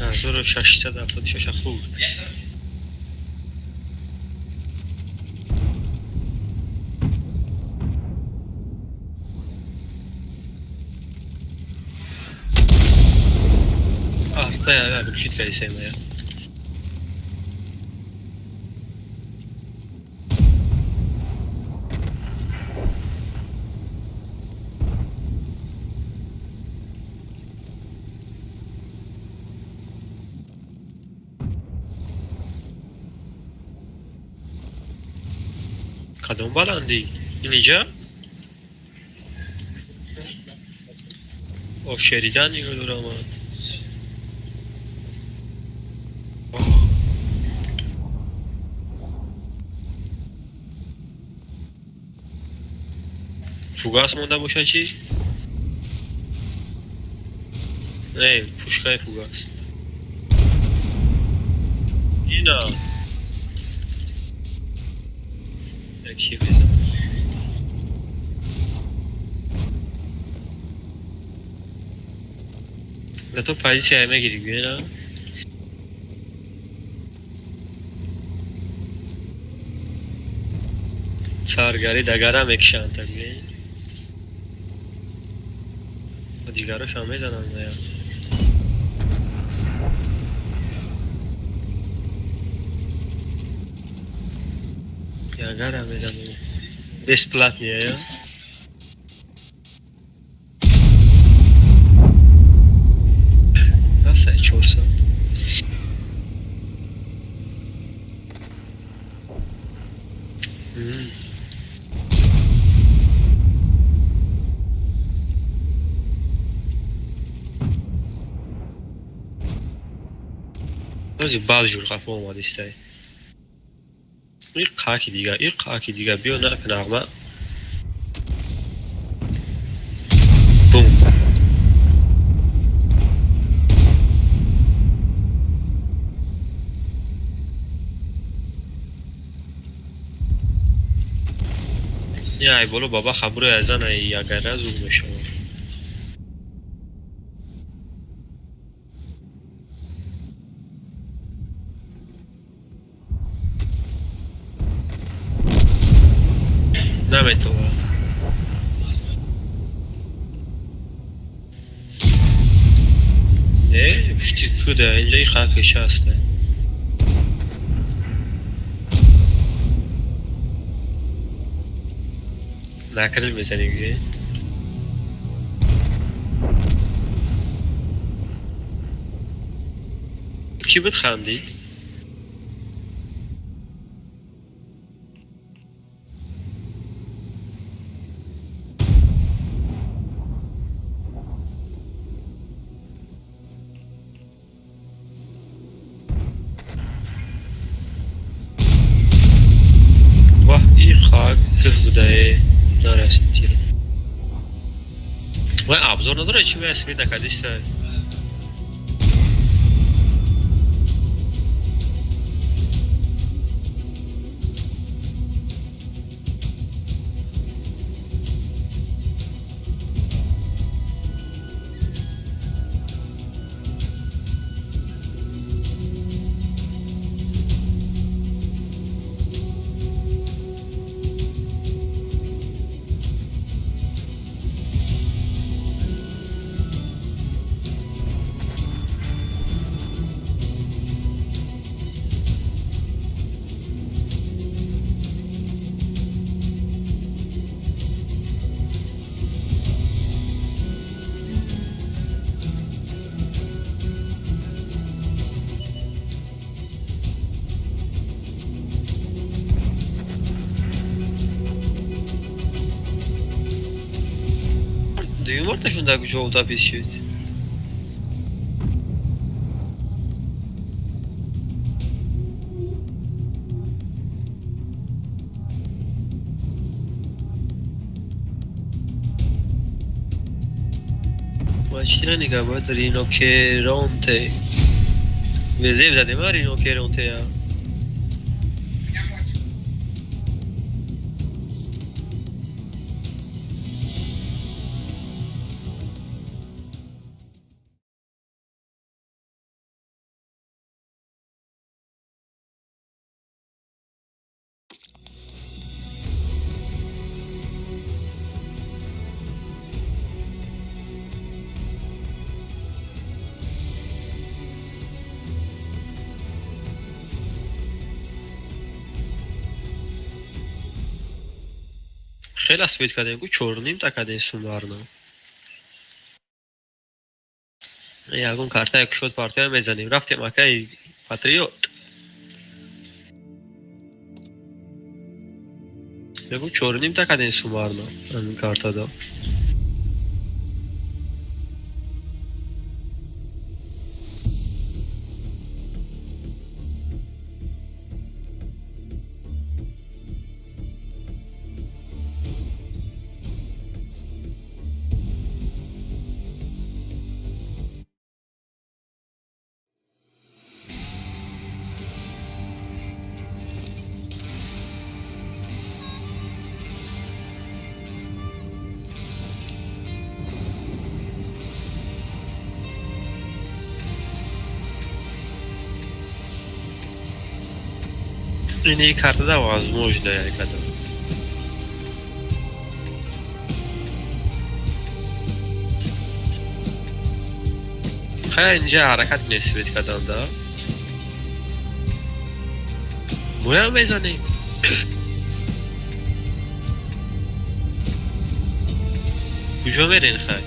H: Ҳазору 676 хурд. Артая глушить кадисай моя. Кадом баландӣ? Инҷа? О, шеридан нигоҳ дорам ман. Фугас монда бошад чӣ? Не, пушкаи фугас. Ина. Яки мезанад. Зато позиция мегирӣ, гӯя. Саргари дагара мекушанд, гӯя. Дигарошам мезананд я. Ягара мезананд. Бесплатные, я. Аса 400. Ози баъд журқафо омадистай. И қаки дига, и қаки дига, биё на нағма. Бум. Ай боло баба хабури азан ай ягара зур мешавад. Наметавонад. Не, пушти куда, инҷа и хакиша ҳаста. Накрыл мезанӣ гӯе? Кӣ буд хандид? Ваҳ, и хак кӯҳ будае, нарасид тир. Вай абзор надорад, чӣ вай свет накардиста? Дуюм борташон дар куҷо утапис шуд? Чира нигоҳ бояд ринокеронте везеб задем, а ринокеронте. Хеле свет кардем, ку чорним та кардем суммарно. Ягон картае кушод партия мезанем. Рафтем, акаи патриот. Мегум чорним та кардем суммарно ҳамин картада. Ини картада возможно як кардам. Хайр, инҷа ҳаракат нест свет кардан да. Моям мезанем. Куҷо мерен хайр?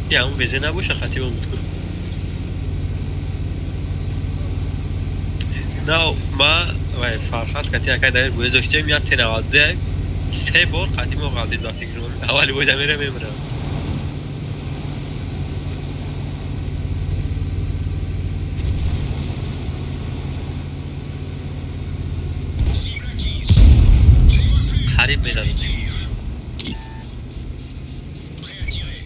H: Я ҳамун везе набоша, хатиба буд. На, ма вай Фарҳад кати акай дар бӯе доштем, як Т92 се бор қадимо ғалдид ба фикр. Аввали боида мера мемирам.
J: Cible acquise. Je les vois plus.
H: Хариб
J: Je
H: мезадам.
J: les tire. Prêt à tirer.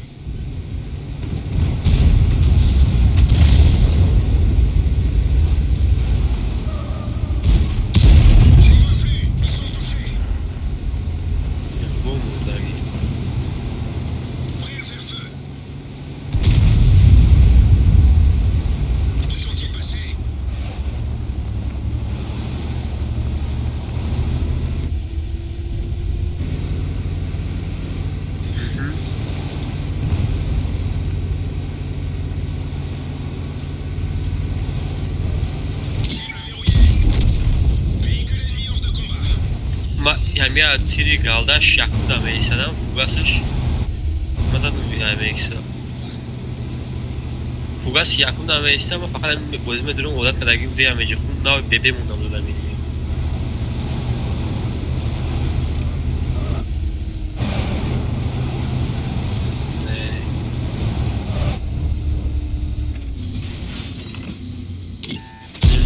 J: Je les vois plus. Ils sont touchés.
H: Бо мурдагӣ.
J: Prêt à faire feu. Où sont-ils passés? Cible verrouillée. Véhicule ennemi hors de combat.
H: Ма ҳамя тири галдаш якуда меисадам, фугасаш ма задум меиса. Фугас якуда меиста, ма фақат ҳамин бозӣ медурам, одат кардагим бея меҷихум, нав бебе мондам додам ини. Не.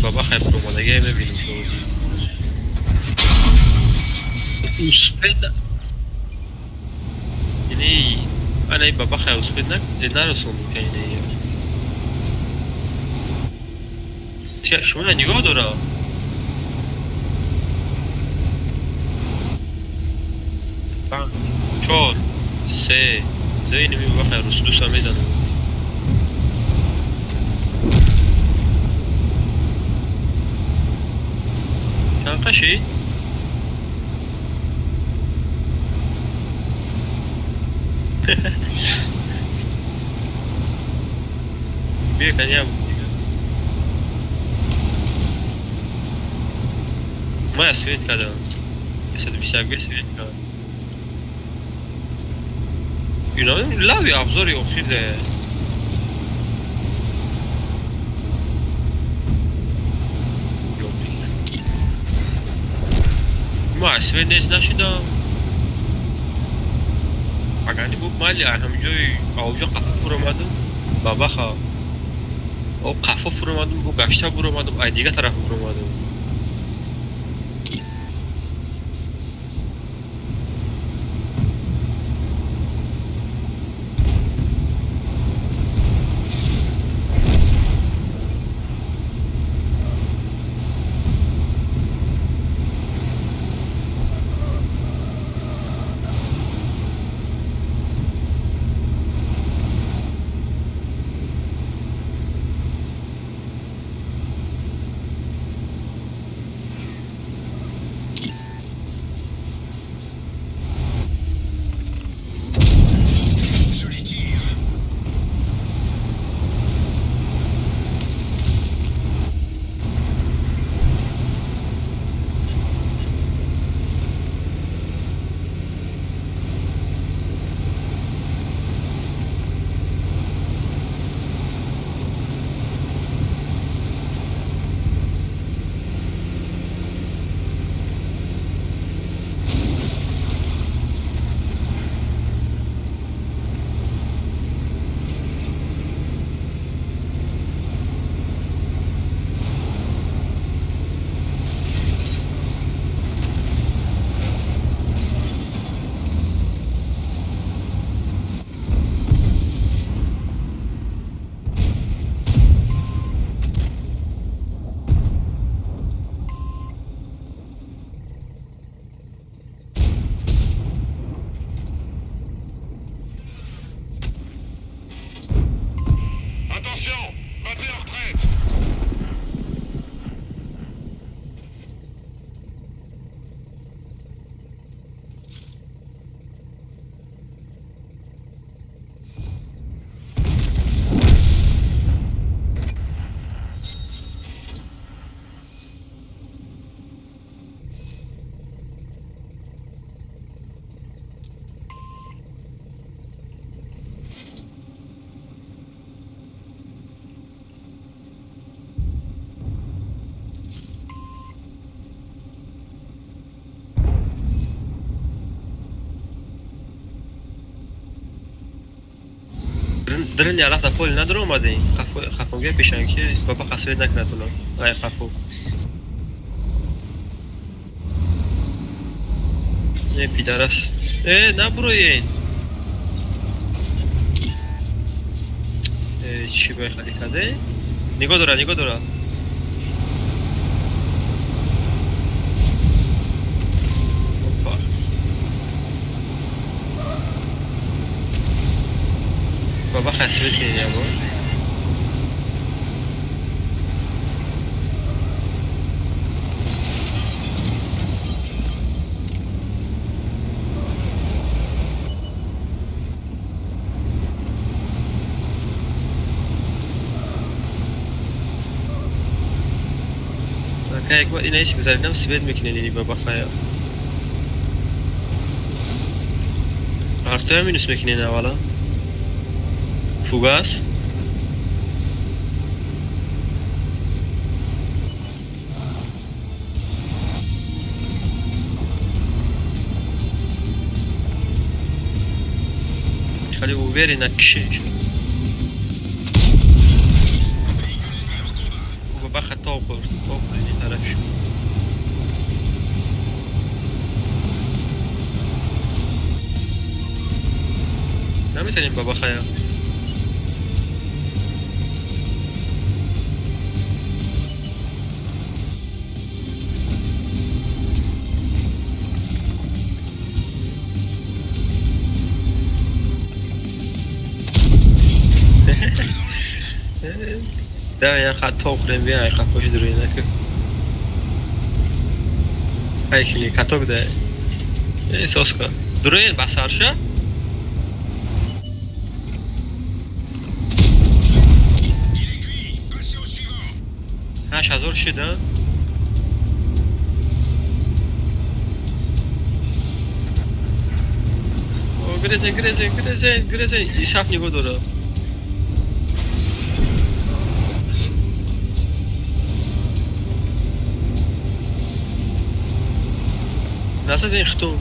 H: Баба хай промадагия мебинем ки успед ини ана баба хай успед на нарасондум ка ини. Тия шумо нигоҳ дора. Панҷ, чор, се, ду, иними баба хай русдуса мезанам. Чанд қашид? Бия коня дига. Мая свет кардам. 121 свет кардам. Ино лави абзори охир де. Ман свет нест нашидам. Агар бу майли ҳамҷои авҷо қафо фуромадам, бабаха. О қафо фуромадам, бу гашта буромадам, ай дига тараф буромадам.
J: Joli tir. Attention, battez en retraite.
H: Дрин ярафта пол надуромадем. Қафоге пешан ки баба свет накунад уно. Ай қафо. Не пидарас. Э, набуроен. Э, чӣ бай хали каде? Нигоҳ дора, нигоҳ дора. Опа. Баба свет кунед ябор. Ака як бор инаиш гузаридам свет мекунед ини баба хая. Артоя минус мекунед аввала. Фугас. Хали уверенно кишиш. Баба хато хӯрд. То хӯрд ини тараф шуд. Наметавонем баба хая. Да, я хато хӯрем, биа, қафоши дуруи наку. Ай хили каток да. Э, соска. Дуруи ба сарша?
J: Il est cuit. Passez au suivant.
H: 8000 шид, а? О, грезен, грезен, грезен, грезен. Исаф нигоҳ дора. Назадин хитон.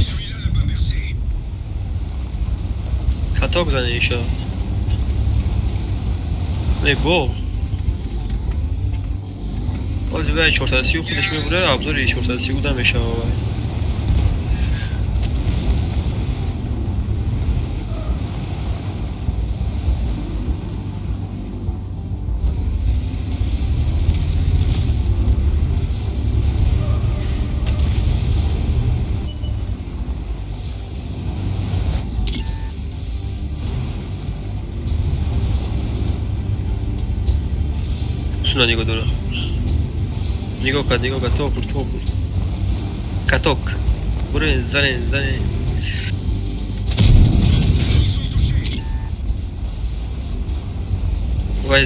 J: Celui-là n'a pas percé.
H: Каток зане ишо. Не бо. Боз вай 430 худаш мебура, абзори 430 буда мешава вай. Суна нигоҳ дора. Нигоҳ кард, нигоҳ кард, то бурд, то бурд. Каток. Бурен, занен, занен.
J: Ils sont touchés.
H: Вай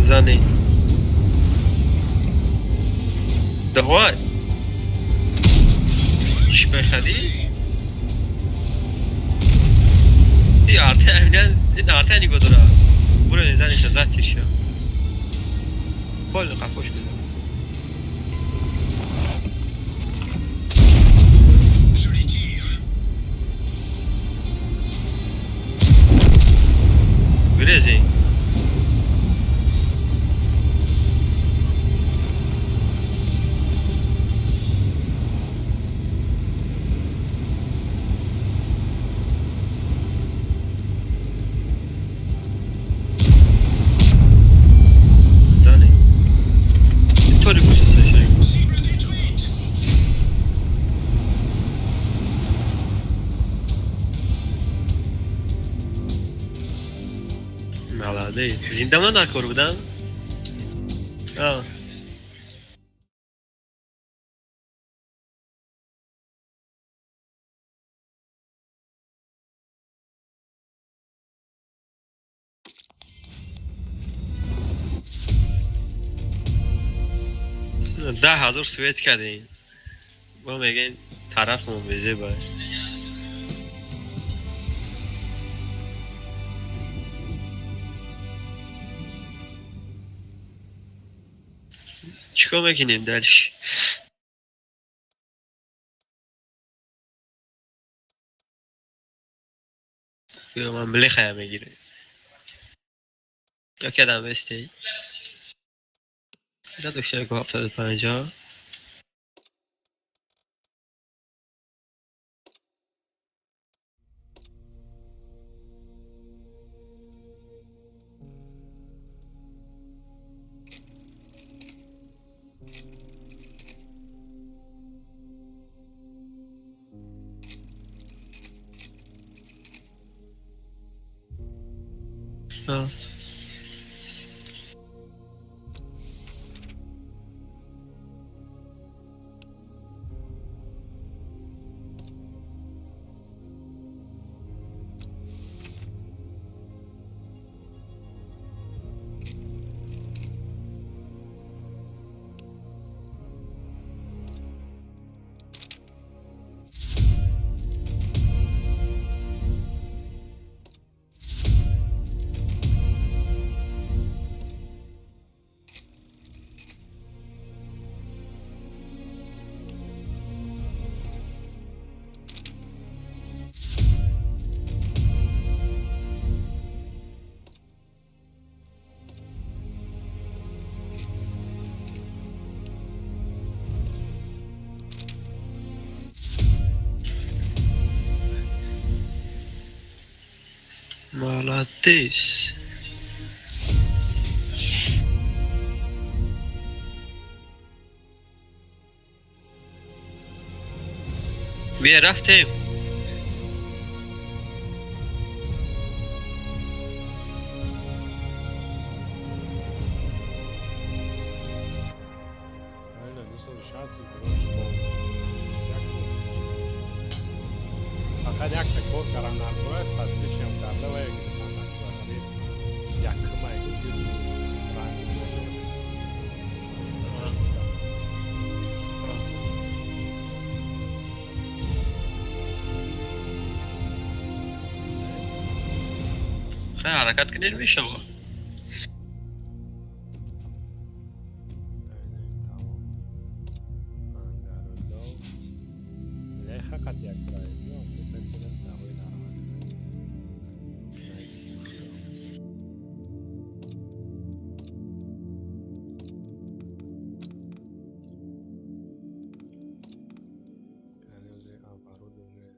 H: занен. Давай. Чӣ бихадӣ? Ин арта ин арта нигоҳ дора. Бурен занеша зад тирша. Пол қафош бизан.
J: Joli tir.
H: Грезин. Зане. Тори гусиса шай.
J: Cible détruite.
H: Молодец. Зинда дар кор будам? А. 10,000 свет кардем. Мо мегӯем тарафмон безеба. Чӣ кор мекунем дальше? Ё ман млехая мегирем. Ё кадам бестей. Дошта 750. А. Молодец. Бия рафтем.
E: Правильно, 260 грош як фақат якта кор кардан наркора садтишам карда ва гирифтан наркора ҳами якумай гуфти ранги.
H: Хай, ҳаракат кунед, мешава.
E: Тамом. Ангарулло. Леха қат як проект. Мекунем даҳои нормали. Яъне оборудование.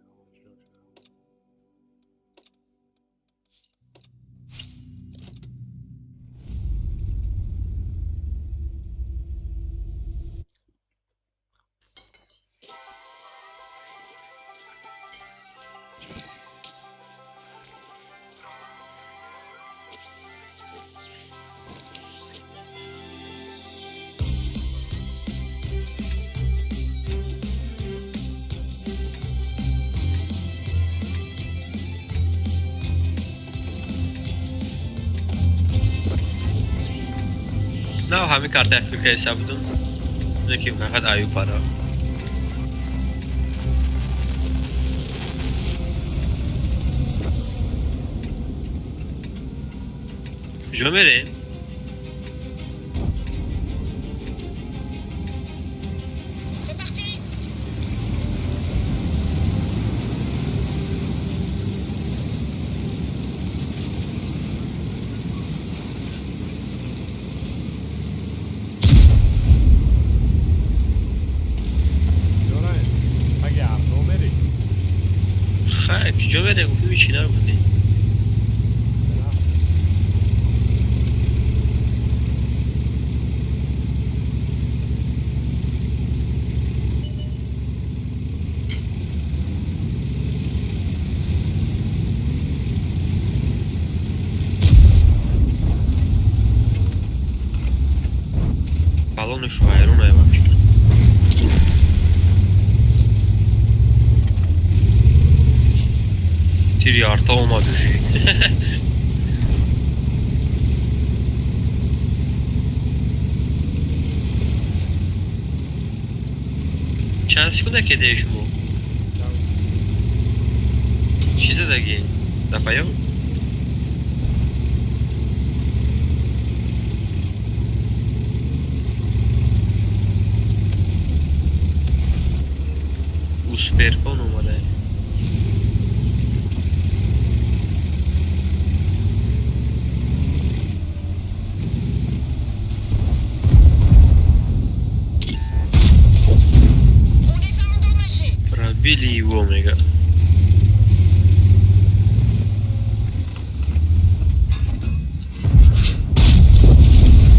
H: На ҳамин картаи Африка ҳисоб будум. Лекин фақат аюпара. Куҷо мерем?
J: C'est parti.
E: Ёрай, аги ардо мерӣ?
H: Хай, куҷо мерем? Гуфтем, ҳичи набудем. Балонаш вайрон ай вообще. Тири арта омад уже. Чанд секунда кедаи шумо? Чӣ задагӣ? Дар паём? Усперкон омада.
J: On les a endommagés.
H: Пробили его, мега.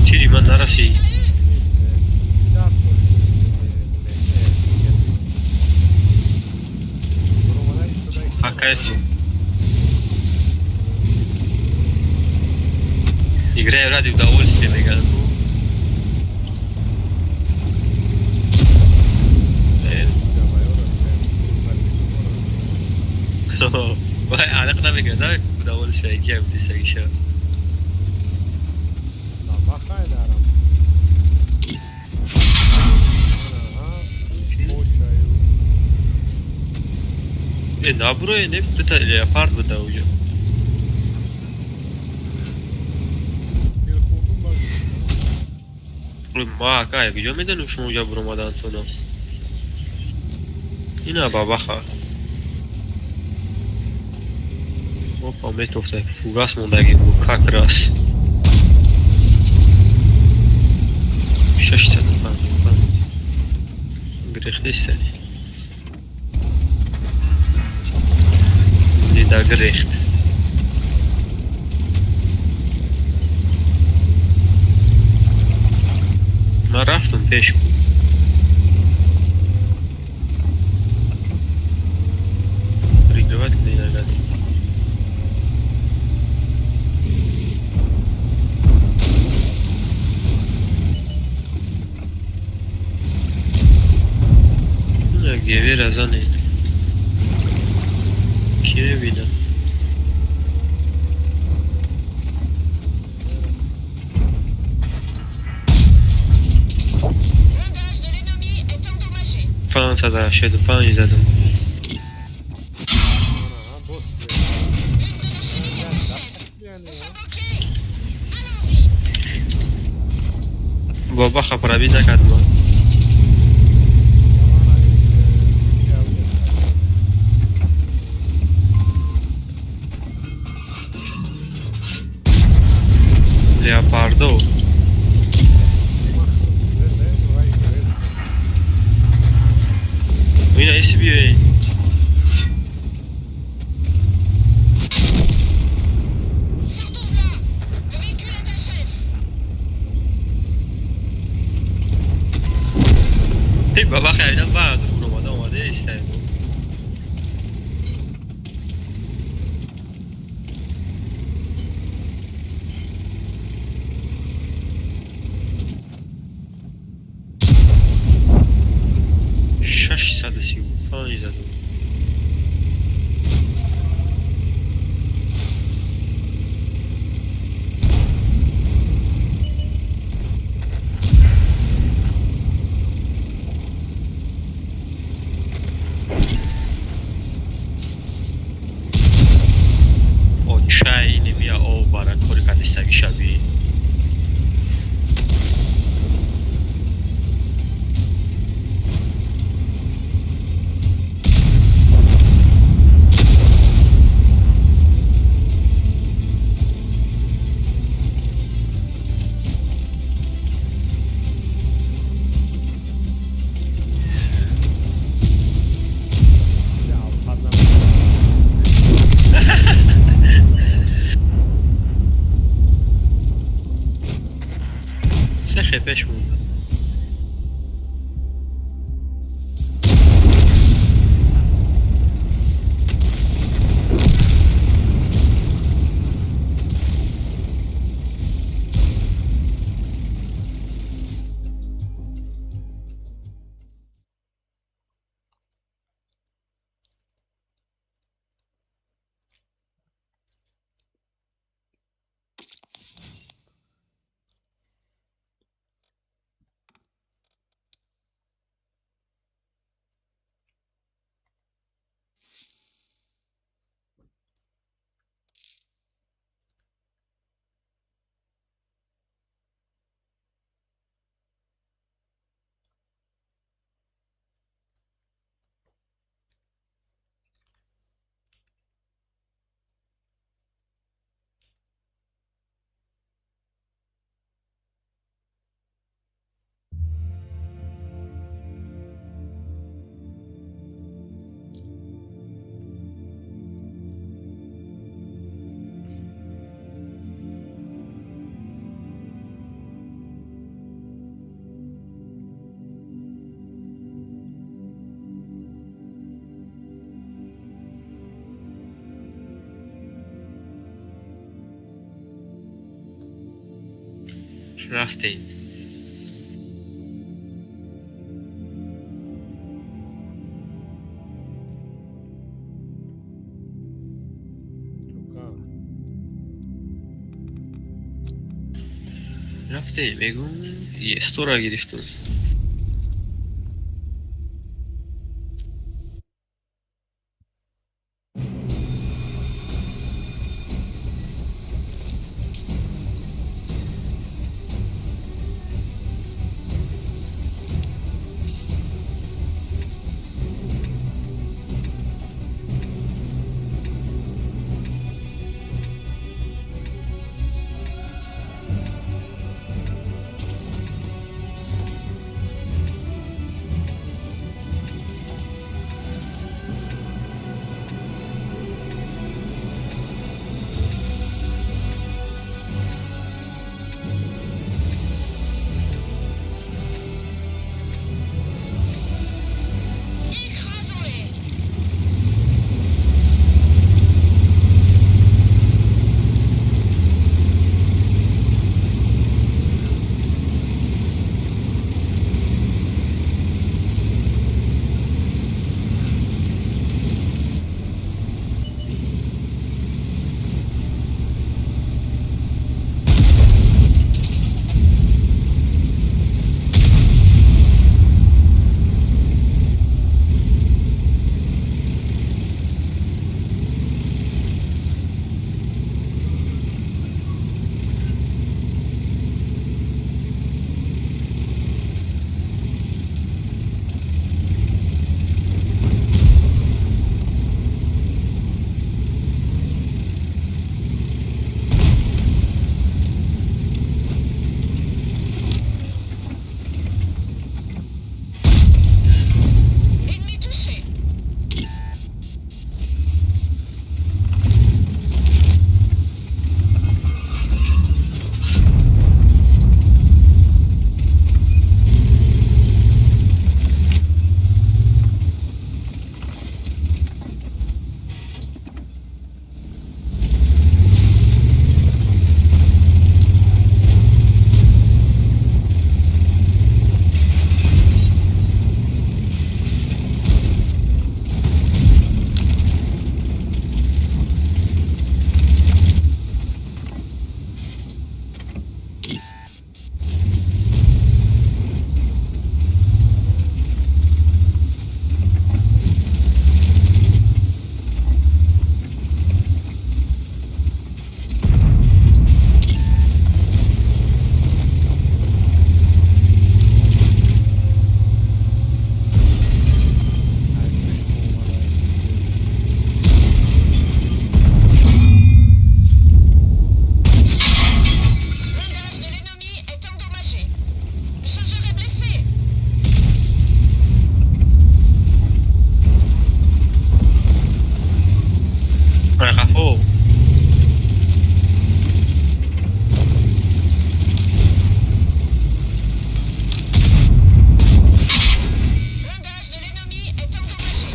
H: Тири ман нарасид.
E: Дар.
H: Кайф. Играю ради удовольствия, мега. Вай, аниқ намегӯяд, на удовольствие гия будистагиша.
E: Бахай дарам. Почаю.
H: Э, набуроe, не бита леопард буда уҷо.
E: Дилхурдум багу.
H: Ма ака, куҷо медонем шумо уҷа буромадантона? Ина бабаха. Опа, метофта, фугас мондаги бу как раз. 655. Грехтестани. Дида грехт. Ман рафтам пеш ку. Прикрывать кунед агар. Гевера занед. Ки мебинад?
J: Blindage de l'ennemi est endommagé.
H: 585 задам.
E: Аҳа, бос.
J: Une de nos chenilles est en chaise.
H: Баба хапраби накард ман. Леопардо. Ина еси биёед. Баба хайдан баъд омада омада истаем. 635 задум. Чай немия об бара кори кадистаги шаби. Пеш монда. Рафтем. Рафтем, мегум естора гирифтам. О.
M: Blindage de l'ennemi est endommagé.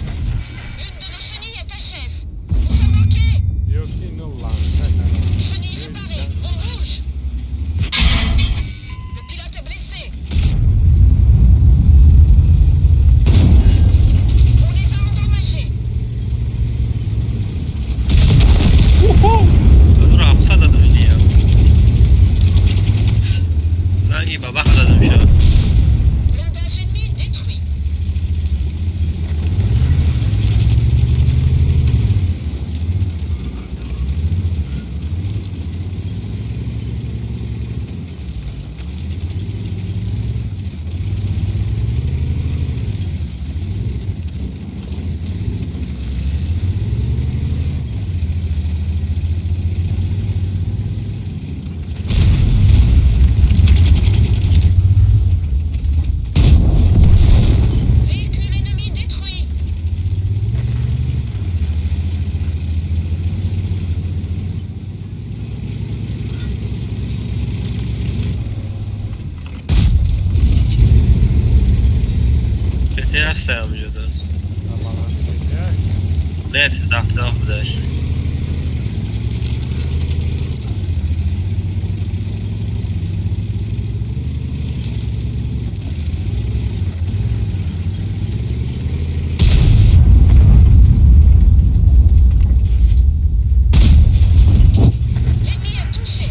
M: Une de nos chenilles est HS. Nous sommes bloqués.
E: Ё ки ино ланка кардам.
M: Chenille réparée. On bouge. Le pilote est blessé. On les a endommagés.
H: 1700 дадам дия. Ранги ба баха дадам ша.
M: Blindage ennemi détruit. Véhicule ennemi détruit.
H: ПТ ҳастам ҷода.
E: Баланди ПТ.
H: Не, 77 будаш.
M: L'ennemi est touché.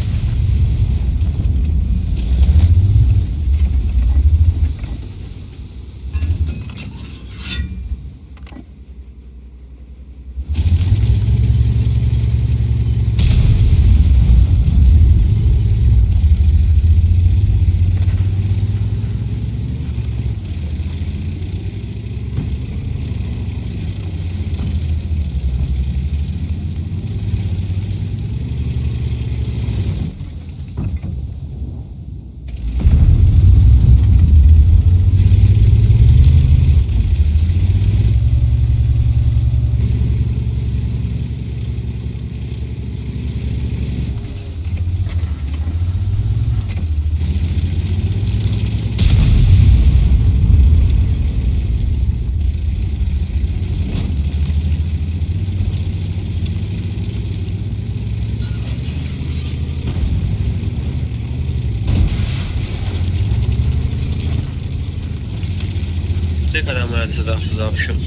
H: Се кадам 177 шуд.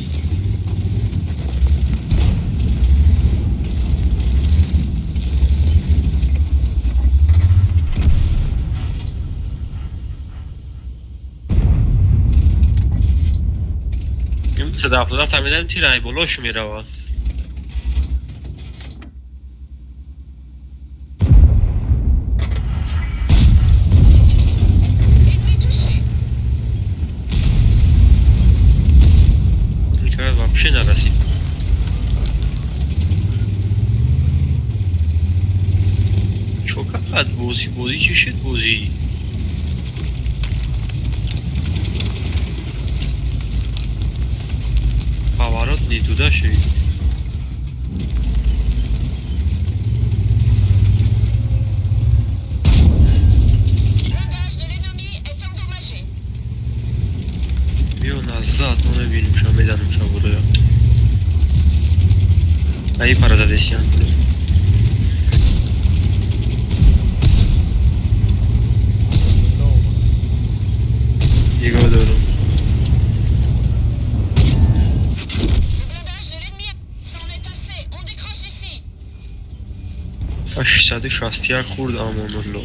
H: Ин 177 ҳам тираи болош меравад.
M: Ennemi touché.
H: Никак вообще нарасид. Чо кард бозӣ бозӣ чӣ шуд бозӣ? Поворот не туда шуд.
M: Blindage de l'ennemi est endommagé.
H: Биё назад, мо мебинем шо мезанем шо буроя. Аи пара задесиан. Нигоҳ дорум.
M: Le blindage de l'ennemi c'en est assez. On décroche d'ici.
H: 861 хурд Амонулло.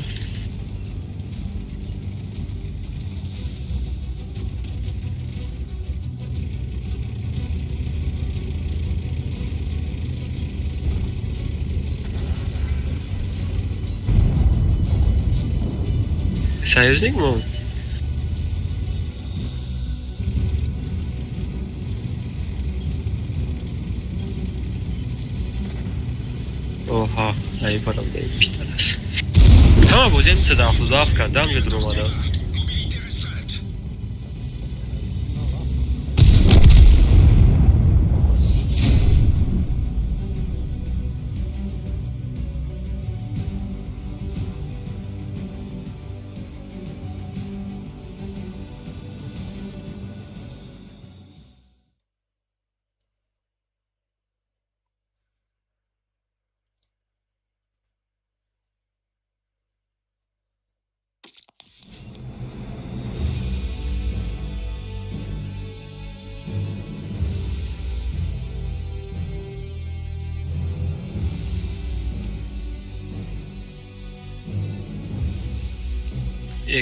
H: Союзник мо? Оҳа, ай парам дай пидорас. Ҳама бозиам 177 кардам ё дуромадам.
J: Mobilité restreinte.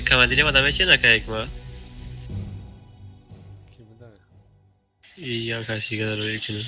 H: Командири ма намечена каек ма?
E: Ки буда?
H: Як каси дига ро кунам.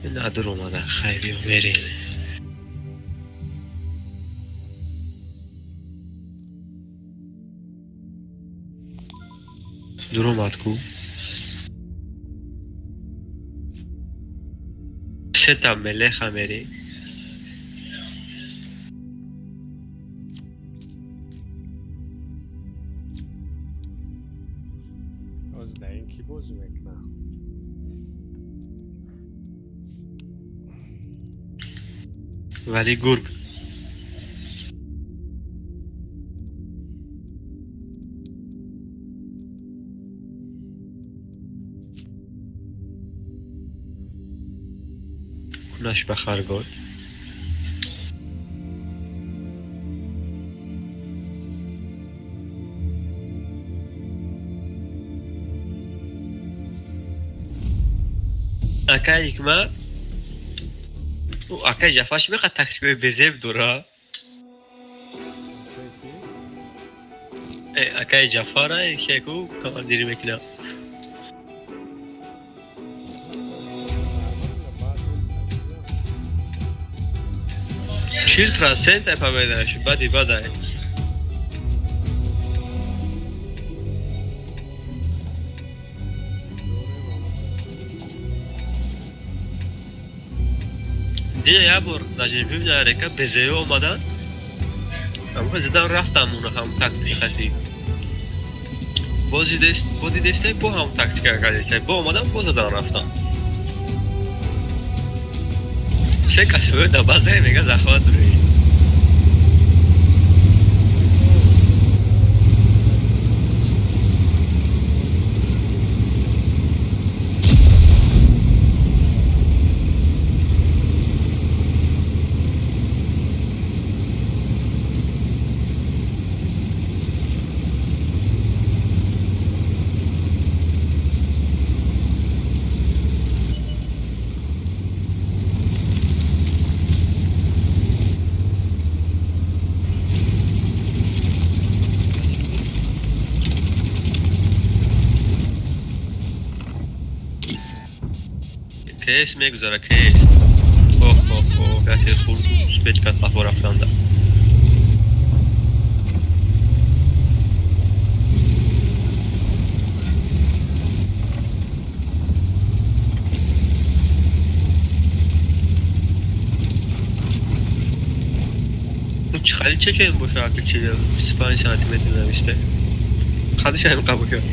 H: Надур омада, хай биё мерем. Дур омад ку. Сета мелеха мери.
E: Оз да ин ки бозӣ мекунад?
H: Вали гург. Кунаш ба харгот. Акай ҳикмат, акай Ҷафар чӣ мехоҳад тактикаи безеб дора? Акай Ҷафара яку командирӣ мекунад. 40% победа ш бади бадай. Дина як бор дар ҷануб река безеё омадан, аммо задан рафтам уна ҳам тактика бози дест, бози десте бо ҳам тактика кардем, бо омадан бо задан рафтам. Се кас дар база мега захват дорӣ. Кейс мегузара, кейс. Ох, ох, ох, яке хурд успеть кард қафо рафтанда. Чӣ чекем боша, ки чи 25 сантиметр нависте. Хадишам қабул кард.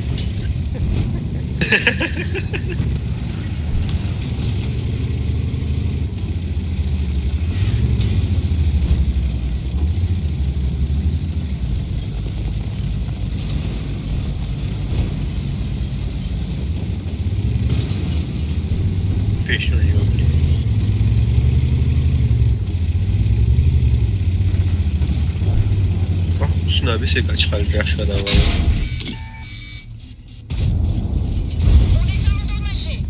H: Пешро нигоҳ кунед. Уснабисе качқал гашт кардам.
M: On les a endommagés.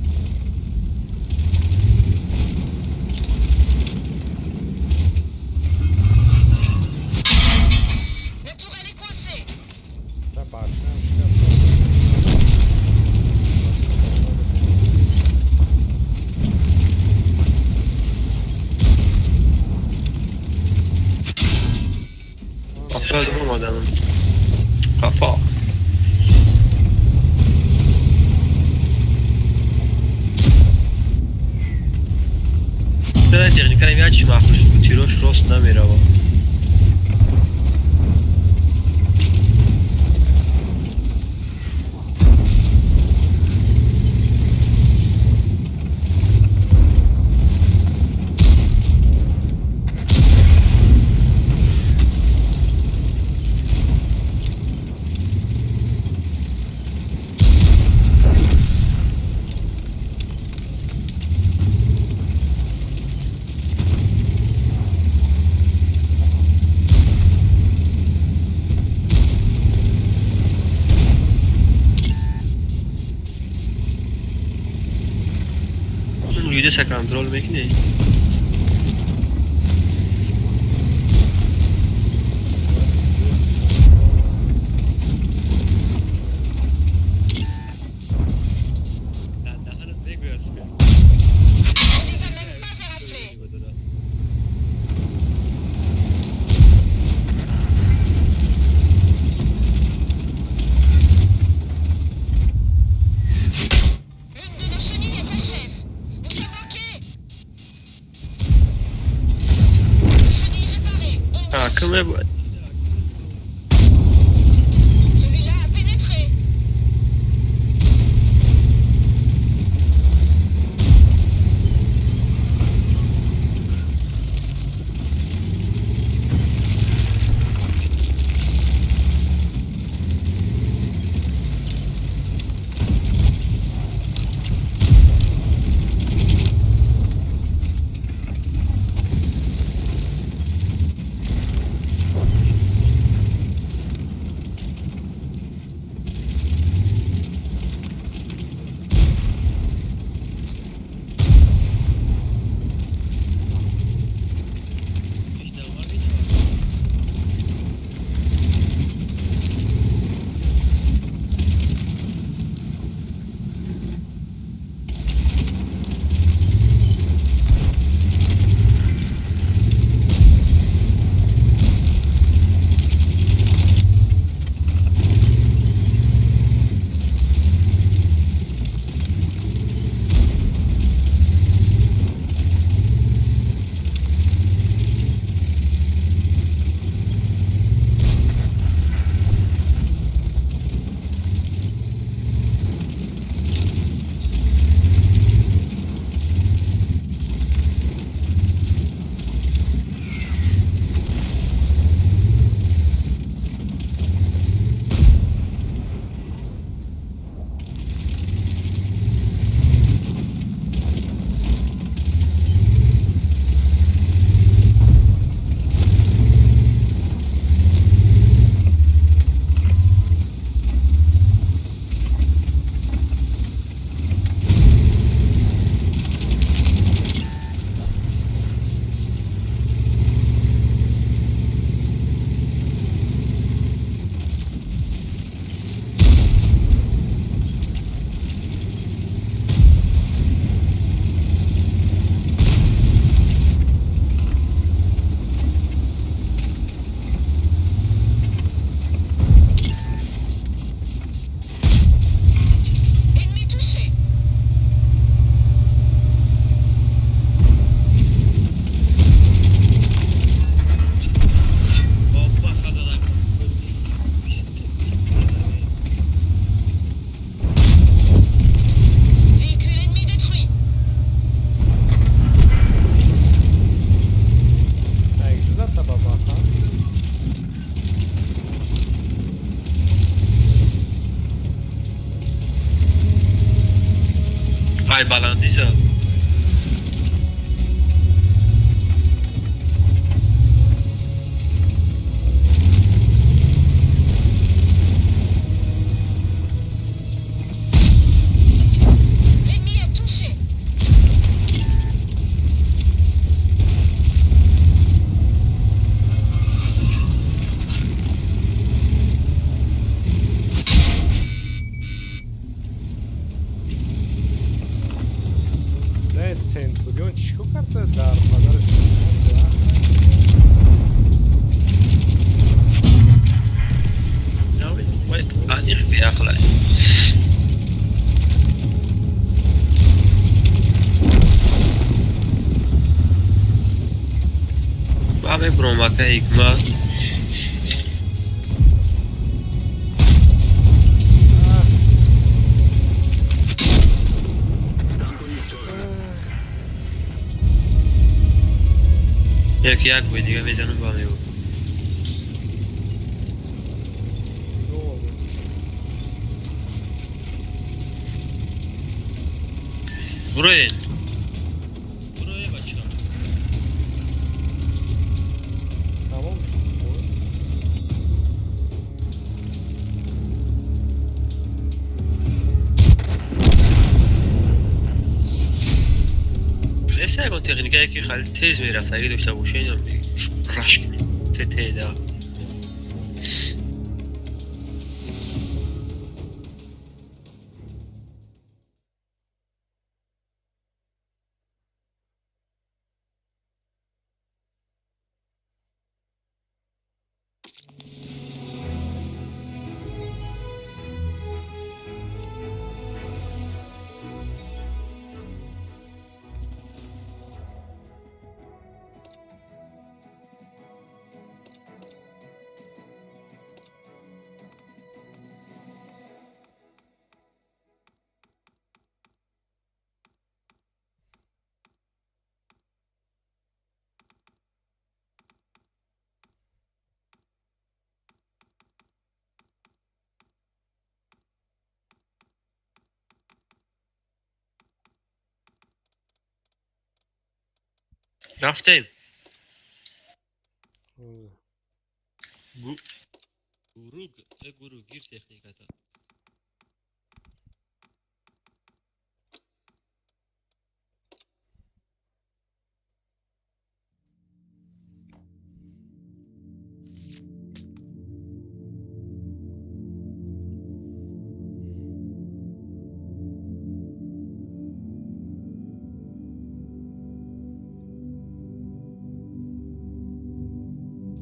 M: La tourelle est coincée.
E: Да башням шикаста.
H: Қафо омадам. Қафо. Техникаи як чи маҳрум шуд, тирош рост намеравад. Юдеса контрол мекунӣ?
M: On les a même pas éraflés. L'une de nos chenilles est HS. Nous sommes bloqués. Chenille réparée. On marche.
H: Ҳакаме бояд.
M: Celui-là a pénétré. Ennemi touché. Véhicule ennemi détruit.
E: Айгзата бабаха.
H: Ай баландӣ зад.
M: L'ennemi a touché.
E: Не, Центурион чӣ кор кард дар падараш?
H: Аниқ беақлай. Ба мебуром, ака Ҳикмат. Як як бой дига мезанам, ба мебурам. Буроен. Буроен, бача.
E: Тамом шуд.
H: Нест ягон техникае, ки хеле тез мерафтагӣ дошта боша, инам раш кунем. ТТ да. Рафтем. Гуруг, э гуруг, гир техниката.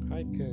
E: Хайке.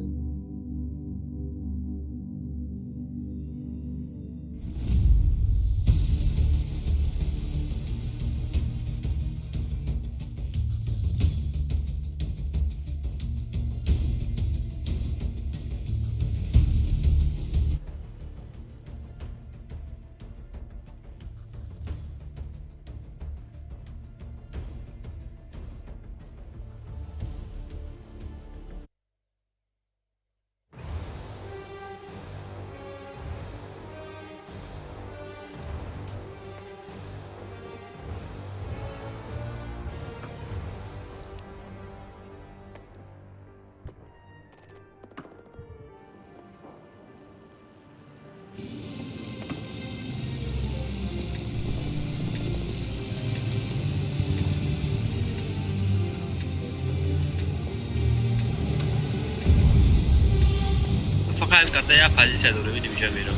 H: Фақат карта як позиция дорем, инҷа мерам.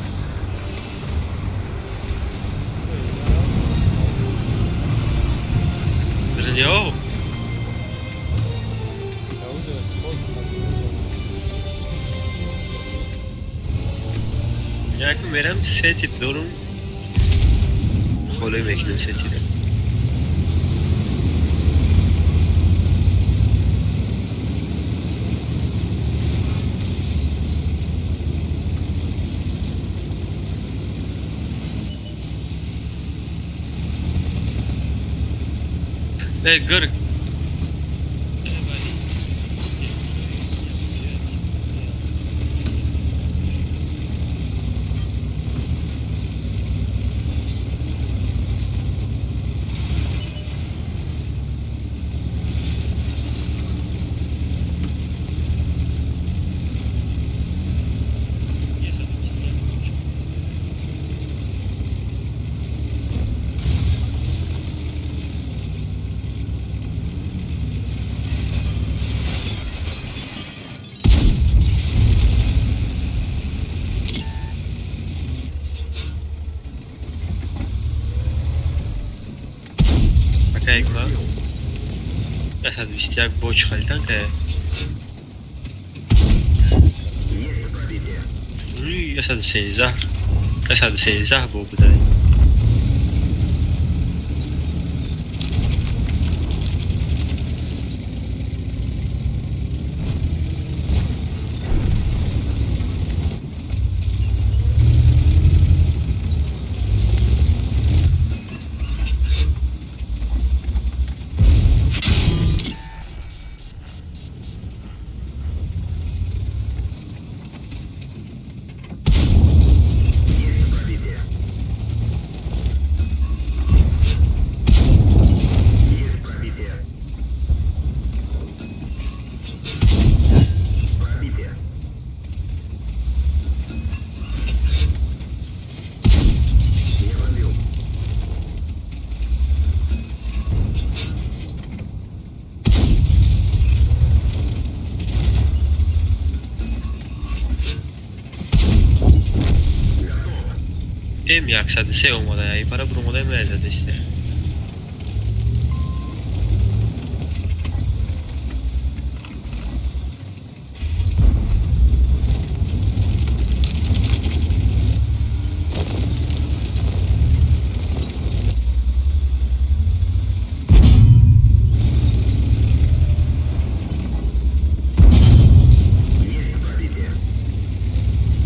H: Бронё? Як мерам сети дорум. Холе мекунем сети. Эй, гыр. Kijk maar. 121 боч халитан ка. 113, 113 бо будай. 103 омада, ай пара буромадаем 103.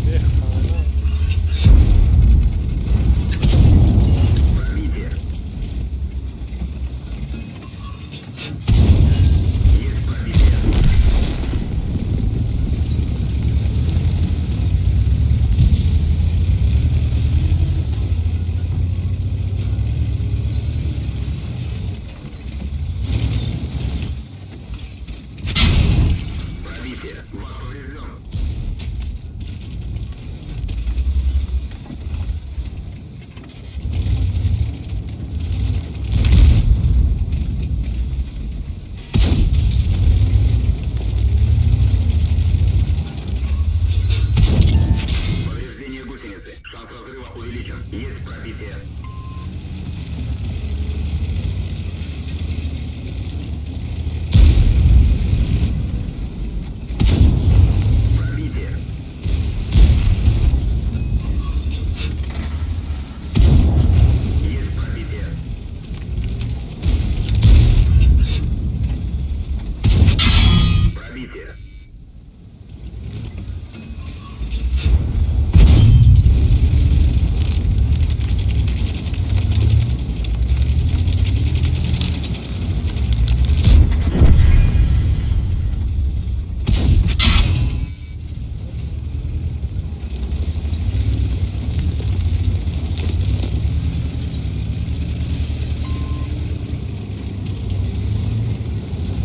E: Бехана.
J: Повреждение гусеницы. Шанс разрыва увеличен. Есть пробитие. Пробитие. Есть пробитие. Пробитие.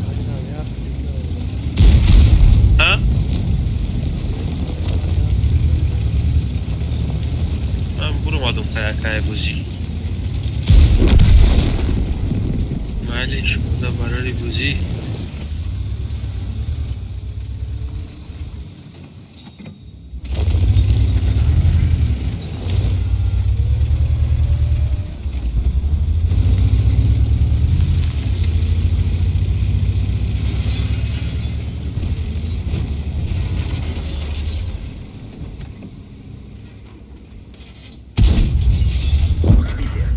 E: Айна, як сигнал.
H: А? Ман буромадум каякай бозӣ. Майли, шумода барори бозӣ.
J: Пробитие.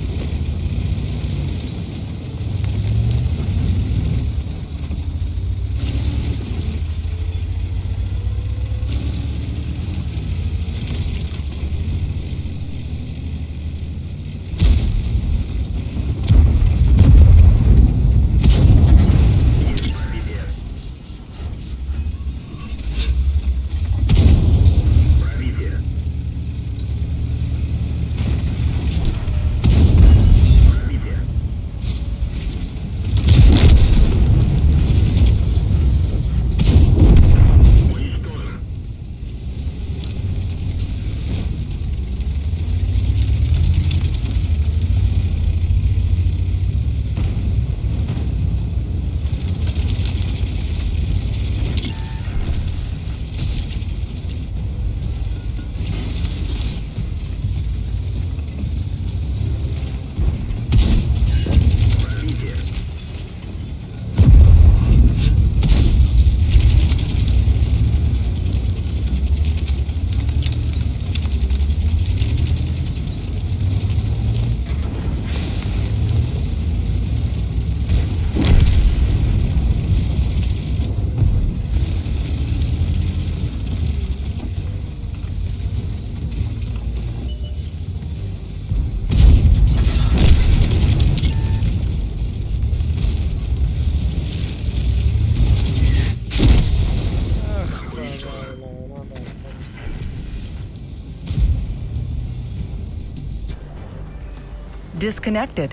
J: Готов. Есть пробитие. Пробитие. Пробитие. Уничтожен. Пробитие.
E: Ах, бабай, лана.
F: Disconnected.